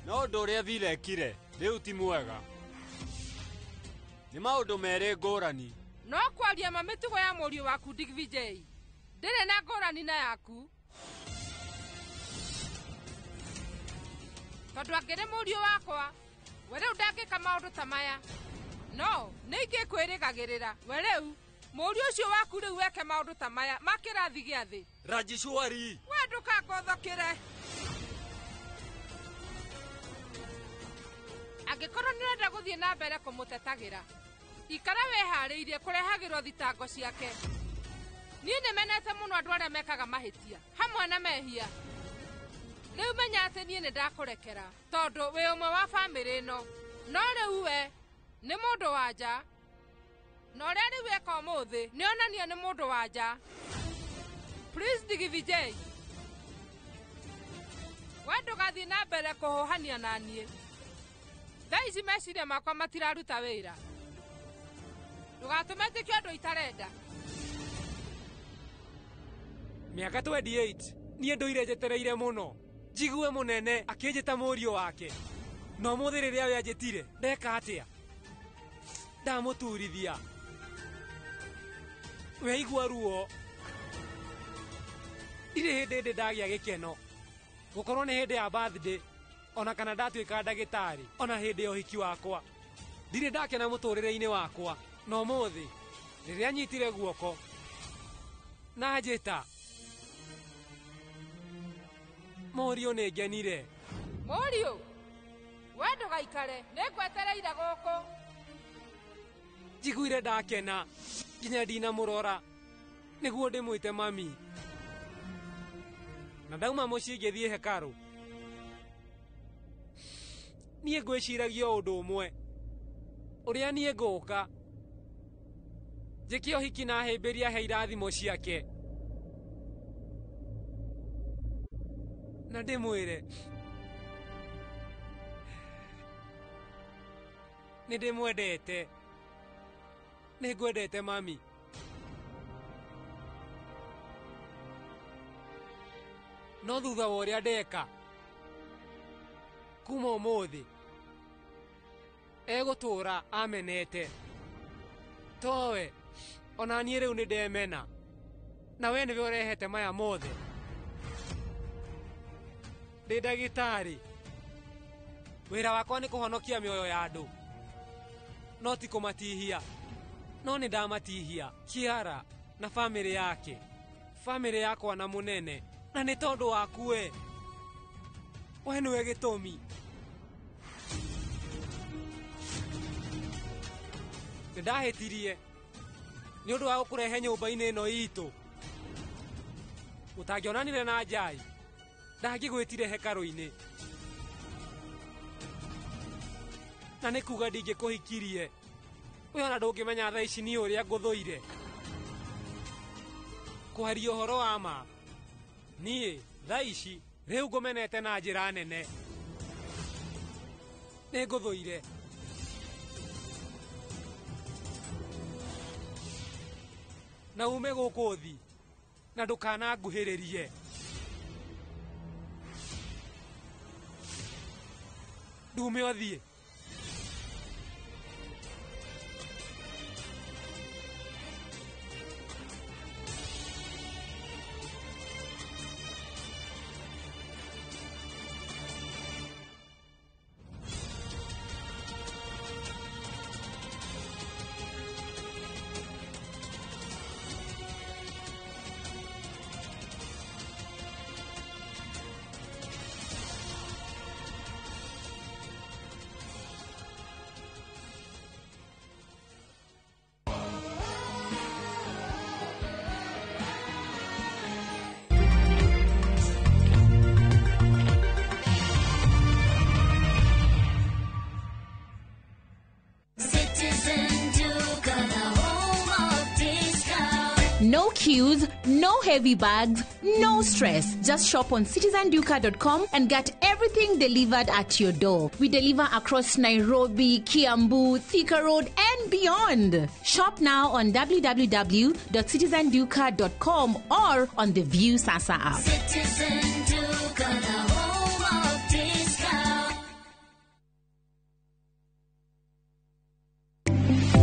No ũndũ ũrĩa Bill ekire rĩu ti mwega. Nĩ maũndũ merĩ ngũrani. No kwaria ma mĩtugo ya mũriũ waku Digvijay ndĩrĩ na ngũrani na yaku. Tondũ angĩrĩ mũriũ wakwa, we rĩu ndangĩka maũndũ ta maya. No nĩ ingĩkwĩrĩgagĩrĩra we rĩu mũriũ ũcio waku rĩu weke maũndũ ta maya ma kĩrathi gĩa thĩ. Rajishwari, we ndũkangothokĩre. Angĩkorwo nĩ ũrenda gũthiĩ na mbere kũmũtetagĩra, ikara wĩharĩirie kũrehagĩrwo thitango ciake. Niĩ nĩmenete mũno andũ arĩa mekaga mahĩtia hamwe na mehia. Rĩu menya atĩ niĩ nĩ ndakũrekera tondũ wĩ ũmwe wa bamĩrĩ ĩno. No rĩu we nĩ mũndũ wa nja, na ũrĩa rĩu eka ũmũthĩ nĩ onania nĩ mũndũ wa nja. Please Digvijay, we ndũgathiĩ na mbere kũhũhania na niĩ. Thaa ici meciria makwa matiraruta wĩra. Ndũgatũme njĩke ũndũ itarenda. Mĩaka 28 niĩ ndũire njetereire mũno njigue mũnene akĩnjĩta mũriũ wake. No ũmũthĩ rĩrĩa we anjĩtire ndeka atĩa? Ndamũturithia. We aigua ruo. Ndirĩ hĩndĩ ndĩ ndagĩa gĩkeno gũkorwo nĩ hĩndĩ ya birthday ona kana ndatuĩka ndagĩtarĩ ona hĩndĩ ya ũhiki wakwa. Ndirĩ ndakena mũtũrĩre-inĩ wakwa. No ũmũthĩ rĩrĩa nyitire guoko na anjĩta mũriũ nĩ ngenire. Mũriũ, we ndũgaikare, nĩngwetereire gũkũ. Njiguire ndakena nginya ndinamũrora nĩguo ndĩmwĩte mami. Na ndauma mũciĩ ngĩthiĩ hekarũ. Niĩ ngwĩciragia o ũndũ ũmwe, ũrĩa niĩ ngũka njĩke ũhiki na hĩmbĩria he irathimo ciake, na ndĩmwĩre nĩ ndĩmwendete, nĩ ngwendete mami. No thutha wa ũrĩa ndeka kuma ũmũthĩ egũtũũra amenete. Towe ona niĩ rĩu nĩ ndemena, na we nĩwe ũrehete maya mothe. Ndĩ ndagĩtarĩ, wĩra wakwa nĩ kũhonokia mĩoyo ya andũ, no ti kũmatihia. No nĩ ndamatihia Kiara na bamĩrĩ yake, bamĩrĩ yakwa na mũnene, na nĩ tondũ waku we. We nĩwe gĩtũmi. Nĩ ndahĩtirie nĩ ũndũ wa gũkũrehe nyũmba-inĩ ĩno itũ. Mũtangĩonanire na Njai, ndangĩgwĩtire hekarũ-inĩ, na nĩ kuga ndingĩkũhikirie. We ona ndũngĩmenya thaa ici niĩ ũrĩa ngũthũire. Kwaria ũhoro wa ma, niĩ thaa ici rĩu ngũmenete na njĩra nene. Nĩ ngũthũire. Na ume gũkũ thi na ndũkananguhĩrĩrie. Ndume ũthiĩ. No queues, no heavy bags, no stress. Just shop on citizenduka.com and get everything delivered at your door. We deliver across Nairobi, Kiambu, Thika Road, and beyond. Shop now on www.citizenduka.com or on the View Sasa app. Citizen Duka, the home of discount.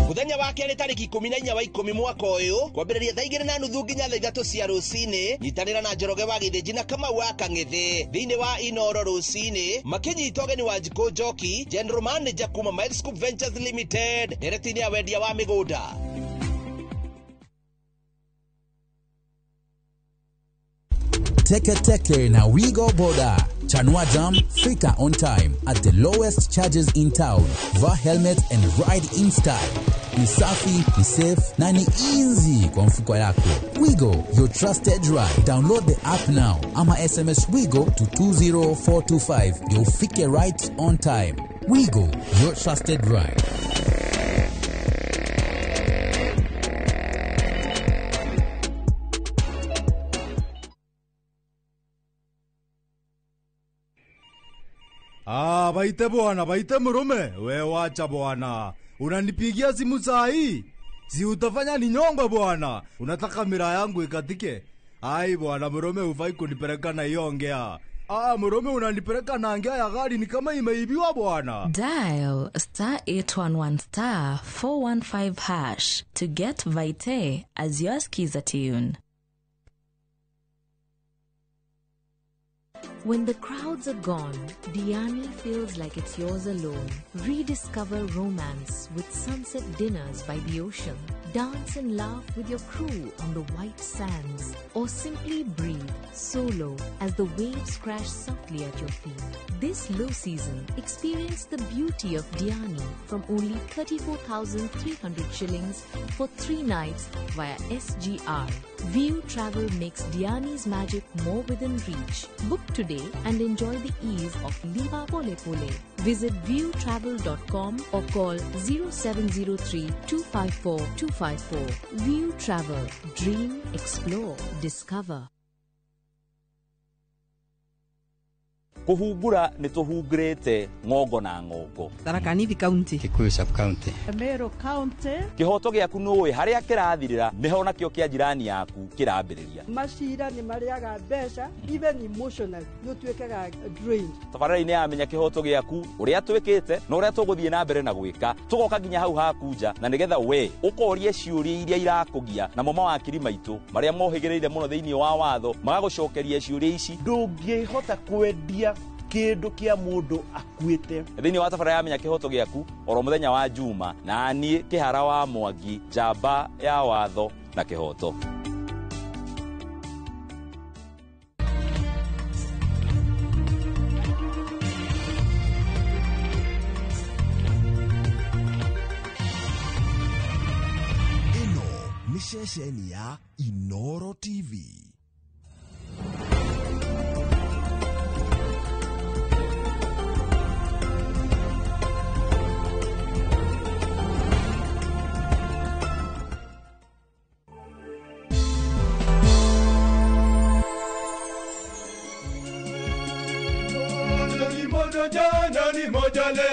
Muthenya wa kerĩ tarĩki 14 wa 10 mwaka ũyũ kwambĩrĩria thaa 2:30 nginya thaa 3 cia rũcinĩ nyitanĩra na Njoroge wa Gĩthĩnji na Kamau wa Kang'ĩthĩ thĩinĩ wa Inoro rũcinĩ makĩnyita ũgeni wa Njikũ Njoki, General Manager kuma Milescope Ventures Limited, ndereti-inĩ ya wendia wa mĩgũnda. Teke Teke na Wigo Boda. Chanua Jam, fika on time at the lowest charges in town. Vaa helmet and ride in style. Ni safi, ni safe na ni easy kwa mfuko yako. Wigo, your trusted ride. Download the app now ama SMS Wigo to 20425. You'll fike right on time. Wigo, your trusted ride. Ah, baite bwana, baite murume. We wacha bwana. Unanipigia simu saa hii? Si utafanya ninyongwe bwana. Unataka mira yangu ikatike? Ai bwana, murume hufai kunipeleka na hiyo ongea. Ah, murume unanipeleka na ngea ya gari ni kama imeibiwa bwana. Dial star 811 star 415 hash to get Vite as your skiza tune. When the crowds are gone, Diani feels like it's yours alone. Rediscover romance with sunset dinners by the ocean. Dance and laugh with your crew on the white sands. Or simply breathe solo as the waves crash softly at your feet. This low season, experience the beauty of Diani from only 34,300 shillings for 3 nights via SGR. View Travel makes Diani's magic more within reach. Book today and enjoy the ease of Lipa Pole Pole. Visit viewtravel.com or call 0703 254 254. View Travel. Dream, explore, discover. Kuhungura nĩ tũhungurĩte ng'ongo na ng'ongo. Tharaka Nithi County, Kikuyu Sub County, Meru County. Kĩhoto gĩaku nũĩ harĩa kĩrathirĩra nĩho nakĩo kĩa jirani yaku kĩrambĩrĩria. Macira nĩ marĩaga mbeca, even emotionally nĩ ũtuĩkaga drained. Tabarĩra-inĩ ya Menya Kĩhoto Gĩaku ũrĩa twĩkĩte na ũrĩa tũgũthiĩ na mbere na gwĩka tũgoka nginya hau haku nja na nĩgetha we ũkorie ciũria iria irakũgia namo mawakiri maitũ marĩa mohĩgĩrĩire mũno thĩinĩ wa watho magagũcokeria ciũria ici. Ndũngĩhota kwendia kĩndũ kĩa mũndũ akuĩte. Thĩinĩ wa tabarĩra ya Menya Kĩhoto Gĩaku oro mũthenya wa Juma na niĩ Kĩhara wa Mwangi, njamba ya watho na kĩhoto. Ĩno nĩ ceceni ya Inoro TV. Moja ni moja leo.